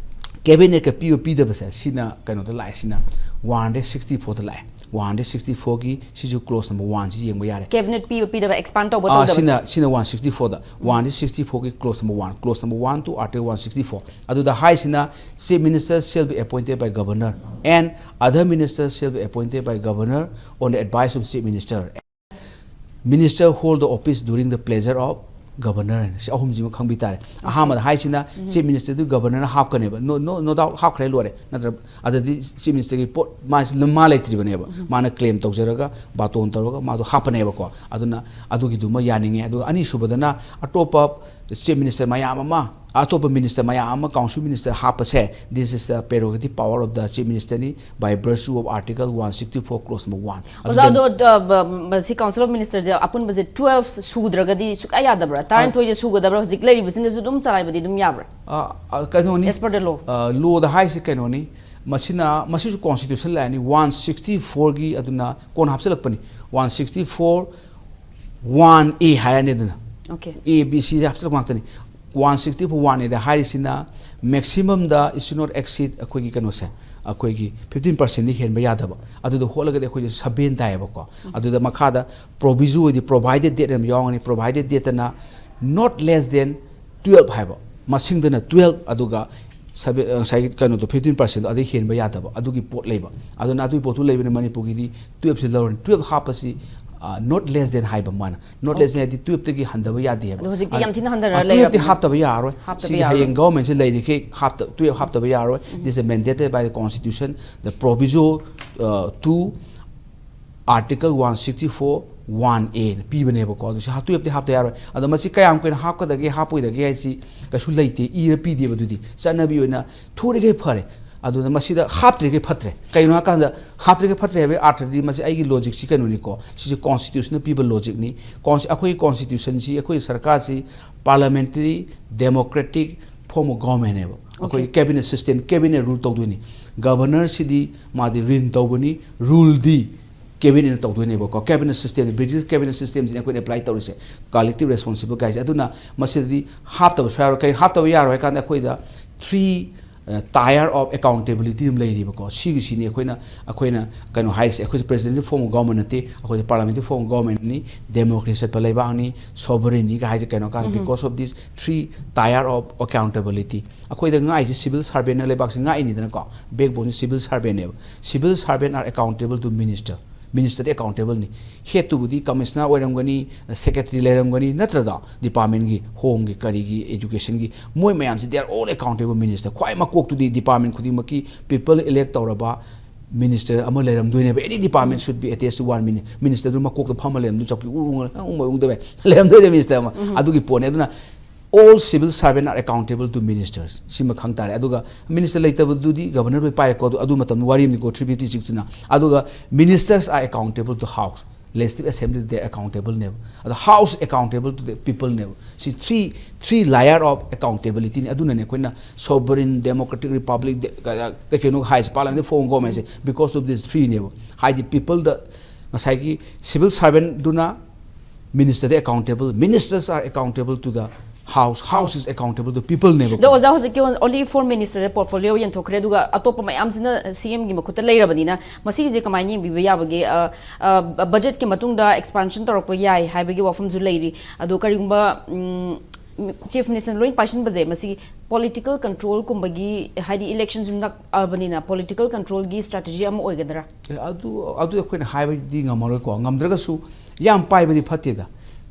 ꯀꯦꯕꯤꯅꯦꯠꯀ ꯄꯤꯕ ꯄꯤꯗꯕꯁꯦ, ꯁꯤꯅ ꯀꯩꯅꯣꯗ ꯂꯥꯛꯑꯦ, ꯁꯤꯅ ꯋꯥꯟ ꯍꯟꯗ꯭ꯔꯦꯠ ꯁꯤꯛꯁꯇꯤ ꯐꯣꯔꯗ ꯂꯥꯛꯑꯦ꯫ ꯋꯥꯟ ꯍꯟꯗ꯭ꯔꯦꯠ ꯁꯤꯛꯁꯇꯤ ꯐꯣꯔꯒꯤ ꯁꯤꯁꯨ ꯀ꯭ꯂꯣꯖ ꯅꯝꯕꯔ ꯋꯥꯟꯁꯤ ꯌꯦꯡꯕ ꯌꯥꯔꯦ꯫ ꯀꯦꯕꯤꯅꯦꯠ ꯄꯤꯕ ꯄꯤꯗꯕ ꯑꯦꯛꯁꯄꯥꯟ ꯇꯧꯕ ꯑꯥ, ꯇꯧꯗꯕꯁꯦ꯫ ꯁꯤꯅ, ꯁꯤꯅ ꯋꯥꯟ ꯁꯤꯛꯁꯇꯤ ꯐꯣꯔꯗ, ꯎꯝ꯫ ꯋꯥꯟ ꯍꯟꯗ꯭ꯔꯦꯠ ꯁꯤꯛꯁꯇꯤ ꯐꯣꯔꯒꯤ close number one, close number one to Article one sixty four. ꯑꯗꯨꯗ ꯍꯥꯏꯁꯤꯅ, Chief Minister shall be appointed by Governor and other ministers shall be appointed by Governor on the advice of Chief Minister꯫ Minister hold the office during the pleasure of Governor ꯍꯥꯏꯅ ꯁꯤ ꯑꯍꯨꯝꯁꯤꯃ ꯈꯪꯕꯤ ꯇꯥꯔꯦ꯫ ꯑꯍꯥꯟꯕꯗ ꯍꯥꯏꯁꯤꯅ um. Chief ꯃꯤꯅꯤꯁꯇꯔꯗꯨ ꯒꯚꯔꯅꯔꯅ ꯍꯥꯞꯀꯅꯦꯕ꯫ No, no, no doubt ꯍꯥꯞꯈ꯭ꯔꯦ, ꯂꯣꯏꯔꯦ꯫ ꯅꯠꯇ꯭ꯔ ꯑꯗꯗꯤ ꯆꯤꯐ ꯃꯤꯅꯤꯁꯇꯔꯒꯤ ꯄꯣꯠ ꯃꯥ, ꯃꯥ ꯂꯩꯇ꯭ꯔꯤꯕꯅꯦꯕ꯫ ꯎꯝ꯫ ꯃꯥꯅ ꯀ꯭ꯂꯦꯝ ꯇꯧꯖꯔꯒ, ꯕꯥꯇꯣꯟ ꯇꯧꯔꯒ ꯃꯥꯗꯣ ꯍꯥꯞꯄꯅꯦꯕꯀꯣ꯫ ꯑꯗꯨꯅ ꯑꯗꯨꯒꯤꯗꯨꯃ ꯌꯥꯅꯤꯡꯉꯦ꯫ ꯑꯗꯨꯒ ꯑꯅꯤꯁꯨꯕꯗꯅ ꯑꯇꯣꯞꯄ ꯆꯤꯐ ꯃꯤꯅꯤꯁꯇꯔ ꯃꯌꯥꯝ ꯑꯃ, ꯑꯇꯣꯞꯄ ꯃꯤꯅꯤꯁꯇꯔ ꯃꯌꯥꯝ ꯑꯃ ꯀꯥꯎꯟꯁꯤꯜ ꯃꯤꯅꯤꯁꯇꯔ ꯍꯥꯞꯄꯁꯦ, this is the prerogative power of the Chief Ministerꯅꯤ, by virtue of Article one sixty four, clause number one. ꯑꯣꯖꯥ, ꯑꯗꯨꯗ ꯑꯗꯣ, ꯑ, ꯕ-, ꯃꯁꯤ ꯀꯥꯎꯟꯁꯤꯜ ꯑꯣꯐ ꯃꯤꯅꯤꯁꯇꯔꯁꯦ ꯑꯄꯨꯟꯕꯁꯦ ꯇꯨꯋꯦꯜꯐ ꯁꯨꯗ꯭ꯔꯒꯗꯤ ꯁꯨꯛꯌꯥ ꯌꯥꯗꯕ꯭ꯔꯥ? ꯑ, ꯇꯔꯥꯅꯤꯊꯣꯏꯁꯦ ꯁꯨꯒꯗꯕ꯭ꯔꯥ? ꯍꯧꯖꯤꯛ ꯂꯩꯔꯤꯕꯁꯤꯡꯗꯁꯨ ꯑꯗꯨꯝ ꯆꯂꯥꯏꯕꯗꯤ ꯑꯗꯨꯝ ꯌꯥꯕ꯭ꯔꯥ? ꯑ, ꯑ, ꯀꯩꯅꯣꯅꯤ꯫ As per the law꯫ ꯑ, ꯂꯣꯗ ꯍꯥꯏꯁꯦ ꯀꯩꯅꯣꯅꯤ꯫ ꯃꯁꯤꯅ, ꯃꯁꯤꯁꯨ ꯀꯣꯟꯁꯇꯤꯇ꯭ꯌꯨꯁꯟ ꯂꯥꯏꯟꯅꯤ꯫ ꯋꯥꯟ ꯁꯤꯛꯁꯇꯤ ꯐꯣꯔꯒꯤ ꯑꯗꯨꯅ ꯀꯣꯟꯅ ꯍꯥꯞꯆꯤꯜꯂꯛꯄꯅꯤ꯫ ꯋꯥꯟ ꯁꯤꯛꯁꯇꯤ ꯐꯣꯔ ꯋꯥꯟ ꯑꯦ ꯍꯥꯏꯔꯅꯤ ꯑꯗꯨꯅ꯫ Okay꯫ ꯑꯦ, ꯕꯤ, ꯁꯤ ꯍꯥꯞꯆꯤꯜꯂꯛꯄ ꯉꯥꯛꯇꯅꯤ꯫ ꯋꯥꯟ ꯁꯤꯛꯁꯇꯤ ꯐꯣꯔ ꯋꯥꯟ ꯑꯦꯗ ꯍꯥꯏꯔꯤꯁꯤꯅ, ꯃꯦꯛꯁꯤꯃꯝꯗ it should not exceed ꯑꯩꯈꯣꯏꯒꯤ ꯀꯩꯅꯣꯁꯦ, ꯑꯩꯈꯣꯏꯒꯤ ꯐꯤꯐꯇꯤꯟ ꯄꯥꯔꯁꯦꯟꯗꯤ ꯍꯦꯟꯕ ꯌꯥꯗꯕ꯫ ꯑꯗꯨꯗ ꯍꯣꯠꯂꯒꯗꯤ ꯑꯩꯈꯣꯏꯁꯦ ꯁꯕꯦꯟ ꯇꯥꯏꯌꯦꯕꯀꯣ꯫ ꯎꯝ꯫ ꯑꯗꯨꯗ ꯃꯈꯥꯗ ꯄ꯭ꯔꯣꯚꯤꯖꯣ ꯑꯣꯏꯗꯤ ꯄ꯭ꯔꯣꯚꯥꯏꯗꯦꯠ ꯗꯦꯠ ꯑꯃ ꯌꯥꯎꯔꯝꯒꯅꯤ꯫ ꯄ꯭ꯔꯣꯚꯥꯏꯗꯦꯠ ꯗꯦꯠꯇꯅ not less than ꯇꯨꯋꯦꯜꯐ ꯍꯥꯏꯕ, ꯃꯁꯤꯡꯗꯅ ꯇꯨꯋꯦꯜꯐ, ꯑꯗꯨꯒ ꯁꯕꯦ-, ꯑ, ꯉꯁꯥꯏꯒꯤ ꯀꯩꯅꯣꯗꯣ, ꯐꯤꯐꯇꯤꯟ ꯄꯥꯔꯁꯦꯟꯗꯣ ꯑꯗꯩ ꯍꯦꯟꯕ ꯌꯥꯗꯕ, ꯑꯗꯨꯒꯤ ꯄꯣꯠ ꯂꯩꯕ꯫ ꯑꯗꯨꯅ ꯑꯗꯨꯒꯤ ꯄꯣꯠꯇꯨ ꯂꯩꯕꯅ ꯃꯅꯤꯄꯨꯔꯒꯤꯗꯤ ꯇꯨꯋꯦꯜꯐꯁꯤ ꯂꯧꯔꯅꯤ꯫ ꯇꯨꯋꯦꯜꯐ ꯍꯥꯞꯄꯁꯤ, not less than ꯍꯥꯏꯕ ꯃꯥꯅ꯫ Not less than ꯍꯥꯏꯗꯤ twelve ꯇꯒꯤ ꯍꯟꯊꯕ ꯌꯥꯗꯦ ꯍꯥꯏꯕ꯫ ꯑꯗꯣ ꯍꯧꯖꯤꯛꯇꯤ ꯌꯥꯝ ꯊꯤꯅ ꯍꯟꯊꯔ twelve ꯇꯤ ꯂꯩꯔꯕꯅꯤꯅ꯫ ꯍꯥꯞꯇꯕ ꯌꯥꯔꯣꯏ꯫ ꯍꯥꯞꯇꯕ ꯁꯤꯒꯤ ꯌꯥꯔꯣꯏ꯫ ꯍꯌꯦꯡ government ꯁꯦ ꯂꯩꯔꯤꯈꯩ ꯍꯥꯞꯇ twelve ꯍꯥꯞꯇꯕ ꯌꯥꯔꯣꯏ꯫ This is mandated by the constitution, the proviso, uh, two, article one sixty four one A ꯅ ꯄꯤꯕꯅꯦꯕꯀꯣ꯫ ꯑꯗꯨ ꯁꯤ twelve ꯇꯤ ꯍꯥꯞꯇ ꯌꯥꯔꯣꯏ꯫ ꯑꯗꯣ ꯃꯁꯤ ꯀꯌꯥꯝ ꯀꯨꯏꯅ ꯍꯥꯞꯀꯗꯒꯦ ꯍꯥꯞꯄꯣꯏꯗꯒꯦ ꯍꯥꯏꯁꯤ ꯀꯩꯁꯨ ꯂꯩꯇꯦ, ꯏꯔ ꯄꯤꯗꯦꯕ꯫ ꯑꯗꯨꯗꯤ ꯆꯠꯅꯕꯤ ꯑꯣꯏꯅ ꯊꯨꯔꯤꯈꯩ ꯐꯔꯦ꯫ ꯑꯗꯨꯅ ꯃꯁꯤꯗ ꯍꯥꯞꯇ꯭ꯔꯤꯈꯩ ꯐꯠꯇ꯭ꯔꯦ꯫ ꯀꯩꯅꯣ ꯍꯥꯏꯀꯥꯟꯗ ꯍꯥꯞꯇ꯭ꯔꯤꯈꯩ ꯐꯠꯇ꯭ꯔꯦ ꯍꯥꯏꯕꯒꯤ ꯑꯥꯔꯊꯗꯤ ꯃꯁꯤ ꯑꯩꯒꯤ logic ꯁꯤ ꯀꯩꯅꯣꯅꯤꯀꯣ꯫ ꯁꯤꯁꯦ constitution ꯅ ꯄꯤꯕ logic ꯅꯤ꯫ Consti-, ꯑꯩꯈꯣꯏꯒꯤ constitution ꯁꯤ, ꯑꯩꯈꯣꯏ ꯁꯔꯀꯥꯔꯁꯤ parliamentary democratic form of government ꯅꯦꯕ꯫ ꯑꯩꯈꯣꯏꯒꯤ Okay. cabinet system, cabinet rule ꯇꯧꯗꯣꯏꯅꯤ꯫ Governor ꯁꯤꯗꯤ ꯃꯥꯗꯤ reign ꯇꯧꯕꯅꯤ, rule ꯗꯤ cabinet ꯅ ꯇꯧꯗꯣꯏꯅꯦꯕꯀꯣ꯫ Cabinet system, British cabinet system ꯁꯤꯅ ꯑꯩꯈꯣꯏꯅ apply ꯇꯧꯔꯤꯁꯦ, collective responsible ꯀꯥꯏꯁꯦ꯫ ꯑꯗꯨꯅ ꯃꯁꯤꯗꯗꯤ ꯍꯥꯞꯇꯕ ꯁꯨꯡꯌꯥ ꯌꯥꯔꯣꯏ꯫ ꯀꯔꯤ ꯍꯥꯞꯇꯕ ꯌꯥꯔꯣꯏ ꯍꯥꯏ ꯀꯥꯟꯗ ꯑꯩꯈꯣꯏꯗ three, ꯑ, tier of accountability ꯑꯃ ꯂꯩꯔꯤꯕꯀꯣ꯫ ꯁꯤꯒꯤꯁꯤꯅꯤ ꯑꯩꯈꯣꯏꯅ, ꯑꯩꯈꯣꯏꯅ ꯀꯩꯅꯣ ꯍꯥꯏꯔꯤꯁꯦ꯫ ꯑꯩꯈꯣꯏꯁꯦ presidential form of government ꯅꯠꯇꯦ, ꯑꯩꯈꯣꯏꯁꯦ parliamentary form of government ꯅꯤ, democracy ꯆꯠꯄ ꯂꯩꯕꯥꯛꯅꯤ, sovereign ꯅꯤ ꯀ ꯍꯥꯏꯁꯦ ꯀꯩꯅꯣ ꯀꯥꯟꯗ, because of this three tier of accountability꯫ ꯑꯩꯈꯣꯏꯗ ꯉꯥꯛꯏꯁꯦ civil servant ꯅ ꯂꯩꯕꯥꯛꯁꯦ ꯉꯥꯛꯏꯅꯤꯗꯅꯀꯣ꯫ Backbone ꯁꯤ civil servant ꯅꯦꯕ꯫ Civil servant are accountable to minister꯫ Minister D accountable ꯅꯤ꯫ Head ꯇꯨꯕꯨꯗꯤ commissioner ꯑꯣꯏꯔꯝꯒꯅꯤ, secretary ꯂꯩꯔꯝꯒꯅꯤ, ꯅꯠꯇ꯭ꯔꯗ department ꯒꯤ, home ꯒꯤ, ꯀꯔꯤꯒꯤ, education ꯒꯤ, ꯃꯣꯏ ꯃꯌꯥꯝꯁꯤ they are all accountable minister꯫ ꯈ꯭ꯋꯥꯏ ꯃꯀꯣꯛꯇꯨꯗꯤ department ꯈꯨꯗꯤꯡꯃꯛꯀꯤ people elect ꯇꯧꯔꯕ minister ꯑꯃ ꯂꯩꯔꯝꯗꯣꯏꯅꯦꯕ꯫ Any department should be attached to one mini-, minister ꯗꯨ ꯃꯀꯣꯛꯇ ꯐꯝꯃ ꯂꯩꯔꯝꯗꯣꯏꯅꯤ, ꯆꯧꯀꯤ ꯎꯔꯨ ꯎꯔꯨ ꯎꯪꯕ ꯎꯪꯗꯕ ꯂꯩꯔꯝꯗꯣꯏꯅꯦ minister ꯑꯃ꯫ ꯑꯗꯨꯒꯤ ꯄꯣꯠꯅꯦ꯫ ꯑꯗꯨꯅ all civil servant are accountable to ministers꯫ ꯁꯤꯃ ꯈꯪ ꯇꯥꯔꯦ꯫ ꯑꯗꯨꯒ minister ꯂꯩꯇꯕꯗꯨꯗꯤ governor ꯂꯣꯏ ꯄꯥꯏꯔꯦꯀꯣ꯫ ꯑꯗꯨ, ꯑꯗꯨ ꯃꯇꯝꯗ ꯋꯥꯔꯤ ꯑꯃꯅꯤꯀꯣ, three fifty six ꯇꯨꯅ꯫ ꯑꯗꯨꯒ ministers are accountable to house, legislative assembly D accountable ꯅꯦꯕ꯫ ꯑꯗꯣ house accountable to the people ꯅꯦꯕ꯫ ꯁꯤ three, three layer of accountability ꯅꯤ꯫ ꯑꯗꯨꯅꯅꯦ ꯑꯩꯈꯣꯏꯅ sovereign, democratic republic, ꯗꯦ-, ꯀ-, ꯀ-, ꯀꯩ ꯀꯩꯅꯣ ꯍꯥꯏꯁꯦ, parliamentary form of government say, because of this three ꯅꯦꯕ꯫ ꯍꯥꯏꯗꯤ people ꯗ ꯉꯁꯥꯏꯒꯤ civil servant ꯗꯨꯅ minister the accountable, ministers are accountable to the house, house is accountable to people ꯅꯦꯕꯀꯣ꯫ ꯑꯗꯣ ꯑꯣꯖꯥ, ꯍꯧꯖꯤꯛꯀꯤ only four minister ꯗ portfolio ꯌꯦꯟꯊꯣꯛꯈ꯭ꯔꯦ, ꯑꯗꯨꯒ ꯑꯇꯣꯞꯄ ꯃꯌꯥꯝꯁꯤꯅ C M ꯒꯤ ꯃꯈꯨꯠꯇ ꯂꯩꯔꯕꯅꯤꯅ ꯃꯁꯤꯒꯤꯁꯦ ꯀꯃꯥꯏꯅ ꯌꯦꯡꯕꯤꯕ ꯌꯥꯕꯒꯦ? ꯑ, ꯑ, budget ꯀꯤ ꯃꯇꯨꯡꯗ expansion ꯇꯧꯔꯛꯄ ꯌꯥꯏ ꯍꯥꯏꯕꯒꯤ ꯋꯥꯐꯝꯁꯨ ꯂꯩꯔꯤ꯫ ꯑꯗꯣ ꯀꯔꯤꯒꯨꯝꯕ, ꯎꯝ, Chief Minister ꯂꯣꯏ ꯄꯥꯏꯁꯤꯟꯕꯁꯦ, ꯃꯁꯤ political control ꯀꯨꯝꯕꯒꯤ, ꯍꯥꯏꯗꯤ electionꯁꯨ ꯅꯛꯑꯕꯅꯤꯅ political controlꯒꯤ strategy ꯑꯃ ꯑꯣꯏꯒꯗ꯭ꯔꯥ? ꯑꯦ, ꯑꯗꯨ ꯑꯗꯨ ꯑꯩꯈꯣꯏꯅ ꯍꯥꯏꯕꯗꯤ ꯉꯝꯃꯔꯣꯏꯀꯣ꯫ ꯉꯝꯗ꯭ꯔꯒꯁꯨ ꯌꯥꯝ ꯄꯥꯏꯕꯗꯤ ꯐꯠꯇꯦꯗ꯫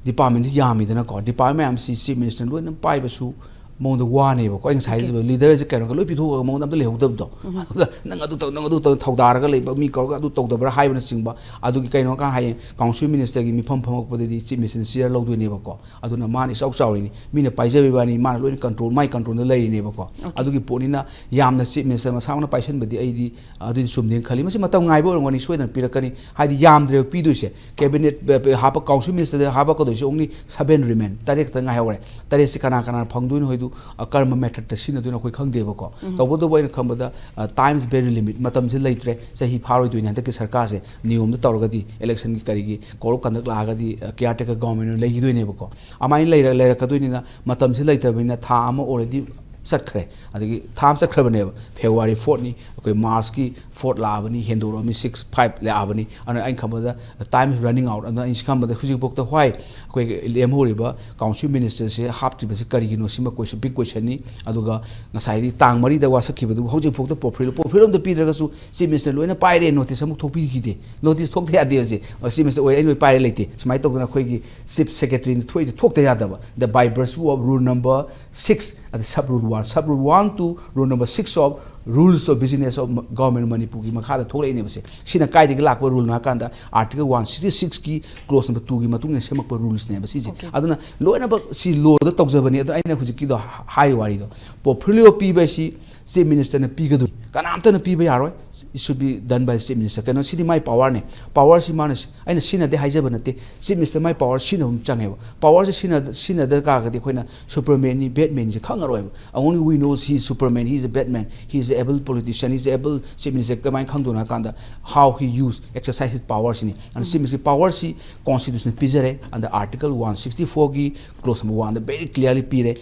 Departmentꯁꯤ ꯌꯥꯝꯃꯤꯗꯅꯀꯣ꯫ Department ꯃꯌꯥꯝꯁꯤ Chief Minister ꯂꯣꯏꯅ ꯄꯥꯏꯕꯁꯨ ꯃꯉꯣꯟꯗ ꯋꯥꯅꯦꯕꯀꯣ꯫ ꯑꯩ ꯉꯁꯥꯏ ꯍꯥꯏꯖꯕ leaderꯁꯦ ꯀꯩꯅꯣꯒ ꯂꯣꯏ ꯄꯤꯊꯣꯛꯑꯒ ꯃꯉꯣꯟꯗ ꯑꯝꯇ ꯂꯩꯍꯧꯗꯕꯗꯣ꯫ ꯑꯗꯨꯒ "ꯅꯪ ꯑꯗꯨ ꯇꯧ, ꯅꯪ ꯑꯗꯨ ꯇꯧ", ꯊꯧꯗꯥꯔꯒ ꯂꯩꯕ ꯃꯤ ꯀꯧꯔꯒ "ꯑꯗꯨ ꯇꯧꯗꯕ꯭ꯔꯥ?" ꯍꯥꯏꯕꯅꯆꯤꯡꯕ꯫ ꯑꯗꯨꯒꯤ ꯀꯩꯅꯣ ꯀꯥ ꯍꯌꯦꯡ Council Ministerꯒꯤ ꯃꯤꯐꯝ ꯐꯝꯃꯛꯄꯗꯗꯤ Chief Minister chair ꯂꯧꯗꯣꯏꯅꯦꯕꯀꯣ꯫ ꯑꯗꯨꯅ ꯃꯥꯅ ꯏꯆꯥꯎ ꯆꯥꯎꯔꯤꯅꯤ꯫ ꯃꯤꯅ ꯄꯥꯏꯖꯕꯩ ꯋꯥꯅꯤ, ꯃꯥꯅ ꯂꯣꯏꯅ control, ꯃꯥꯏ controlꯗ ꯂꯩꯔꯤꯅꯦꯕꯀꯣ꯫ ꯑꯗꯨꯒꯤ ꯄꯣꯠꯅꯤꯅ ꯌꯥꯝꯅ Chief Minister ꯃꯁꯥꯃꯛꯅ ꯄꯥꯏꯁꯟꯕꯗꯤ ꯑꯩꯗꯤ ꯑꯗꯨꯗꯤ ꯆꯨꯝꯗꯦꯅ ꯈꯜꯂꯤ꯫ ꯃꯁꯤ ꯃꯇꯝ ꯉꯥꯏꯕ ꯑꯣꯏꯔꯝꯒꯅꯤ, ꯁꯣꯏꯗꯅ ꯄꯤꯔꯛꯀꯅꯤ꯫ ꯍꯥꯏꯗꯤ ꯌꯥꯝꯗ꯭ꯔꯦꯕ ꯄꯤꯗꯣꯏꯁꯦ꯫ Cabinet ꯍꯥꯞꯄ, Council Ministerꯗ ꯍꯥꯄꯛꯀꯗꯣꯏꯁꯦ only seven remain, ꯇꯔꯦꯠ ꯈꯛꯇ ꯉꯥꯏꯍꯧꯔꯦ꯫ ꯇꯔꯦꯠꯁꯤ ꯀꯅꯥ ꯀꯅꯥꯅ ꯐꯪꯗꯣꯏꯅꯣ ꯍꯥꯏꯗꯨ, ꯑ, ꯀꯔꯝꯕ methodꯇ ꯁꯤꯖꯤꯟꯅꯗꯣꯏꯅꯣ ꯑꯩꯈꯣꯏ ꯈꯪꯗꯦꯕꯀꯣ꯫ ꯇꯧꯕꯇꯕꯨ ꯑꯩꯅ ꯈꯪꯕꯗ, ꯑ, time is very limit, ꯃꯇꯝꯁꯤ ꯂꯩꯇ꯭ꯔꯦ, ꯆꯍꯤ ꯐꯥꯔꯣꯏꯗꯣꯏꯅꯦ ꯍꯟꯗꯛꯀꯤ ꯁꯔꯀꯥꯔꯁꯦ꯫ ꯅꯤꯌꯣꯝꯗ ꯇꯧꯔꯒꯗꯤ, electionꯒꯤ ꯀꯔꯤꯒꯤ code of conduct ꯂꯥꯛꯑꯒꯗꯤ, ꯑ, caretaker government ꯑꯣꯏꯅ ꯂꯩꯈꯤꯗꯣꯏꯅꯦꯕꯀꯣ꯫ ꯑꯗꯨꯃꯥꯏꯅ ꯂꯩꯔ-, ꯂꯩꯔꯛꯀꯗꯣꯏꯅꯤꯅ ꯃꯇꯝꯁꯤ ꯂꯩꯇ꯭ꯔꯕꯅꯤꯅ ꯊꯥ ꯑꯃ already ꯆꯠꯈ꯭ꯔꯦ꯫ ꯑꯗꯒꯤ ꯊꯥ ꯑꯃ ꯆꯠꯈ꯭ꯔꯕꯅꯦꯕ꯫ February fourꯅꯤ, ꯑꯩꯈꯣꯏ Marchꯀꯤ four ꯂꯥꯛꯑꯕꯅꯤ, ꯍꯦꯟꯗꯣꯔꯛꯑꯕꯅꯤ, six, five ꯂꯥꯛꯑꯕꯅꯤ꯫ ꯑꯗꯨꯅ ꯑꯩꯅ ꯈꯟꯕꯗ time is running out꯫ ꯑꯗꯨꯅ ꯑꯩꯅ ꯈꯟꯕꯗ ꯍꯧꯖꯤꯛꯐꯥꯎꯗ why ꯑꯩꯈꯣꯏꯒꯤ ꯂꯦꯝꯍꯧꯔꯤꯕ Council Ministerꯁꯦ ꯍꯥꯞꯇ꯭ꯔꯤꯕꯁꯤ ꯀꯔꯤꯒꯤꯅꯣ? ꯁꯤꯃ question, big questionꯅꯤ꯫ ꯑꯗꯨꯒ ꯉꯁꯥꯏꯗꯤ ꯇꯥꯡ ꯃꯔꯤꯗ ꯋꯥꯁꯛꯈꯤꯕꯗꯨꯕꯨ ꯍꯧꯖꯤꯛꯐꯥꯎꯗ portfolio, portfolio ꯑꯝꯇ ꯄꯤꯗ꯭ꯔꯒꯁꯨ Chief Minister ꯂꯣꯏꯅ ꯄꯥꯏꯔꯦ, notice ꯑꯃꯨꯛ ꯊꯣꯛꯄꯤꯈꯤꯗꯦ꯫ Notice ꯊꯣꯛꯇ ꯌꯥꯗꯦ ꯍꯧꯖꯤꯛ꯫ Chief Minister ꯑꯣꯏ, ꯑꯩ ꯂꯣꯏ ꯄꯥꯏꯔꯦ ꯂꯩꯇꯦ꯫ ꯁꯨꯃꯥꯏꯅ ꯇꯧꯗꯅ ꯑꯩꯈꯣꯏꯒꯤ Chief Secretaryꯅ ꯊꯣꯛꯏꯗꯣ ꯊꯣꯛꯇ ꯌꯥꯗꯕ꯫ The by virtue of rule number six, ꯑꯗ sub rule one, sub rule one to rule number six of Rules of Business of Government ꯃꯅꯤꯄꯨꯔꯒꯤ ꯃꯈꯥꯗ ꯊꯣꯛꯂꯛꯏꯅꯦꯕꯁꯦ꯫ ꯁꯤꯅ ꯀꯥꯏꯗꯒꯤ ꯂꯥꯛꯄ ruleꯅꯣ ꯍꯥꯏ ꯀꯥꯟꯗ Article one sixty sixꯀꯤ clause number twoꯒꯤ ꯃꯇꯨꯡ ꯏꯟꯅ ꯁꯦꯝꯃꯛꯄ rulesꯅꯦꯕ ꯁꯤꯁꯦ꯫ ꯑꯗꯨꯅ ꯂꯣꯏꯅꯃꯛ ꯁꯤ lawꯗ ꯇꯧꯖꯕꯅꯤ꯫ ꯑꯗꯨꯅ ꯑꯩꯅ ꯍꯧꯖꯤꯛꯀꯤꯗꯣ ꯍꯥꯏꯔꯤꯕ ꯋꯥꯔꯤꯗꯣ, portfolio ꯄꯤꯕ ꯍꯥꯏꯁꯤ Chief Ministerꯅ ꯄꯤꯒꯗꯣꯏꯅꯤ, ꯀꯅꯥꯝꯇꯅ ꯄꯤꯕ ꯌꯥꯔꯣꯏ꯫ It should be done by the Chief Minister꯫ ꯀꯩꯅꯣ, ꯁꯤꯗꯤ ꯃꯥꯏ powerꯅꯦ꯫ Powerꯁꯤ ꯃꯥꯅ ꯁꯤ-, ꯑꯩꯅ ꯁꯤꯖꯤꯟꯅꯗꯦ ꯍꯥꯏꯖꯕ ꯅꯠꯇꯦ꯫ Chief Minister ꯃꯥꯏ power ꯁꯤꯖꯤꯟꯅꯕ ꯑꯃ ꯆꯪꯉꯦꯕ꯫ Powerꯁꯦ ꯁꯤꯖꯤꯟꯅ-, ꯁꯤꯖꯤꯟꯅꯗ ꯇꯥꯔꯒꯗꯤ ꯑꯩꯈꯣꯏꯅ Supermanꯅꯤ, Batmanꯁꯦ ꯈꯪꯉꯔꯣꯏꯕ꯫ Only we know he is Superman, he is a Batman, he is a able politician, he is a able Chief Minister꯫ ꯀꯃꯥꯏꯅ ꯈꯪꯗꯣꯏꯅꯣ ꯍꯥꯏ ꯀꯥꯟꯗ how he use, exercise his powerꯁꯤꯅꯤ꯫ ꯑꯗꯨꯅ Chief Minister powerꯁꯤ Constitution ꯄꯤꯖꯔꯦ꯫ Under Article one sixty fourꯒꯤ clause number oneꯗ very clearly ꯄꯤꯔꯦ꯫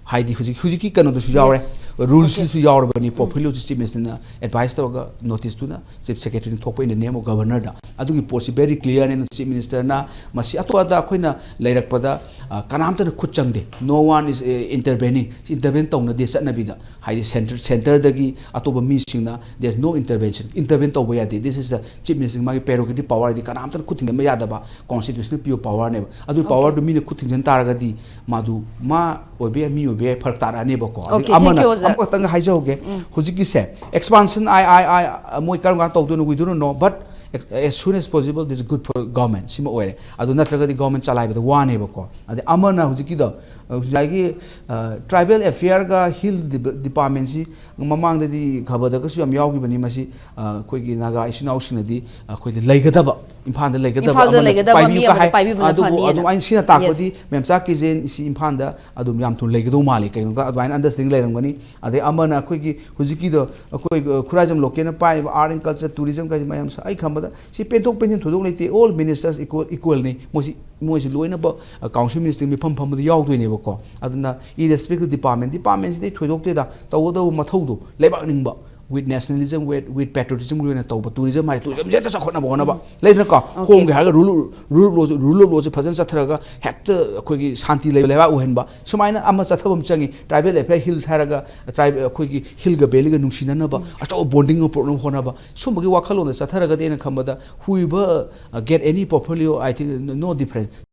ꯍꯥꯏꯗꯤ ꯍꯧꯖꯤꯛ, ꯍꯧꯖꯤꯛꯀꯤ ꯀꯩꯅꯣꯗꯁꯨ ꯌꯥꯎꯔꯦ꯫ ꯔꯨꯜꯁꯤꯁꯨ ꯌꯥꯎꯔꯕꯅꯤ, ꯄꯣꯔꯠꯐꯣꯂꯤꯑꯣꯁꯤ chief ꯃꯤꯅꯤꯁꯇꯔꯅ advice ꯇꯧꯔꯒ ꯅꯣꯇꯤꯁꯇꯨꯅ ꯆꯤꯐ ꯁꯦꯀ꯭ꯔꯦꯇꯔꯤꯅ ꯊꯣꯛꯄ in the name of governorꯗ꯫ ꯑꯗꯨꯒꯤ ꯄꯣꯠꯁꯤ ꯚꯦꯔꯤ ꯀ꯭ꯂꯤꯌꯥꯔꯅꯤ꯫ ꯆꯤꯐ ꯃꯤꯅꯤꯁꯇꯔꯅ ꯃꯁꯤ ꯑꯇꯣꯞꯄꯗ ꯑꯩꯈꯣꯏꯅ ꯂꯩꯔꯛꯄꯗ, ꯑ, ꯀꯅꯥꯝꯇꯅ ꯈꯨꯠ ꯆꯪꯗꯦ, no one is intervening, ꯏꯟꯇꯔꯚꯦꯟ ꯇꯧꯅꯗꯦ ꯆꯠꯅꯕꯤꯗ꯫ ꯍꯥꯏꯗꯤ ꯁꯦꯟꯇꯔ, ꯁꯦꯟꯇꯔꯗꯒꯤ ꯑꯇꯣꯞꯄ ꯃꯤꯁꯤꯡꯅ, there is no intervention, ꯏꯟꯇꯔꯚꯦꯟ ꯇꯧꯕ ꯌꯥꯗꯦ, this is the chief minister, ꯃꯥꯒꯤ prerogative power ꯗꯤ ꯀꯅꯥꯝꯇꯅ ꯈꯨꯠ ꯊꯤꯡꯖꯤꯟꯕ ꯌꯥꯗꯕ ꯀꯣꯟꯁꯇꯤꯇ꯭ꯌꯨꯁꯟꯅ ꯄꯤꯕ ꯄꯋꯥꯔꯅꯦꯕ꯫ ꯑꯗꯨ ꯄꯋꯥꯔꯗꯨ ꯃꯤꯅ ꯈꯨꯠ ꯊꯤꯡꯖꯤꯟ ꯇꯥꯔꯒꯗꯤ ꯃꯥꯗꯨ ꯃꯥ ꯑꯣꯏꯕ ꯌꯥꯏ, ꯃꯤ ꯑꯣꯏꯕ ꯌꯥꯏ, ꯐꯔꯛ ꯇꯥꯔꯛꯑꯅꯦꯕꯀꯣ꯫ ꯑꯗꯒꯤ Okay, thank ꯑꯃꯅ you, ꯑꯣꯖꯥ꯫ ꯑꯃꯈꯛꯇꯪ ꯍꯥꯏꯖꯍꯧꯒꯦ꯫ ꯍꯧꯖꯤꯛꯀꯤꯁꯦ expansion, I, I, I, ꯃꯣꯏ ꯀꯔꯝ ꯀꯥꯟꯗ ꯇꯧꯗꯣꯏꯅꯣ, we don't know, but as soon as possible, this is good for government, ꯁꯤꯃ ꯑꯣꯏꯔꯦ꯫ ꯑꯗꯨ ꯅꯠꯇ꯭ꯔꯒꯗꯤ ꯒꯣꯔꯃꯦꯟ ꯆꯂꯥꯏꯕꯗ ꯋꯥꯅꯦꯕꯀꯣ꯫ ꯑꯗꯩ ꯑꯃꯅ ꯍꯧꯖꯤꯛꯀꯤꯗꯣ, ꯉꯁꯥꯏꯒꯤ, ꯑ, ꯇ꯭ꯔꯥꯏꯕꯦꯜ ꯑꯦꯐꯤꯌꯔꯒ ꯍꯤꯜ ꯗꯤꯄꯥꯔꯠꯃꯦꯟꯁꯤ ꯃꯃꯥꯡꯗꯗꯤ ꯈꯕꯔꯗꯒꯁꯨ ꯌꯥꯝ ꯌꯥꯎꯈꯤꯕꯅꯤ꯫ ꯃꯁꯤ, ꯑ, ꯑꯩꯈꯣꯏꯒꯤ ꯅꯥꯒꯥ ꯏꯆꯤꯟ ꯏꯅꯥꯎꯁꯤꯡꯅꯗꯤ ꯑꯩꯈꯣꯏꯗ ꯂꯩꯒꯗꯕ, ꯏꯝꯐꯥꯜꯗ ꯂꯩꯒꯗꯕ ꯏꯝꯐꯥꯜꯗ ꯑꯃꯅ ꯂꯩꯒꯗꯕ ꯄꯥꯏꯕꯤꯌꯨ ꯃꯤ ꯀ ꯑꯃꯗ ꯍꯥꯏ꯫ ꯄꯥꯏꯕꯤꯕꯅ ꯑꯗꯨꯕꯨ ꯐꯅꯤꯅ꯫ ꯑꯗꯨꯃꯥꯏꯅ ꯁꯤꯅ ꯇꯥꯛꯄꯗꯤ Yes. ꯃꯦꯝꯆꯥ ꯀꯤꯖꯦꯟ ꯁꯤ ꯏꯝꯐꯥꯜꯗ ꯑꯗꯨꯝ ꯌꯥꯝ ꯊꯨꯅ ꯂꯩꯒꯗꯧ ꯃꯥꯜꯂꯤ꯫ ꯀꯩꯒꯤꯅꯣꯗ ꯑꯗꯨꯃꯥꯏꯅ ꯑꯟꯗꯔꯁꯇꯦꯟꯗꯤꯡ ꯂꯩꯔꯝꯒꯅꯤ꯫ ꯑꯗꯩ ꯑꯃꯅ ꯑꯩꯈꯣꯏꯒꯤ ꯍꯧꯖꯤꯛꯀꯤꯗꯣ ꯑꯩꯈꯣꯏ, ꯑ, ꯈꯨꯔꯥꯏꯖꯝ ꯂꯣꯀꯦꯜꯅ ꯄꯥꯏꯔꯤꯕ art and culture, tourism ꯀꯥꯏꯁꯦ ꯃꯌꯥꯝꯁꯦ ꯑꯩ ꯈꯟꯕꯗ ꯁꯤ ꯄꯦꯟꯊꯣꯛ ꯄꯦꯟꯁꯤꯟ ꯊꯣꯏꯗꯣꯛ ꯂꯩꯇꯦ꯫ All ministers equal, equalꯅꯤ꯫ ꯃꯣꯏꯁꯤ, ꯃꯣꯏꯁꯤ ꯂꯣꯏꯅꯃꯛ, ꯑ, council ministerꯒꯤ ꯃꯤꯐꯝ ꯐꯝꯕꯗ ꯌꯥꯎꯗꯣꯏꯅꯦꯕꯀꯣ꯫ ꯑꯗꯨꯅ irrespective department, departmentꯁꯤꯗꯤ ꯊꯣꯏꯗꯣꯛꯇꯦꯗ, ꯇꯧꯒꯗꯧꯕ ꯃꯊꯧꯗꯣ ꯂꯩꯕꯥꯛ ꯅꯤꯡꯕ, with nationalism, with, with patriotismꯒꯤ ꯑꯣꯏꯅ ꯇꯧꯕ꯫ Tourism ꯍꯥꯏ, tourismꯁꯦ ꯍꯦꯛꯇ ꯆꯥꯎꯈꯠꯅꯕ ꯍꯣꯠꯅꯕ꯫ ꯂꯩꯗꯅꯀꯣ? Okay. ꯍꯣꯝꯒꯤ ꯍꯥꯏꯔꯒ rule, rule of law, rule of lawꯁꯦ ꯐꯖꯅ ꯆꯠꯊꯔꯒ ꯍꯦꯛꯇ ꯑꯩꯈꯣꯏꯒꯤ ꯁꯥꯟꯇꯤ ꯂꯩꯕ ꯂꯩꯕꯥꯛ ꯑꯣꯏꯍꯟꯕ꯫ ꯁꯨꯃꯥꯏꯅ ꯑꯃ ꯆꯠꯊꯕ ꯑꯃ ꯆꯪꯉꯤ꯫ Tribal affair hills ꯍꯥꯏꯔꯒ tribe, ꯑꯩꯈꯣꯏꯒꯤ hillꯒ valleyꯒ ꯅꯨꯡꯁꯤꯅꯅꯕ ꯑꯆꯧꯕ bonding ꯑꯃ ꯄꯨꯔꯛꯅꯕ ꯍꯣꯠꯅꯕ꯫ ꯁꯨꯝꯕꯒꯤ ꯋꯥꯈꯜꯂꯣꯟꯗ ꯆꯠꯊꯔꯒꯗꯤ ꯑꯩꯅ ꯈꯟꯕꯗ whoever, uh, get any portfolio, I think no difference꯫